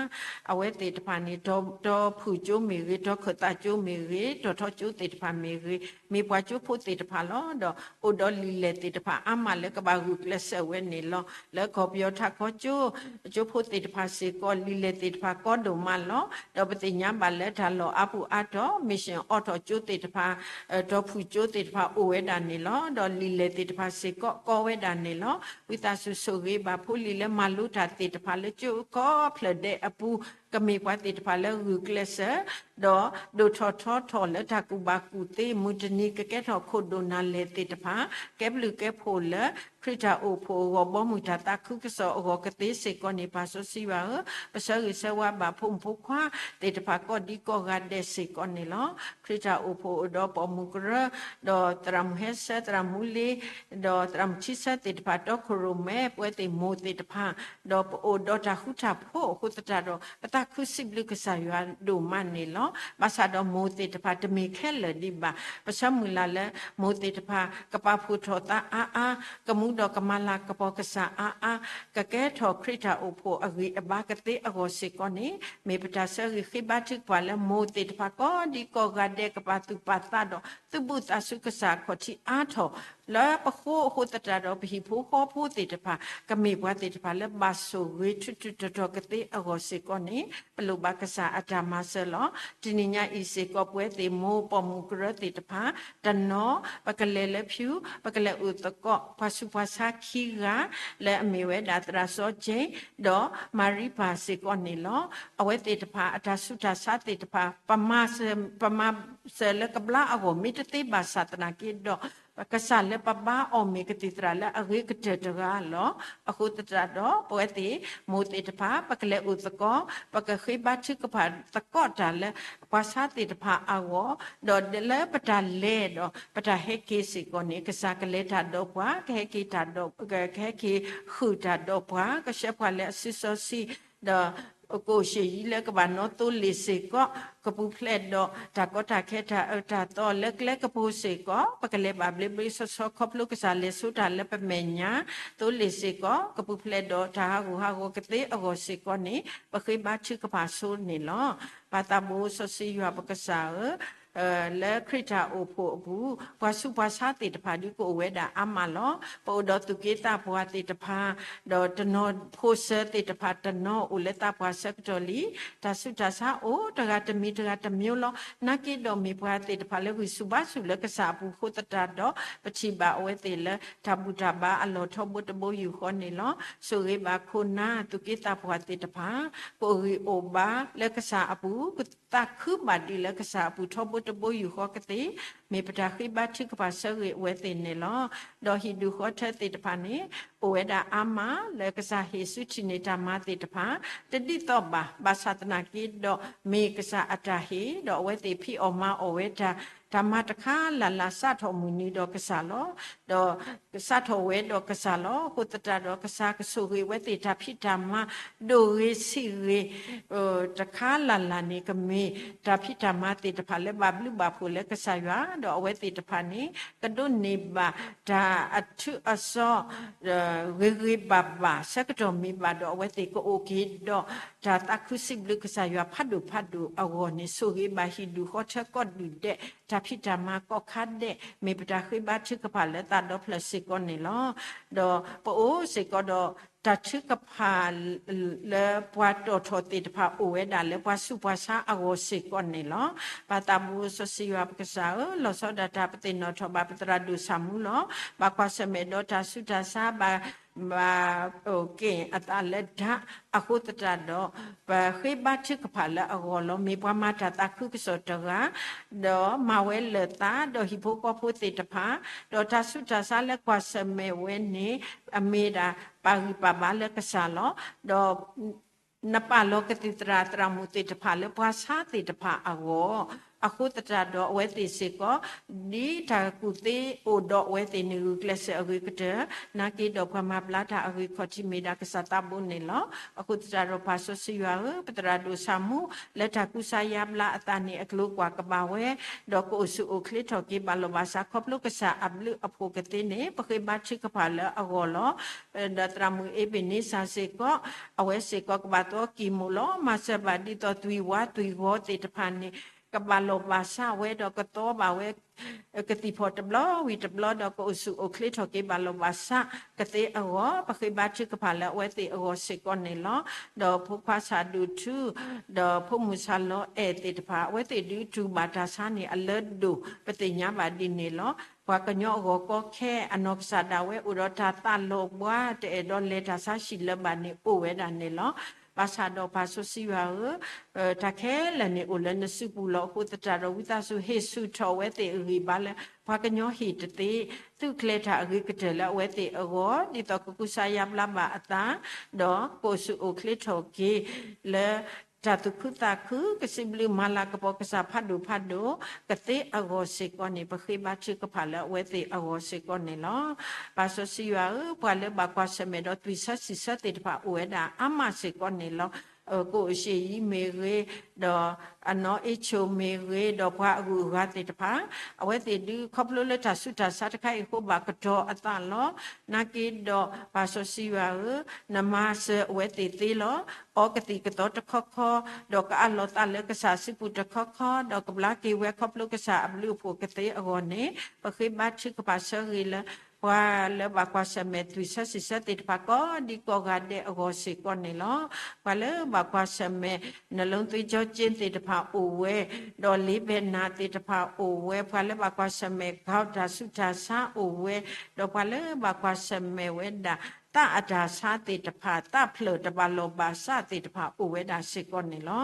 အဝဲသ့ၣ်တဖၣ်န့ၣ် တီၤဖုၣ်ကၠိမ့ၢ်ဂ့ၤ, တီၤခၢၣ်သးကၠိမ့ၢ်ဂ့ၤ, တီၤထီကၠိသ့ၣ်တဖၣ်မ့ၢ်ဂ့ၤ, မ့ၢ်ပှၤကၠိဖိသ့ၣ်တဖၣ်လီၤ. ဒီးအိၣ်ဒီးလံာ်လဲၢ်သ့ၣ်တဖၣ်အါမးလၢကဘၣ်ဂုာ်ကျဲးစၢးဝဲန့ၣ်လီၤ. လၢကီၢ်ပယီၤထးခီကၠိ, ကၠိဖိသ့ၣ်တဖၣ်စ့ၢ်ကီး လံာ်လဲၢ်သ့ၣ်တဖၣ်ကီဒိၣ်မးလီၤ. ဒီးပသ့ၣ်ညါဘၣ်လၢတၢ်လီၢ်အါပူၤအါတီၢ် mission အိးထီၣ်ကၠိသ့ၣ်တဖၣ်, တီၤဖုၣ်ကၠိသ့ၣ်တဖၣ်အိၣ်ဝဲဒၣ်န့ၣ်လီၤ. ဒီးလံာ်လဲၢ်သ့ၣ်တဖၣ်စ့ၢ်ကီးကီဝဲဒၣ်န့ၣ်လီၤ. ဝံသးစူၤဆိၣ်ဂ့ၤဘၣ်ဖိလံၤလၢမၤလိတၢ်သ့ၣ်တဖၣ်လၢကၠိကိးဖျၢၣ်ဒဲးအပူၤ, ကမ့ၢ်ပှၤသ့ၣ်တဖၣ်လၢဂုာ်ကျဲးစၢး, ဒီးဒိၣ်ထီၣ်ထီထီၣ်လၢတၢ်ကူၣ်ဘၣ်ကူၣ်သ့, မုၢ်တနံၤကကဲထီၣ်ခိၣ်ဒိၣ်နၢ်လဲၢ်သ့ၣ်တဖၣ်, ကဲဘျုးကဲဖှိၣ်လၢ ခရံာ်တၢ်အိၣ်ဖှိၣ်အဂီၢ် ဘီမုၢ်တၢ်သးခုကစီၣ်အဂီၢ်ကသ့စ့ၢ်ကီးန့ၣ်, ပၢ်စီဆှံယွၤဧၢ, ပဆၢဂ့ၤဆၢဝါဘၣ်ဖိမုၣ်ဖိခွါသ့ၣ်တဖၣ်ကိးဒံကိးဂၤဒဲးစ့ၢ်ကီးန့ၣ်လီၤ. ခရံာ်တၢ်အိၣ်ဖှိၣ်အိၣ်ဒီးပိာ်မုၣ်ကရၢ, ဒီးသရၣ်မုၣ်ဟဲဆၢ, သရၣ်မုၣ်လ့, ဒီးသရၣ်မုၣ်ထံဆၢသ့ၣ်တဖၣ်, တီခိၣ်ရိၣ်မဲ, ပဝဲသ့ၣ်မိၢ်သ့ၣ်တဖၣ်, ဒီးပအိၣ်ဒီးတၢ်ဃူတၢ်ဖိးအဃိသတးဒီး ပသးခုစံးဘျုးကစၢ်ယွၤဒိၣ်မးန့ၣ်လီၤ. ဘၣ်ဆၣ်ဒီးမိၢ်သ့ၣ်တဖၣ်တမ့ၢ်ခဲလၢာ်ဒံးဘၣ်. ပဆၢမုၢ်လၢ်လၢ မိၢ်သ့ၣ်တဖၣ် ကပာ်ဖှိၣ်ထီၣ်သးအါအါ, ကမူဒီးကမၤလၤကပီၤကစၢ်အါအါ, ကကဲထီၣ်ခရံာ်တၢ်အိၣ်ဖှိၣ်အဂံၢ်အဘါကသ့အဂီၢ်စ့ၢ်ကီးန့ၣ်, မ့ၢ်ပတၢ်ဆၢဂ့ၤဃ့ဘါထုကဖၣ်လၢမိၢ်သ့ၣ်တဖၣ်ကိးဒံကိးဂၤဒဲး ကပာ်သူၣ်ပာ်သးဒီး သုးဘူးသးဆူကစၢ်အခီၣ်ထံးအါထီၣ် လၢပဃိအဃိသတးဒီး ပဟံၣ်ဖိဃီဖိသ့ၣ်တဖၣ် ကမ့ၢ်ပှၤသ့ၣ်တဖၣ်လၢဘၣ်ဆိၣ်ဂ့ၤထူးထူးတီၤတီၤကသ့အဂီၢ်စ့ၢ်ကီးန့ၣ်, ပလိၣ်ဘၣ်ကစၢ်အတၢ်မၤစၢၤလီၤ. တနံၤညါအံၤစ့ၢ်ကီး ပဝဲသ့ၣ်မိၢ်ပိာ်မုၣ်ကရၢသ့ၣ်တဖၣ် တနီၤ ပကလဲၤလၢဖၠူ, ပကလဲၤအိၣ်သကိး ပှၤဆူးပှၤဆါခံဂၤ လၢအမ့ၢ်ဝဲဒၣ်သရၣ်စီကၠ့ ဒီးမၤရံပၢ်စ့ၢ်ကီးန့ၣ်လီၤ. အဝဲသ့ၣ်တဖၣ် အတၢ်ဆူးတၢ်ဆါသ့ၣ်တဖၣ် ပမၤစၢၤလၢကဘျါအဂီၢ် မ့ၢ်တသ့ဘၣ်ဆၣ်သနာ်က့ဒီး ကစၢ်လၢပဘါအီၤမ့ၢ်ကသံၣ်သရၣ်လၢအဂ့ၤကတၢၢ်တဂၤလီၤ. အဃိသတးဒီး ပဝဲသ့ၣ်မိၢ်သ့ၣ်တဖၣ် ပကလဲၤအိၣ်သကိး ပကဃ့ဘါထုကဖၣ်သကိးတၢ်လၢ ပှၤဆါသ့ၣ်တဖၣ်အဂီၢ်, ဒီးလၢပတၢ်လဲၤဒီးပတၢ်ဟဲက့ၤစ့ၢ်ကီးန့ၣ် ကစၢ်ကလဲၤတၢ်ဒီးပှၤ, ကဟဲက့ၤတၢ်ဒီး, ကဟဲက့ၤဃုာ်တၢ်ဒီးပှၤ, ကဆှၢပှၤလၢအစုစီဆှံ, ဒီးကအိၣ်ဆ့ၣ်ယံၤလၢကဘၣ်နီသိလ့ၣ်စ့ၢ်ကီး, ကပူၤဖျဲးဒီးတၢ်ကီတၢ်ခဲတၢ်အၢတၢ်သီလၢကျဲကပူၤစ့ၢ်ကီး, ပကလဲၤဘၣ်ဘျ့ဘျ့ဆှီဆှီ ခီဖျိကစၢ်လဲၤဆိတၢ်လၢပမဲာ်ညါ သိလ့ၣ်စ့ၢ်ကီး, ကပူၤဖျဲးဒီးတၢ်ဟးဂူာ်ဟးဂီၤကသ့အဂီၢ်စ့ၢ်ကီးန့ၣ် ပဃ့ဘါထုကဖၣ်ဆိန့ၣ်လီၤ. ပၢ်သးဘိစီဆှံယွၤပကစၢ်ဧၢ, လၢခရံာ်တၢ်အိၣ်ဖှိၣ်အပူၤ ပှၤဆူးပှၤဆါသ့ၣ်တဖၣ်ဒုးကအိၣ်ဝဲဒၣ်အါမးလီၤ. ပအိၣ်ဒီးသူၣ်က့သးပှၢ်သ့ၣ်တဖၣ်, ဒီးတနီၤဖိဆၢသ့ၣ်တဖၣ် တနီၤအိၣ်လၢသးပှၢ်ဆၢကတီၢ်လံ. တၢ်ဆူးတၢ်ဆါအိၣ်တဂၤတမံၤတဂၤတမံၤလီၤ. နာ်က့ဒီးမ့ၢ်ပှၤသ့ၣ်တဖၣ်လၢဂံၢ်ဆူၣ်ဘါဆူၣ်လၢကစၢ်အပူၤအဃိသတးဒီး ပထံၣ်ဘၣ်အဝဲသ့ၣ်လၢတၢ်ဘူၣ်တၢ်ဘါအလီၢ်ထီဘိတဘိယူၢ်ဃီန့ၣ်လီၤ. ဆိၣ်ဂ့ၤဘၣ်ခိၣ်နၢ်သူၣ်က့သးပှၢ်သ့ၣ်တဖၣ် ကအိၣ်ဂံၢ်အိၣ်ဘါလၢကစၢ်အပူၤ, ကသးခုဘၣ်ဒံးလၢကစၢ်အပူၤထီဘိတဘိယူၢ်ဃီကသ့, မ့ၢ်ပတၢ်ဃ့ဘါထုကဖၣ်ဆၢဂ့ၤအဝဲသ့ၣ်န့ၣ်လီၤ. ဒီးဟံၣ်ဒူၣ်ဃီထၢသ့ၣ်တဖၣ်န့ၣ် အိၣ်ဝဲဒၣ်အါမးလၢကစၢ်ဟ့ၣ်ဆူထံၣ်န့ၢ်တၢ်မၤသ့ၣ်တဖၣ် တဒ်သိးဘၣ်, ဘၣ်ဆၣ်သနာ်က့ဒီး မ့ၢ်ကစၢ်အတၢ်ဟ့ၣ်, ဒီးအဝဲသ့ၣ်ဖံးအီၣ်မၤအီၣ်ဝဲတၢ်, တၢ်မၤတခါလၢ်လၢ်စးထီၣ်မုၢ်နံၤဒီးကစၢ်လီၤ. ဒီးစးထီၣ်ဝဲဒီးကစၢ်လီၤ. အဃိသတးဒီးကစၢ်ကဆိၣ်ဂ့ၤဝဲသ့ၣ်တၢ်ဖံးတၢ်မၤ ဒိၣ်ဂ့ၤဆံးဂ့ၤ တခါလၢ်လၢ်န့ၣ် ကမ့ၢ်တၢ်ဖံးတၢ်မၤသ့ၣ်တဖၣ်လၢဘၣ်ဘျုးဘၣ်ဖှိၣ်လၢကစၢ်ယွၤ ဒီးအဝဲသ့ၣ်တဖၣ်န့ၣ် ကဒိးန့ၢ်ဘၣ်တၢ်အထုးအစီ ဂ့ၤဂ့ၤဘၣ်ဘၣ် ဆၢကတီၢ်မ့ၢ်ဘၣ်ဒီး အဝဲသ့ၣ်ကအိၣ်က့ၤဒီးတၢ်သးခုစံးဘျုးကစၢ်ယွၤဖးဒိၣ်ဖးဒိၣ်အဂီၢ်န့ၣ် ဆိၣ်ဂ့ၤဘၣ်ဟံၣ်ဒူၣ်ဃီထၢကီၢ်ဒူၣ်ဒဲး တၢ်ဖံးတၢ်မၤကီၢ်ခါဒဲး မ့ၢ်ပတၢ်ဃ့ဘါထုကဖၣ်လၢသးဒီဖျၢၣ်စ့ၢ်ကီးန့ၣ်လီၤ. ဒီးပအိၣ်စ့ၢ်ကီးဒီးတၢ်ထုကဖၣ် လၢပှၤတီၣ်ထီၣ်သ့ၣ်တဖၣ်အိၣ်ဝဲဒၣ်လၢပှၤဆူးပှၤဆါအဂီၢ်စ့ၢ်ကီးန့ၣ်လီၤ. ပၢ်သးဘိစီဆှံယွၤပကစၢ်ဧၢ, လီၤဆီဒၣ်တၢ်ပသ့ၣ်နီၣ်ထီၣ်ဘၣ်ပသရၣ်ဒိၣ်ဆၣ်မူလီၤ. ဘၣ်ကွၢ်ဆၢၣ်မဲာ်ဒီးတၢ်ဆူးတၢ်ဆါ ဘၣ် ဘၣ်က့ၣ်အသးလၢဒၣ်အဃိသတးဒီး ပဃ့ဘါထုကဖၣ်လၢအဂီၢ်လီၤ. မ့ၢ်ပှၤမၤတၢ်သးခုကစီၣ်တဂၤ ဒီးမၤဝဲလၢာ်သး ဒီးဟံၣ်ဖိဃီဖိသ့ၣ်တဖၣ် ဒီးတၢ်ဆူးတၢ်ဆါလၢကွၢ်ဆၢၣ်မဲာ်ဝဲန့ၣ် အမ့ၢ်ဒၣ်ပာ်ဂံၢ်ပာ်ဘါလၢကစၢ်လီၤ. ဒီး နပာ်လီၤကသံၣ်သရၣ်သရၣ်မုၣ်သ့ၣ်တဖၣ်လၢပှၤဆါသ့ၣ်တဖၣ်အဂီၢ်, အဃိသတးဒီးအဝဲသ့ၣ်စ့ၢ်ကီး ဒ်တၢ်ကူၣ်သ့အိၣ်ဒီးအဝဲသ့ၣ်န့ၣ် ဂုာ်ကျဲးစၢးအဂ့ၤကတၢၢ်, နာ်က့ဒီးပှၤမၤဘျါတၢ်အဂ့ၢ်ခီၣ်ထံးမ့ၢ်ဒၣ်ကစၢ်သးဘိန့ၣ်လီၤ. အဃိသတးဒီးပၢ်စီဆှံယွၤဧၢ, ပသရၣ်ဒိၣ်ဆၣ်မူ လၢတၢ်ကူစါယါဘျါအသးန့ၣ် အကျိၤကွၢ်ကဘၣ်ဝဲ, ဒီးကအိၣ်ဆူၣ်အိၣ်ချ့ထီၣ်က့ၤဘၣ်လီၢ်ဘၣ်စး ခီဖျိကစၢ်အဘျုးအဖှိၣ်ကသ့န့ၣ် ပဃ့ဘါထုကဖၣ်လၢအဂီၢ်လီၤ. ဒီးသရၣ်မုၣ်အ့ဘ့ၣ်န့စၢ်စ့ၢ်ကီး အဝဲစ့ၢ်ကီးကဘၣ်သီကံၢ်မူးလီၤ. မၤစၢၤဘၣ်ဒ်သိးသွံၣ်ဝါသွံၣ်ဂီၤသ့ၣ်တဖၣ်န့ၣ် ကဘၣ်လီၢ်ဘၣ်စးဝဲဒီးကသီဘၣ်ဝဲ ကသံၣ်ဖီၣ်တဘျီဝံၤတဘျီ ဒီးကအိၣ်ဆူၣ်အိၣ်ချ့ထီၣ်က့ၤဘၣ်လီၢ်ဘၣ်စးကသ့အဂီၢ် ပဃ့ဘါထုကဖၣ်လၢအဝဲသ့ၣ်အဂီၢ်စ့ၢ်ကီးန့ၣ်လီၤ. ဒီးဖိခွါဆၣ်ဒိၣ်ထူ ဒီးဖိမုၣ်ဆၣ်လီၤအဲၣ်သ့ၣ်တဖၣ် အဝဲသ့ၣ်ဒုးတူၢ်ဘၣ်တၢ်ဆါန့ၣ် အလၢဒိၣ် ပသ့ၣ်ညါဘၣ်ဒ်န့ၣ်လီၤ. ပှၤကညီအဂီၢ်ကီခဲ အနီၢ်ကစၢ်ဒၣ်ဝဲအိၣ်ဒီးတၢ်သးလီၤဘှါ တအဲၣ်ဒိးလဲၤတၢ်ဆါဟံၣ်လၢၤဘၣ်န့ၣ် အိၣ်ဝဲဒၣ်န့ၣ်လီၤ. ဘၣ်ဆၣ်ဒီးပၢ်စီဆှံယွၤဧၢ, တၢ်ခဲလၢာ်န့ၣ်အိၣ်လၢနစုပူၤလီၤ. အဃိသတးဒီး ဝံသးစူၤဟ့ၣ်ဆူၣ်ထီၣ်အဝဲသ့ၣ်အဂံၢ်ဘါလၢ ပှၤကညီဟံၣ်တသ့ သုးကျဲၤတၢ်အဂ့ၤကတၢၢ်လၢအဝဲသ့ၣ်အဂီၢ် ဒ်သိးကကူစါယါဘျါဘၣ်အသး ဒီးကအိၣ်ဆူၣ်အိၣ်ချ့ထီၣ်က့ၤ လၢတၢ်သူၣ်ခုသးခု ကစံးဘျုးမၤလၤကပီၤကစၢ်ဖးဒိၣ်ဖးဒိၣ် ကသ့အဂီၢ်စ့ၢ်ကီးန့ၣ် ပဃ့ဘါထုကဖၣ်လၢအဝဲသ့ၣ်အဂီၢ်စ့ၢ်ကီးန့ၣ်လီၤ. ပၢ်စီဆှံယွၤဧၢ, ပှၤလၢဘၣ်ကွၢ်ဆၢၣ်မဲာ်ဒီးသွံၣ်ဆၢစံၣ်ဆၢသ့ၣ်တဖၣ်အိၣ်ဝဲဒၣ်အါမးစ့ၢ်ကီးန့ၣ်လီၤ. ကအိၣ်ရှ့ၣ်ယံမ့ၢ်ဂ့ၤ, ဒီးအနီၢ်အ့ၣ်ဆိၣ်မ့ၢ်ဂ့ၤ, ဒီးပှၤအဂုၤအဂၤသ့ၣ်တဖၣ် အဝဲသ့ၣ်ဒုးခီဖျိလၢတၢ်ဆူးတၢ်ဆါတခါအံၤအဃိ ဘၣ်ကတီၤအသးလီၤ. နာ်က့ဒီးပၢ်စီဆှံယွၤဧၢ, နမၤစၢၤအဝဲသ့ၣ်သ့လီၤ. အီကသံၣ်ကသီတခီခီ, ဒီးကအးလီၤသးလၢကစၢ်စုပူၤတခီခီ, ဒီးကဘျါက့ၤဝဲခီဖျိကစၢ်အဘျုးအဖှိၣ်ကသ့အဂီၢ်န့ၣ် ပဃ့ဘါထုကဖၣ်ဆၢဂ့ၤလၢ ပှၤလၢဘၣ်ကွၢ်ဆၢၣ်မဲာ်သွံၣ်ဆၢစံၣ်ဆၢသ့ၣ်တဖၣ်ကိးဒံကိးဂၤဒဲးအဂီၢ်စ့ၢ်ကီးန့ၣ်လီၤ. ပှၤလၢဘၣ်ကွၢ်ဆၢၣ်မဲာ် နလုံးသွေးကြောကျဉ်သ့ၣ်တဖၣ်အိၣ်ဝဲ, ဒီးလ့ဘဲနၤသ့ၣ်တဖၣ်အိၣ်ဝဲ, ပှၤလၢဘၣ်ကွၢ်ဆၢၣ်မဲာ် gout တၢ်ဆူးတၢ်ဆါအိၣ်ဝဲ, ဒီးပှၤလၢဘၣ်ကွၢ်ဆၢၣ်မဲာ်ဝဲဒၣ် သးအတၢ်ဆါသ့ၣ်တဖၣ် သးဖျၢၣ်တဘၣ်လီၢ်ဘၣ်စးသ့ၣ်တဖၣ်အိၣ်ဝဲဒၣ်စ့ၢ်ကီးန့ၣ်လီၤ.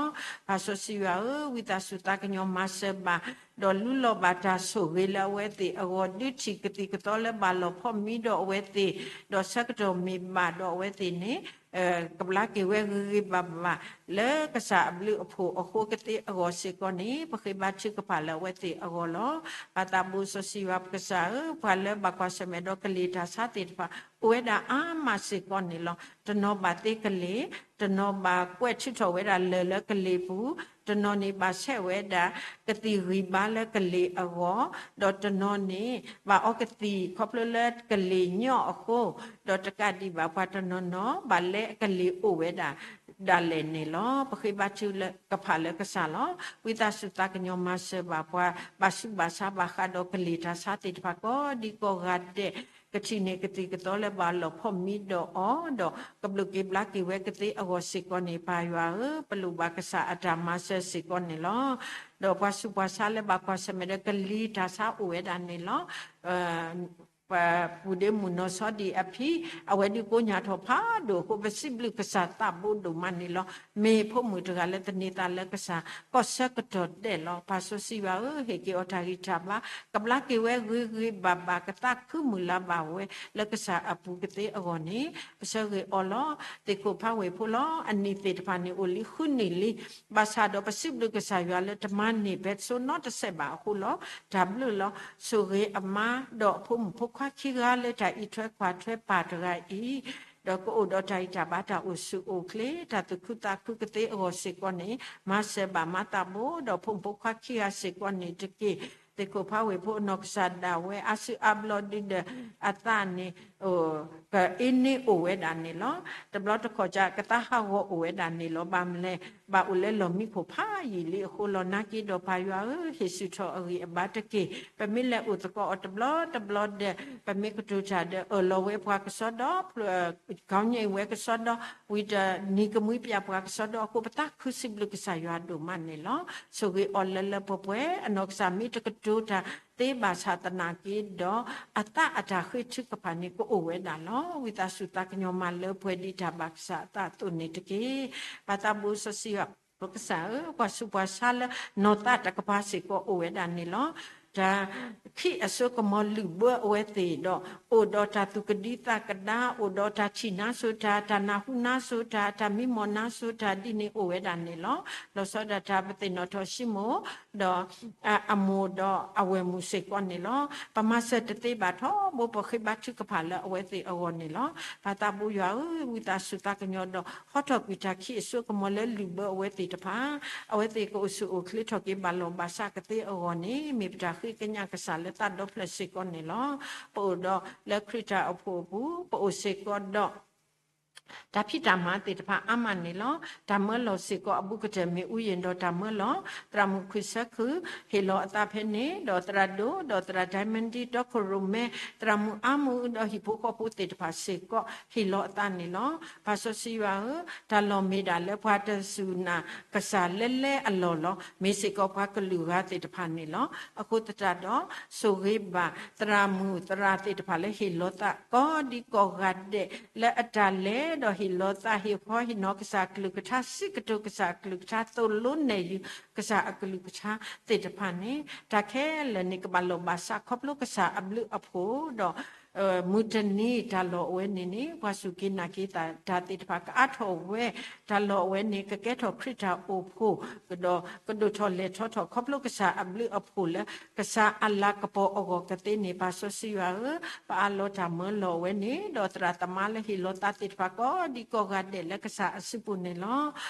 ပၢ်စီဆှံယွၤဧၢ, ဝံသးစူၤသးကညီၤမၤစၢၤဘၣ် ဒီးလူလီၤဘၣ်တၢ်ဆိၣ်ဂ့ၤလၢအဝဲသ့ၣ်အဂီၢ် ဒုးထံၣ်ကသံၣ်ကသီလၢဘၣ်လီၢ်ဖီၣ်မံဒီးအဝဲသ့ၣ်, ဒီးဆၢကတီၢ်မ့ၢ်ဘၣ်ဒီးအဝဲသ့ၣ်န့ၣ် ကဘျါက့ၤဝဲဂ့ၤဂ့ၤဘၣ်ဘၣ် လၢကစၢ်အဘျုးအဖှိၣ်အဃိကသ့အဂီၢ်စ့ၢ်ကီးန့ၣ် ပဃ့ဘါထုကဖၣ်လၢအဝဲသ့ၣ်အဂီၢ်လီၤ. ပၢ်သးဘိစီဆှံယွၤပကစၢ်ဧၢ, ပှၤလၢဘၣ်ကွၢ်ဆၢၣ်မဲာ်ဒီးကလံၤတၢ်ဆါသ့ၣ်တဖၣ် အိၣ်ဝဲဒၣ်အါမးစ့ၢ်ကီးန့ၣ်လီၤ. တနီၤဘၣ်သ့ကလံၤ, တနီၤဘၣ်ကွဲးထုးထီၣ်ဝဲဒၣ်လၢၢ်လၢကလံၤပူၤ, တနီၤန့ၣ်ဘၣ်ဆဲးဝဲဒၣ်ကသံၣ်ဂံၢ်ဘါလၢကလံၤအဂီၢ်, ဒီးတနီၤန့ၣ် ဘၣ်အီကသံၣ်ခီဖျိလၢကလံၤညီအဃိ, ဒီးတကးဒံးဘၣ်ပှၤတနီၤနီၤ ဘၣ်လဲအကလံၤအိၣ်ဝဲဒၣ်ဒၣ်လဲာ်န့ၣ်လီၤ. ပဃ့ဘါထုကဖၣ်လၢကစၢ်လီၤ. ဝံသးစူၤသးကညီၤမၤစၢၤဘၣ်ပှၤ ဘၣ်ဆူးဘၣ်ဆါဘၣ်ဃးဒီးကလံၤတၢ်ဆါသ့ၣ်တဖၣ်ကိးဒံကိးဂၤဒဲး ကထံၣ်န့ၢ်ကသံၣ်ကသီလၢဘၣ်လီၢ်ဖီၣ်မံဒီးအီၤ, ဒီးကဘျုးက့ၤဘျါက့ၤဝဲကသ့အဂီၢ်စ့ၢ်ကီးန့ၣ် ပၢ်ယွၤဧၢ, ပလိၣ်ဘၣ်ကစၢ်အတၢ်မၤစၢၤစ့ၢ်ကီးန့ၣ်လီၤ. ဒီးပှၤဆူးပှၤဆါလၢဘၣ်ကွၢ်ဆၢၣ်မဲာ်ဒီးကလံၤတၢ်ဆါအိၣ်ဝဲဒၣ်န့ၣ်လီၤ. ပပုၢ်ဒ့မုၣ်နီၢ်ဆီဒံၣ်အဖံ, အဝဲဒုးကိးညါထီၣ်ဖးဒိၣ်အဃိ ပစံးဘျုးကစၢ်သးဘိဒိၣ်မးန့ၣ်လီၤ. မ့ၢ်ဖိမုၣ်တဂၤလၢသန့ၤသးလၢကစၢ် ကီၢ်ဆၢကတီၢ်ဒဲးလီၤ. ပၢ်စီဆှံယွၤဧၢ, ဟ့ၣ်က့ၤအီၤတၢ်ဂံၢ်တၢ်ဘါ, ကဘျါက့ၤဝဲဂ့ၤဂ့ၤဘၣ်ဘၣ် ကသးခုမုၢ်လၢ်ဘၣ်ဝဲ လၢကစၢ်အပူၤကသ့အဂီၢ်န့ၣ် ပဆၢဂ့ၤအီၤလီၤ. သ့ၣ်ခိၣ်ဖးဝ့ၢ်ဖိလီၤ. အနံၣ်သ့ၣ်တဖၣ်န့ၣ်အိၣ်လံ ဃုနံၣ်လံ. ဘၣ်ဆၣ်ဒီးပစံးဘျုးကစၢ်ယွၤလၢတမၤန့ၢ်ဘၣ်ဆိနီတစဲးဘၣ်အဃိလီၤ. တၢ်ဘျုးလီၤ. ဆိၣ်ဂ့ၤအမါ ဒီးအဖိမုၣ်ဖိခွါခံဂၤလၢတၢ်အံးထွဲကွၢ်ထွဲပၢ်တဂၤအံၤ, ဒီးကအိၣ်ဒီးတၢ်ဂံၢ်တၢ်ဘါတၢ်အိၣ်ဆူၣ်အိၣ်ချ့ တၢ်သူၣ်ခုသးခုကသ့အဂီၢ်စ့ၢ်ကီးန့ၣ် မၤစၢၤဘၣ်မၤသးဘိ ဒီးဖိမုၣ်ဖိခွါခံဂၤစ့ၢ်ကီးန့ၣ်တက့ၢ်. သ့ၣ်ခိၣ်ဖးဝ့ၢ်ဖိအနီၢ်ကစၢ်ဒၣ်ဝဲ အါစုအါဘျီဒုဒီး အသးန့ၣ် ကအ့န့ၣ်အိၣ်ဝဲဒၣ်န့ၣ်လီၤ. တဘျီတခီၣ် ကသးဟးဂီၤအိၣ်ဝဲဒၣ်န့ၣ်လီၤ. ဘၣ်မနုၤလဲၣ်, ဘၣ်အိၣ်လၢလီၢ်မံခိၣ်ဖးယံာ်လံအဃိလီၤ. နာ်က့ဒီးပၢ်ယွၤဧၢ, ဟ့ၣ်ဆူၣ်ထီၣ်အဂံၢ်အဘါတက့ၢ်. ပမ့ၢ်လဲၤအိၣ်သကိးအီၤတဘျီတဘျီဒီး ပမ့ၢ်ကတိၤတၢ်ဒီး အၢၣ်လီၤဝဲပှၤကစီဒီ, ခီညါအံၤဝဲကစီဒီ, ဝံၤဒီးနံၤကမှံပၠးပှၤကစီဒီအဃိ ပသးခုစံးဘျုးကစၢ်ယွၤဒိၣ်မးန့ၣ်လီၤ. ဆိၣ်ဂ့ၤအီၤလၢလၢပှဲၤပှဲၤ. အနီၢ်ကစၢ်မ့ၢ်တကတိၤတၢ်သ့ဘၣ်ဆၣ်သနာ်က့ဒီး အသးအတၢ်ဃ့ထုကဖၣ်န့ၣ် ကအိၣ်ဝဲဒၣ်လီၤ. ဝံသးစူၤသးကညီၤမၤလၢပှဲၤဒ်တၢ်ဘၣ်ကစၢ်အသးအသိးန့ၣ်တက့ၢ်. ပၢ်သးဘိစီဆှံယွၤ ပကစၢ်ဧၢ, ပှၤဆူးပှၤဆါလၢနီၢ်သးတကပၤစ့ၢ်ကီးအိၣ်ဝဲဒၣ်န့ၣ်လီၤ. တၢ်ခံးအစိကမီၤလုာ်ဘၢအဝဲသ့ၣ်ဒီး အိၣ်ဒီးတၢ်သူၣ်ကဒံသးကဒါ, အိၣ်ဒီးတၢ်ထံၣ်နါစိၤတၢ်, တၢ်နၢ်ဟူနါစိၤတၢ်, တၢ်မံမီၢ်နါစိၤတၢ်ဒ်န့ၣ်အိၣ်ဝဲဒၣ်န့ၣ်လီၤ. လီၤဆီဒၣ်တၢ်ပသ့ၣ်နီၣ်ထီၣ်ၡံမိၣ် ဒီး အမိၢ်ဒီးအဝဲၢ်မုၣ်စ့ၢ်ကီးန့ၣ်လီၤ. ပမၤစၢၤတသ့ဘၣ်ထီဘိ ပဃ့ဘါထုကဖၣ်လၢအဝဲသ့ၣ်အဂီၢ်န့ၣ်လီၤ. ပၢ်သးဘိယွၤဧၢ, ဝံသးစူၤသးကညီၤဒီး ဟီထီၣ်ကွံာ်တၢ်ခံးအစိကမီၤလၢလုာ်ဘၢအဝဲသ့ၣ်တဖၣ်, အဝဲသ့ၣ်ကအိၣ်ဆူၣ်အိၣ်ချ့ထီၣ်က့ၤဘၣ်လီၢ်ဘၣ်စးကသ့အဂီၢ်န့ၣ် မ့ၢ်ပတၢ်ဃ့ကညးကစၢ်လၢသးဒီဖျၢၣ်စ့ၢ်ကီးန့ၣ်လီၤ. ပအိၣ်ဒီးလၢခရံာ်တၢ်အိၣ်ဖှိၣ်အပူၤ, ပအိၣ်စ့ၢ်ကီးဒီး တၢ်ဖံးတၢ်မၤသ့ၣ်တဖၣ်အါမးန့ၣ်လီၤ. တၢ်မၢလီၤစ့ၢ်ကီးအဘူးကတၢၢ်မ့ၢ်အူယံၤဒီးတၢ်မၢလီၤ, သရၣ်မုၣ်ခွံဆၢခု ဟ့ၣ်လီၤအသးဖဲန့ၣ်, ဒီးသရၣ်ဒိၣ်, ဒီးသရၣ်ဒဲမၣ်ဒံ, ဒီးခိၣ်ရိၣ်မဲ, သရၣ်မုၣ်အါမူ ဒီးဟံၣ်ဖိဃီဖိသ့ၣ်တဖၣ်စ့ၢ်ကီး ဟ့ၣ်လီၤအသးန့ၣ်လီၤ. ပၢ်စီဆှံယွၤဧၢ, တၢ်လီၢ်မ့ၢ်ဒၣ်လၢပှၤတစူၢ်နာ်ကစၢ်လၢလဲအလီၢ်လီၤ. မ့ၢ်စ့ၢ်ကီးပှၤကလုာ်ဂၤသ့ၣ်တဖၣ်န့ၣ်လီၤ. အဃိသတးဒီး ဆိၣ်ဂ့ၤဘၣ်သရၣ်မုၣ်သရၣ်သ့ၣ်တဖၣ်လၢဟ့ၣ်လီၤသးကိးဒံကိးဂၤဒဲး လၢအတၢ်လဲၤဒီးဟ့ၣ်လီၤသး ဟ့ၣ်ခီဟ့ၣ်နီၤကစၢ်အကလုၢ်ကထါ, စံးကတိၤကစၢ်အကလုၢ်ကထါ, သိၣ်လိနဲၣ်ယုၤကစၢ်အကလုၢ်ကထါသ့ၣ်တဖၣ်န့ၣ် တၢ်ခဲလၢာ်န့ၣ် ကဘၣ်လီၢ်ဘၣ်စးခီဖျိကစၢ်အဘျုးအဖှိၣ်ဒီး မုၢ်တနံၤတၢ်လီၢ်အဝဲန့ၣ်န့ၣ် ပှၤစူၢ်က့ၤနာ်က့ၤတၢ်သ့ၣ်တဖၣ်ကအါထီၣ်ဝဲ, တၢ်လီၢ်အဝဲန့ၣ် ကကဲထီၣ်ခရံာ်တၢ်အိၣ်ဖှိၣ် ဒီးကဒိၣ်ထီၣ်လဲၢ်ထီၣ်ထီၣ်ခီဖျိကစၢ်အဘျုးအဖှိၣ်လၢ ကစၢ်အလၤကပီၤအဂီၢ်ကသ့န့ၣ် ပၢ်စီဆှံယွၤဧၢ, ပအၢၣ်လီၤတၢ်မၢလီၤအဝဲန့ၣ် ဒီးသရၣ်သမါလၢဟ့ၣ်လီၤသးသ့ၣ်တဖၣ်ကိးဒံကိးဂၤဒဲးလၢကစၢ်အစုပူၤန့ၣ်လီၤ.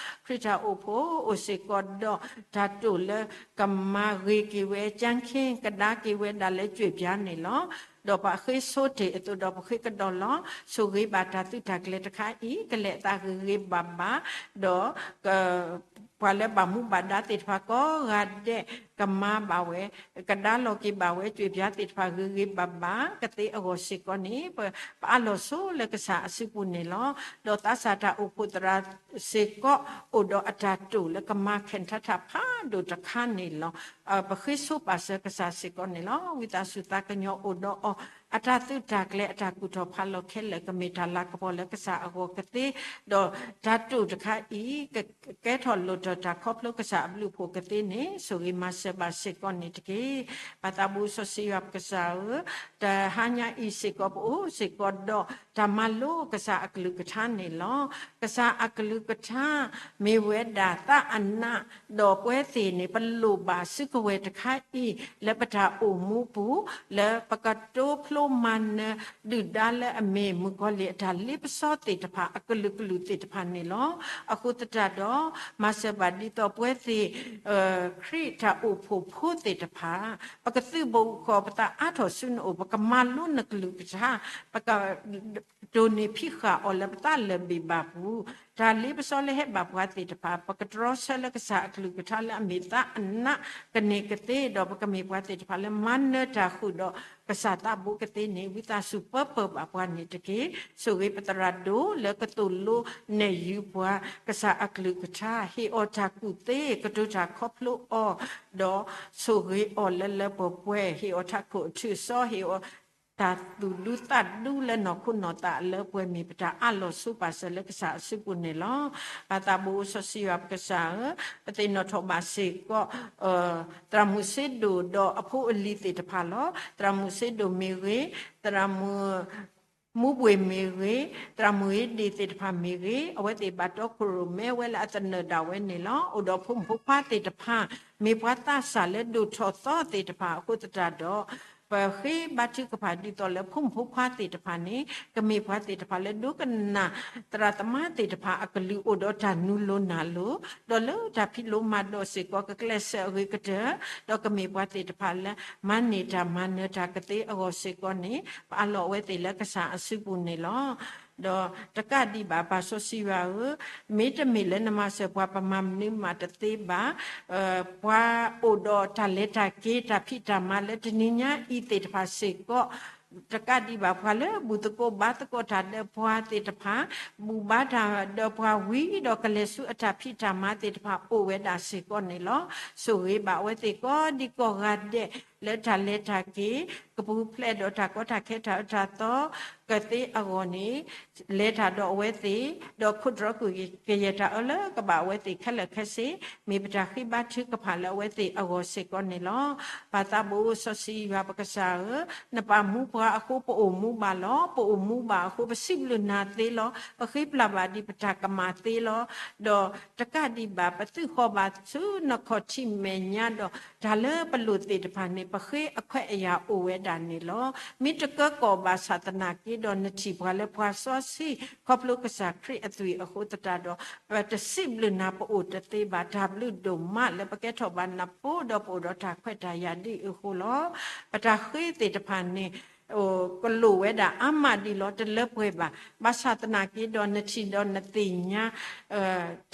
ခရံာ်တၢ်အိၣ်ဖှိၣ်အိၣ်စ့ၢ်ကီးဒီး တၢ်တိာ်လၢကမၤဂ့ၤက့ၤဝဲ ကၠၢ်ခ့ကဒါက့ၤဝဲဒၣ်လၢကွံာ်ပၠါန့ၣ်လီၤ. ဒီးပှၤဃ့ဆိတ့ၢ်အသိးဒီးပဃ့ကဒီးလီၤ. ဆိၣ်ဂ့ၤဘၣ်တၢ်သုးတၢ်ကျဲၤတခါအံၤ ကလဲၤအသးဂ့ၤဂ့ၤဘၣ်ဘၣ်, ဒီး ပှၤလၢဘၣ်မူဘၣ်ဒါသ့ၣ်တဖၣ်ကိးဂၤဒဲး ကမၤဘၣ်ဝဲ, ကဒါလီၤက့ၤဘၣ်ဝဲ ကွံာ်ပၠါသ့ၣ်တဖၣ်ဂ့ၤဂ့ၤဘၣ်ဘၣ် ကသ့အဂီၢ်စ့ၢ်ကီးန့ၣ် ပအၢၣ်လီၤဆိလၢကစၢ်အစုပူၤန့ၣ်လီၤ. ဒီးသးစၢ်တၢ်အိၣ်ဖှိၣ်သရၣ်စ့ၢ်ကီး အိၣ်ဒီးအတၢ်တိာ်လၢကမၤခဲၣ်ထးထးဖးဒိၣ်တခါန့ၣ်လီၤ. ပဃ့ဆိပာ်စၢၤကစၢ်စ့ၢ်ကီးန့ၣ်လီၤ. ဝံသးစူၤသးကညီၤအိၣ်ဒီးအီၤ, အတၢ်သုးတၢ်ကျဲၤအတၢ်ကူၣ်ထီၣ်ဖးလီၤခဲလၢာ် ကမ့ၢ်တၢ်လၤကပီၤလၢကစၢ်အဂီၢ်ကသ့, ဒီးတၢ်တိာ်တခါအံၤ ကကဲထီၣ်လိၣ်ထီၣ်တၢ်ခီဖျိကစၢ်အဘျုးအဖှိၣ်ကသ့န့ၣ် ဆိၣ်ဂ့ၤမၤစၢၤဘၣ်စ့ၢ်ကီးန့ၣ်တက့ၢ်. ပၢ်သးဘိစီဆှံယွၤပကစၢ်ဧၢ, တဟါညါအံၤစ့ၢ်ကီး ပအိၣ်စ့ၢ်ကီးဒီးတၢ်မၤလိကစၢ်အကလုၢ်ကထါန့ၣ်လီၤ. ကစၢ်အကလုၢ်ကထါ မ့ၢ်ဝဲဒၣ်သးအနး, ဒီးပဝဲသ့ၣ်န့ၣ် ပလိၣ်ဘၣ်စုကဝဲၤတခါအံၤ လၢပတၢ်အိၣ်မူပူၤ, လၢပကတိဖျိမၤနၢၤဒုၣ်ဒါလၢအမ့ၢ်မုၣ်ကီၤလံၢ်အတၢ်လ့ပစီသ့ၣ်တဖၣ် အကလုာ်ကလုာ်သ့ၣ်တဖၣ်န့ၣ်လီၤ. အဃိသတးဒီး မၤစၢၤဘၣ်ဒ်သိးပဝဲသ့ၣ် ခရံာ်တၢ်အိၣ်ဖှိၣ်ဖိသ့ၣ်တဖၣ် ပကသုးဘူးဃီၤပသးအါထီၣ်ဆူနအိၣ်, ပကမၤလိနကလုၢ်ကထါ, ပက တိၢ်န့ၢ်ဖံးဃာ်အီၤလၢပသးလၢာ်ဘ့ၣ်ဘၣ်ပူၤ, တၢ်လ့ပစီလၢဟဲဘၣ်ပှၤသ့ၣ်တဖၣ် ပကတြီဆၢလၢကစၢ်အကလုၢ်ကထါလၢအမ့ၢ်သးအနးကန့ၢ်ကသ့, ဒီးပကမ့ၢ်ပှၤသ့ၣ်တဖၣ်လၢမၤနၢၤတၢ်ဃုာ်ဒီးကစၢ်သးဘိကသ့န့ၣ် ဝံသးစူၤပၢပၢဘၣ်ပှၤန့ၣ်တက့ၢ်. ဆိၣ်ဂ့ၤပသရၣ်ဒိၣ်လၢကသိၣ်လိနဲၣ်ယုၤပှၤ ကစၢ်အကလုၢ်ကထါ, ဟ့ၣ်အီၤတၢ်ကူၣ်သ့, ကတိၤတၢ်ခီဖျိအီၤ, ဒီးဆိၣ်ဂ့ၤအီၤလၢလၢပှဲၤပှဲၤ, ဟ့ၣ်အီၤထးခိၣ်အထုးအစီ, ဟ့ၣ်အီၤတၢ်သူၣ်ဒူသးဒူလၢနီၢ်ခိနီၢ်သးအလၢပှဲၤမ့ၢ်ပတၢ်အၢၣ်လီၤဆိပာ်စၢၤလၢကစၢ်အစုပူၤန့ၣ်လီၤ. ပၢ်သးဘိစီဆှံယွၤပကစၢ်ဧၢ, ပသ့ၣ်နီၣ်ထီၣ်ဘၣ်စ့ၢ်ကီး သရၣ်မုၣ်စ့ဒိၣ်ဒီးအဖိအလံၤသ့ၣ်တဖၣ်လီၤ. သရၣ်မုၣ်စ့ဒိၣ်မ့ၢ်ဂ့ၤ, သရၣ်မုၣ် မူဘှ့ၣ်မ့ၢ်ဂ့ၤ, သရၣ်မုၣ်ဧ့ဒ့ၣ်သ့ၣ်တဖၣ်မ့ၢ်ဂ့ၤ, အဝဲသ့ၣ်ဘၣ်တီခိၣ်ရိၣ်မဲဝဲလၢအသနၢၣ်ဒၣ်ဝဲန့ၣ်လီၤ. အိၣ်ဒီးဖိမုၣ်ဖိခွါသ့ၣ်တဖၣ် မ့ၢ်ပှၤသးစၢ်လၢဒိၣ်ထီၣ်သီသ့ၣ်တဖၣ်အဃိသတးဒီး ပဃ့ဘါထုကဖၣ်ဒ်သိးလၢဖိမုၣ်ဖိခွါသ့ၣ်တဖၣ်န့ၣ် ကမ့ၢ်ပှၤသ့ၣ်တဖၣ်လၢဒိကနၣ် သရၣ်သမါသ့ၣ်တဖၣ်အကလုၢ်အိၣ်ဒီးတၢ်နူလိၤနၢ်လိၤ, ဒီးလၢတၢ်ဖံးလိမၤဒိးစ့ၢ်ကီး ကကျဲးစၢးအဂ့ၤကတၢၢ်, ဒီးကမ့ၢ်ပှၤသ့ၣ်တဖၣ်လၢ မၤန့ၢ်တၢ်မၤနၢၤတၢ်ကသ့အဂီၢ်စ့ၢ်ကီးန့ၣ် ပအးလီၤအဝဲသ့ၣ်လၢကစၢ်အစုပူၤန့ၣ်လီၤ. ဒီးတကးဒံးဘၣ် ပၢ်စီဆှံယွၤဧၢ, မ့တမ့ၢ်လၢနမၤစၢၤပှၤ ပမၤမနုၤမးတသ့ဘၣ်. ပှၤအိၣ်ဒီးတၢ်လဲၤတၢ်က့ၤ တၢ်ဖံးတၢ်မၤလၢတနံၤညါအံၤသ့ၣ်တဖၣ်စ့ၢ်ကီး, တကးဒံးဘၣ် ပှၤလၢဘူၣ်သကိးဘါသကိးတၢ်ဒီးပှၤသ့ၣ်တဖၣ်, ဘူၣ်ဘါတၢ်ဒီးပှၤဝံၤဒီး ကလဲၤဆူအတၢ်ဖံးတၢ်မၤသ့ၣ်တဖၣ် အိၣ်ဝဲဒၣ်စ့ၢ်ကီးန့ၣ်လီၤ. ဆိၣ်ဂ့ၤဘၣ်အဝဲသ့ၣ်ကိးဒံကိးဂၤဒဲး လၢတၢ်လဲၤတၢ်က့ၤ ကပူၤဖျဲးဒီးတၢ်ကီတၢ်ခဲတၢ်အၢတၢ်သီကသ့အဂီၢ်န့ၣ် လဲၤတၢ်ဒီးအဝဲသ့ၣ်, ဒီးခိးတြီကွံာ်ကယဲၢ်တၢ်အၢလၢကဘၣ်အဝဲသ့ၣ်ခဲလၢာ်ခဲဆ့, မ့ၢ်ပတၢ်ဃ့ဘါထုကဖၣ်လၢအဝဲသ့ၣ်အဂီၢ်စ့ၢ်ကီးန့ၣ်လီၤ. ပၢ်သးဘိစီဆှံယွၤပကစၢ်ဧၢ, နပာ်မူပှၤအဃိ ပအိၣ်မူဘၣ်လီၤ. ပအိၣ်မူဘၣ်အဃိ ပစံးဘျုးနၤသ့လီၤ. ပဃ့ပျၢ်ဘၣ်ဒံးပတၢ်ကမၣ်သ့လီၤ. ဒီးတကးဒံးဘၣ် ပသုးဃီၤဘၣ်ဆူနခီၣ်ထံးမဲာ်ညါဒီး တၢ်လၢပလိၣ်သ့ၣ်တဖၣ်န့ၣ် ပဃ့အခွဲးအယာ်အိၣ်ဝဲဒၣ်န့ၣ်လီၤ. မ့ၢ်တကၢကီၢ်ဘၣ်ဆၣ်သနာ်က့ဒီး နထံၣ်ပှၤလၢပှၤစီဆှံ ခီဖျိကစၢ်ခရံာ်အသွံၣ်အဃိသတးဒီး ပတစံးဘျုးနၤ ပအိၣ်တသ့ဘၣ်. တၢ်ဘျုးဒိၣ်မးလၢပကဲထီၣ်ဘၣ်နဖိ ဒီးပအိၣ်ဒီးတၢ်ခွဲးတၢ်ယာ်ဒ်အံၤအဃိလီၤ. ပတၢ်ဃ့သ့ၣ်တဖၣ်န့ၣ် ကလိၣ်ဝဲဒၣ်အါမးဒံးလီၤ, တလၢပှဲၤဘၣ်. ဘၣ်ဆၣ်သနာ်က့ဒီး နထံၣ်ဒီးနသ့ၣ်ညါ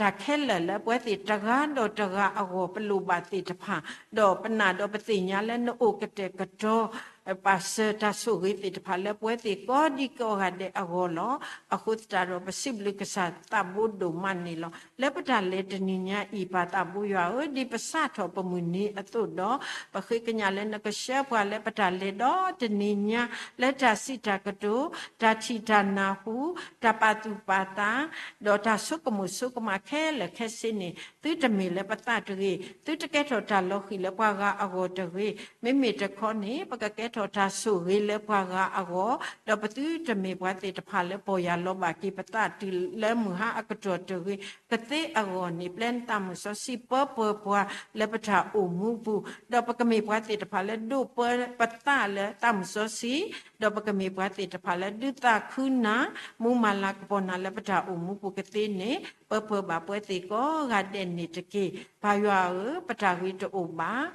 တၢ်ခဲလၢာ်လၢပဝဲသ့ၣ်တဂၤဒီးတဂၤအဂီၢ် ပလိၣ်ဘၣ်သ့ၣ်တဖၣ်, ဒီးပနာ်ဒီးပသ့ၣ်ညါလၢနအိၣ်ကတဲာ်ကတီၤ ပာ်စၢၤတၢ်ဆိၣ်ဂ့ၤသ့ၣ်တဖၣ်လၢပဝဲသ့ၣ်ကိးဒံကိးဂၤဒဲးအဂီၢ်လီၤ. အဃိသတးဒီး ပစံးဘျုးကစၢ်သးဘိဒိၣ်မးန့ၣ်လီၤ. လၢပတၢ်လဲၤတနံၤညါအံၤ ပၢ်သးဘိယွၤဧၢ, ဒ်ပစးထီၣ်ပမုၢ်နံၤအသိးဒီး ပဃ့ကညးလၢနကဆှၢပှၤလၢပတၢ်လဲၤဒီတနံၤညါ လၢတၢ်စံးတၢ်ကတိၤ, တၢ်ထံၣ်တၢ်နၢ်ဟူ, တၢ်ပာ်သူၣ်ပာ်သး, ဒီးတၢ်ဆိကမိၣ်ဆိကမးခဲလၢာ်ခဲဆ့န့ၣ် သုတမ့ၢ်လၢပသးတဂ့ၤ, သုတကဲထီၣ်တၢ်လီၤဃံၤလၢပှၤဂၤအဂီၢ်တဂ့ၤ. မ့မ့ၢ်တခီန့ၣ် ပကကဲထီၣ်တၢ်ဆိၣ်ဂ့ၤလၢပှၤဂၤအဂီၢ်, ဒီးပသုတမ့ၢ်ပှၤသ့ၣ်တဖၣ်လၢပီၢ်ယၢ်လီၤဘၣ်က့ၤပသးတုၤလၢမုၢ်ဟါအကတီၢ်တဂ့ၤ. ကသ့အဂီၢ်န့ၣ် ပျဲနသးမုၣ်စီဆှံပၢပှဲၤပှၤလၢပတၢ်အိၣ်မူပူၤ, ဒီးပကမ့ၢ်ပှၤသ့ၣ်တဖၣ်လၢဒိးပၢပသးလၢသးမုၣ်စီဆှံ, ဒီးပကမ့ၢ်ပှၤသ့ၣ်တဖၣ်လၢဒုးသးခုနၤ မူမၤလၤကပီၤနၤလၢပတၢ်အိၣ်မူပူၤကသ့န့ၣ် ပၢပှဲၤဘၣ်ပှၤသ့ၣ်ကိးဂၤဒဲးန့ၣ်တက့ၢ်. ပၢ်ယွၤဧၢ, ပတၢ်ဂ့ၤတအိၣ်ဘၣ်,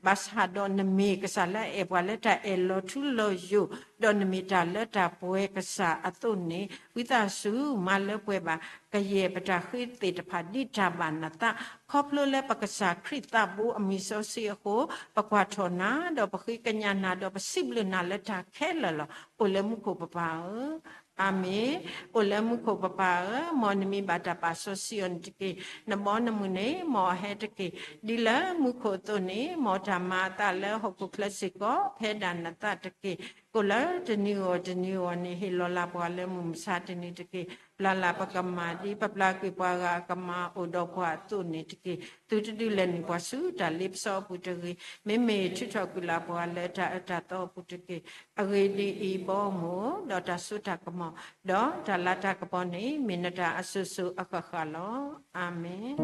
ဘၣ်ဆၣ်ဒီးနမ့ၢ်ကစၢ်လၢအအဲၣ်ပှၤလၢတၢ်အဲၣ်လီၤထူလီၤယိာ်, ဒီးနမ့ၢ်တၢ်လၢတၢ်ပှဲၤကစၢ်အသိးန့ၣ် ဝံသးစူၤမၤလၢပှဲၤဘၣ် ကယဲၢ်ပတၢ်ဃ့သ့ၣ်တဖၣ်ဒ်တၢ်ဘၣ်နသး, ခီဖျိလၢပကစၢ်ခရံာ်သးဘိအမံၤစီဆှံအဃိ, ပကွၢ်ထီၣ်နၤဒီးပဃ့ကညးနၤဒီးပစံးဘျုးနၤလၢတၢ်ခဲလၢာ်လီၤ. အိၣ်လၢမူခိၣ်ပပၢ်ဧၢ, အၤမ့ၣ်. အိၣ်လၢမူခိၣ်ပပၢ်ဧၢ, မ်နမံၤဘၣ်တၢ်ပာ်စီဆှံအီၤန့ၣ်တက့ၢ်. နဘီနမုၢ်န့ၣ် မ်အဟဲတက့ၢ်. ဒ်လၢမူခိၣ်အသိးန့ၣ် မ်တၢ်မၤအသးလၢဟီၣ်ခိၣ်ချၢစ့ၢ်ကီး ဖဲဒၣ်နသးတက့ၢ်. ကိၣ်လၢတနံၤအဂီၢ်တနံၤအဂီၢ်န့ၣ် ဟ့ၣ်လီၤလၢ်ပှၤလၢမုၢ်မဆါတနံၤတက့ၢ်. ပျၢ်လၢ်ပကမၣ်ဒ်ပပျၢ်ကွံာ်ပှၤဂၤအကမၣ်အိၣ်ဒီးပှၤအသိးန့ၣ်တက့ၢ်. သုတဒုးလဲၤနုာ်ပှၤဆူတၢ်လ့ပစီအပူၤတဂ့ၤ. မ့မ့ၢ်ထုးထီၣ်ကွံာ်လၢ်ပှၤလၢတၢ်အၢတၢ်သီအပူၤတက့ၢ်. အဂ့ၢ်ဒ်အံၤ, ဘီမုၢ်, ဒီးတၢ်စိတၢ်ကမီၤ, ဒီးတၢ်လၤတၢ်ကပီၤန့ၣ် မ့ၢ်နတၢ်အစိၤစိၤအဃၣ်ဃၣ်လီၤ. အၤမ့ၣ်.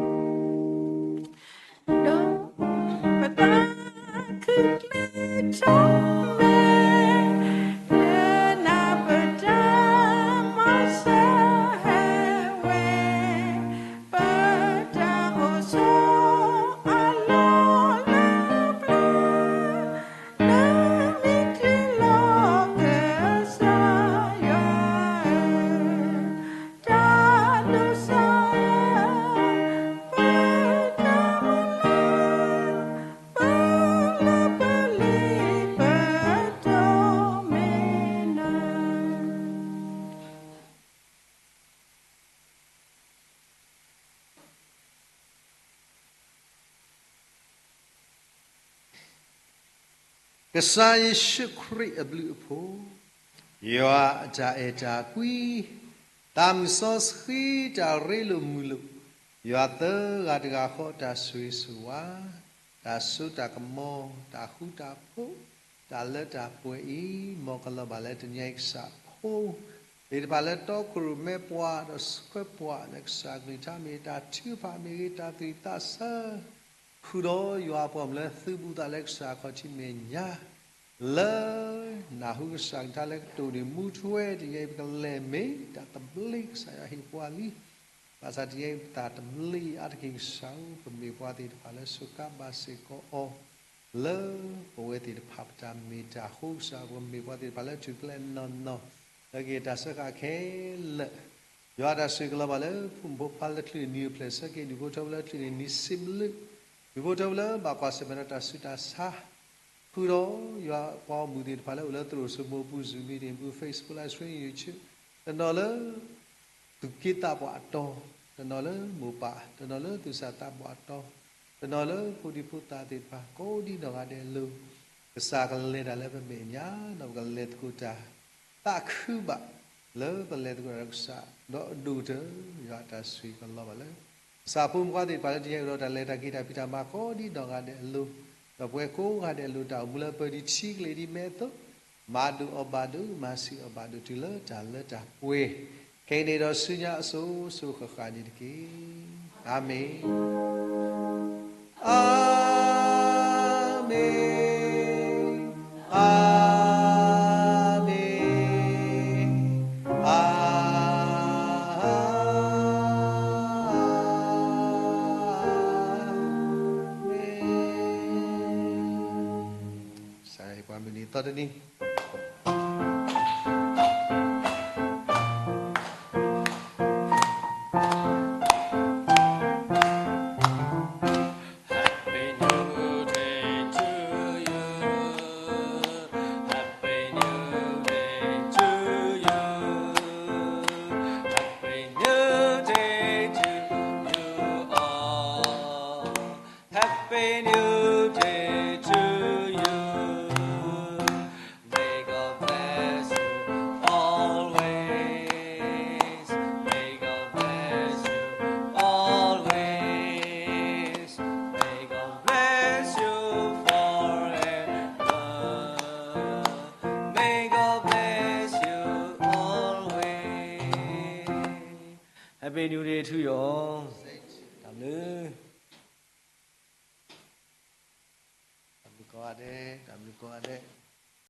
ဒီးပသးခုကျဲထီၣ်မဲာ် လၢနပတၢ်မၤစၢၤဟဲဝဲ, ပတၢ်အိၣ်ဆိးအလီၢ်လၢပျၢၤ လၢမ့ၢ်တုၤလီၤကစၢ်ယွၤဧၢ, တၢ်ဒိးစၢ်ဧၢ, ပတၢ်မၤလၤ, ပလၢပလံၤပတီၢ်မ့ၢ်နၤ. ကစၢ်ယ့ၣ်ၡူးခရံာ်အဘျုးအဖှိၣ်, ယွၤအတၢ်အဲၣ်တၢ်ကွံ, သးမုၣ်စီဆှံတၢ်ရ့လိာ်မုာ်လိာ်, ယွၤသၢဂၤတဂၤဃီတၢ်ဆိၣ်ဂ့ၤဆိၣ်ဝါ, တၢ်စိတၢ်ကမီၤ, တၢ်ဃူတၢ်ဖိး, တၢ်လၢတၢ်ပှဲၤအံၤ, မ်ကလီၤဘၣ်လၢတနံၤအံၤကစၢ်ဖိ သ့ၣ်တဖၣ်လၢတီခိၣ်ရိၣ်မဲပှၤ ဒီးဆှၢပှၤလၢကစၢ်ကလုၢ်ကထါ မ့ၢ်တၢ်ထုကဖၣ်မ့ၢ်ဂ့ၤ တၢ်သူၣ်ဝံၣ်သးဆၢ ဃုာ်ဒီးယွၤအပှၤလၢသုးဘူးသးလၢကစၢ်ခီၣ်ထံးမဲာ်ညါ လၢနၢ်ဟူကစၢ်ကလုၢ်ကထါလၢကတိၤန့ၣ် မူထွဲတယဲအံၤ ပကလဲၤမ့ၢ်တၢ်သဘျ့ကစၢ်ယွၤဟ့ၣ်ပှၤလံ. ဘၣ်ဆၣ်တယဲအံၤ ပသးသဘျ့အါတက့ၢ်ကစၢ်ဧၢ, ပမ့ၢ်ပှၤသ့ၣ်တဖၣ်လၢစူးကါဘၣ်စ့ၢ်ကီးအီၤ လၢပဝဲသ့ၣ်တဖၣ်ပတၢ်မ့ၢ်တၢ်အဃိကစၢ်, ပမ့ၢ်ပှၤသ့ၣ်တဖၣ်လၢထူၣ်ဖျဲးနီၢ်နီၢ် လၢကယဲၢ်တၢ်စၢဃာ်ခဲလၢာ် ယွၤအတၢ်ဆိၣ်ဂ့ၤကလီၤဘၣ်လၢ ဖိမုၣ်ဖိခွါလၢချံးန့ၣ်နံၤအိၣ်ဖျဲၣ်ဆၢက့ၤ ဒူၣ်ဖိထၢဖိလၢချံးန့ၣ်နံၤစံးဘျုး, ဒူၣ်ဖိထၢဖိလၢဘၣ်ကွၢ်ဆၢၣ်မဲာ်ဒီးတၢ်ဆူးတၢ်ဆါ ဃုာ်ဒီးယွၤပှၤဂီၢ်မုၢ်သ့ၣ်တဖၣ်လၢအိၣ်လၢသရိာ်စိမိၤပူၤ Zoom meeting ပူၤ Facebook live stream YouTube တနီၤလၢ သူၣ်က့သးပှၢ်အတီၤ, တနီၤလၢမိၢ်ပၢ်, တနီၤလၢသူၣ်စၢ်သးဘီၣ်အတီၤ, တနီၤလၢဖိဒံဖိသၣ်သ့ၣ်တဖၣ် ကိးဒံနီၢ်ဂၤဒဲးအလိၤ, ကစၢ်ကလဲၤတၢ်လၢပမဲာ်ညါ ဒီးပကလဲၤသကိးတၢ် သးခုဘၣ် လၢပလဲၤသကိးတၢ်ဒီးကစၢ် ဒီးအဒိၣ်ကတၢၢ် ယွၤအတၢ်ဆိၣ်ဂ့ၤကလီၤဘၣ်လၢ ကစၢ်ဖိမုၣ်ဖိခွါသ့ၣ်တဖၣ်လၢတယဲအံၤဒီး တၢ်လဲၤတၢ်က့ၤတၢ်ဖံးတၢ်မၤကိးဒံနီၢ်ဂၤဒဲးအလိၤ, ဒီးပဝဲကိးဂၤဒဲးအလိၤတၢ်အိၣ်မူလၢပၢၤဒံးထံကလ့ၤဒံးမဲာ်အသိး, မၤဒိၣ်အီၤဘၣ်ဒိၣ် မၤဆံးအီၤဘၣ်ဒိၣ်တုၤလၢတၢ်လၢတၢ်ပှဲၤ, ခဲအံၤန့ၣ်ဒီးဆူညါအစိၤစိၤဃၣ်ဃၣ်န့ၣ်တက့ၢ်. အၤမ့ၣ်. အၤမ့ၣ်, အၤမ့ၣ်, အၤမ့ၣ်. ကစၢ်ယွၤဟ့ၣ်ပှၤမုၢ်နံၤသီတနံၤ Happy New Day to you. Happy New Day to you. Happy New Day to you all. Happy New Day to you. May God bless you always. May God bless you always. May God bless you forever. May God bless you always. Happy New Day to you all. တၢ်ဘျုး တၢ်ဘျုးကိးဂၤဒဲး, တၢ်ဘျုးကိးဂၤဒဲး.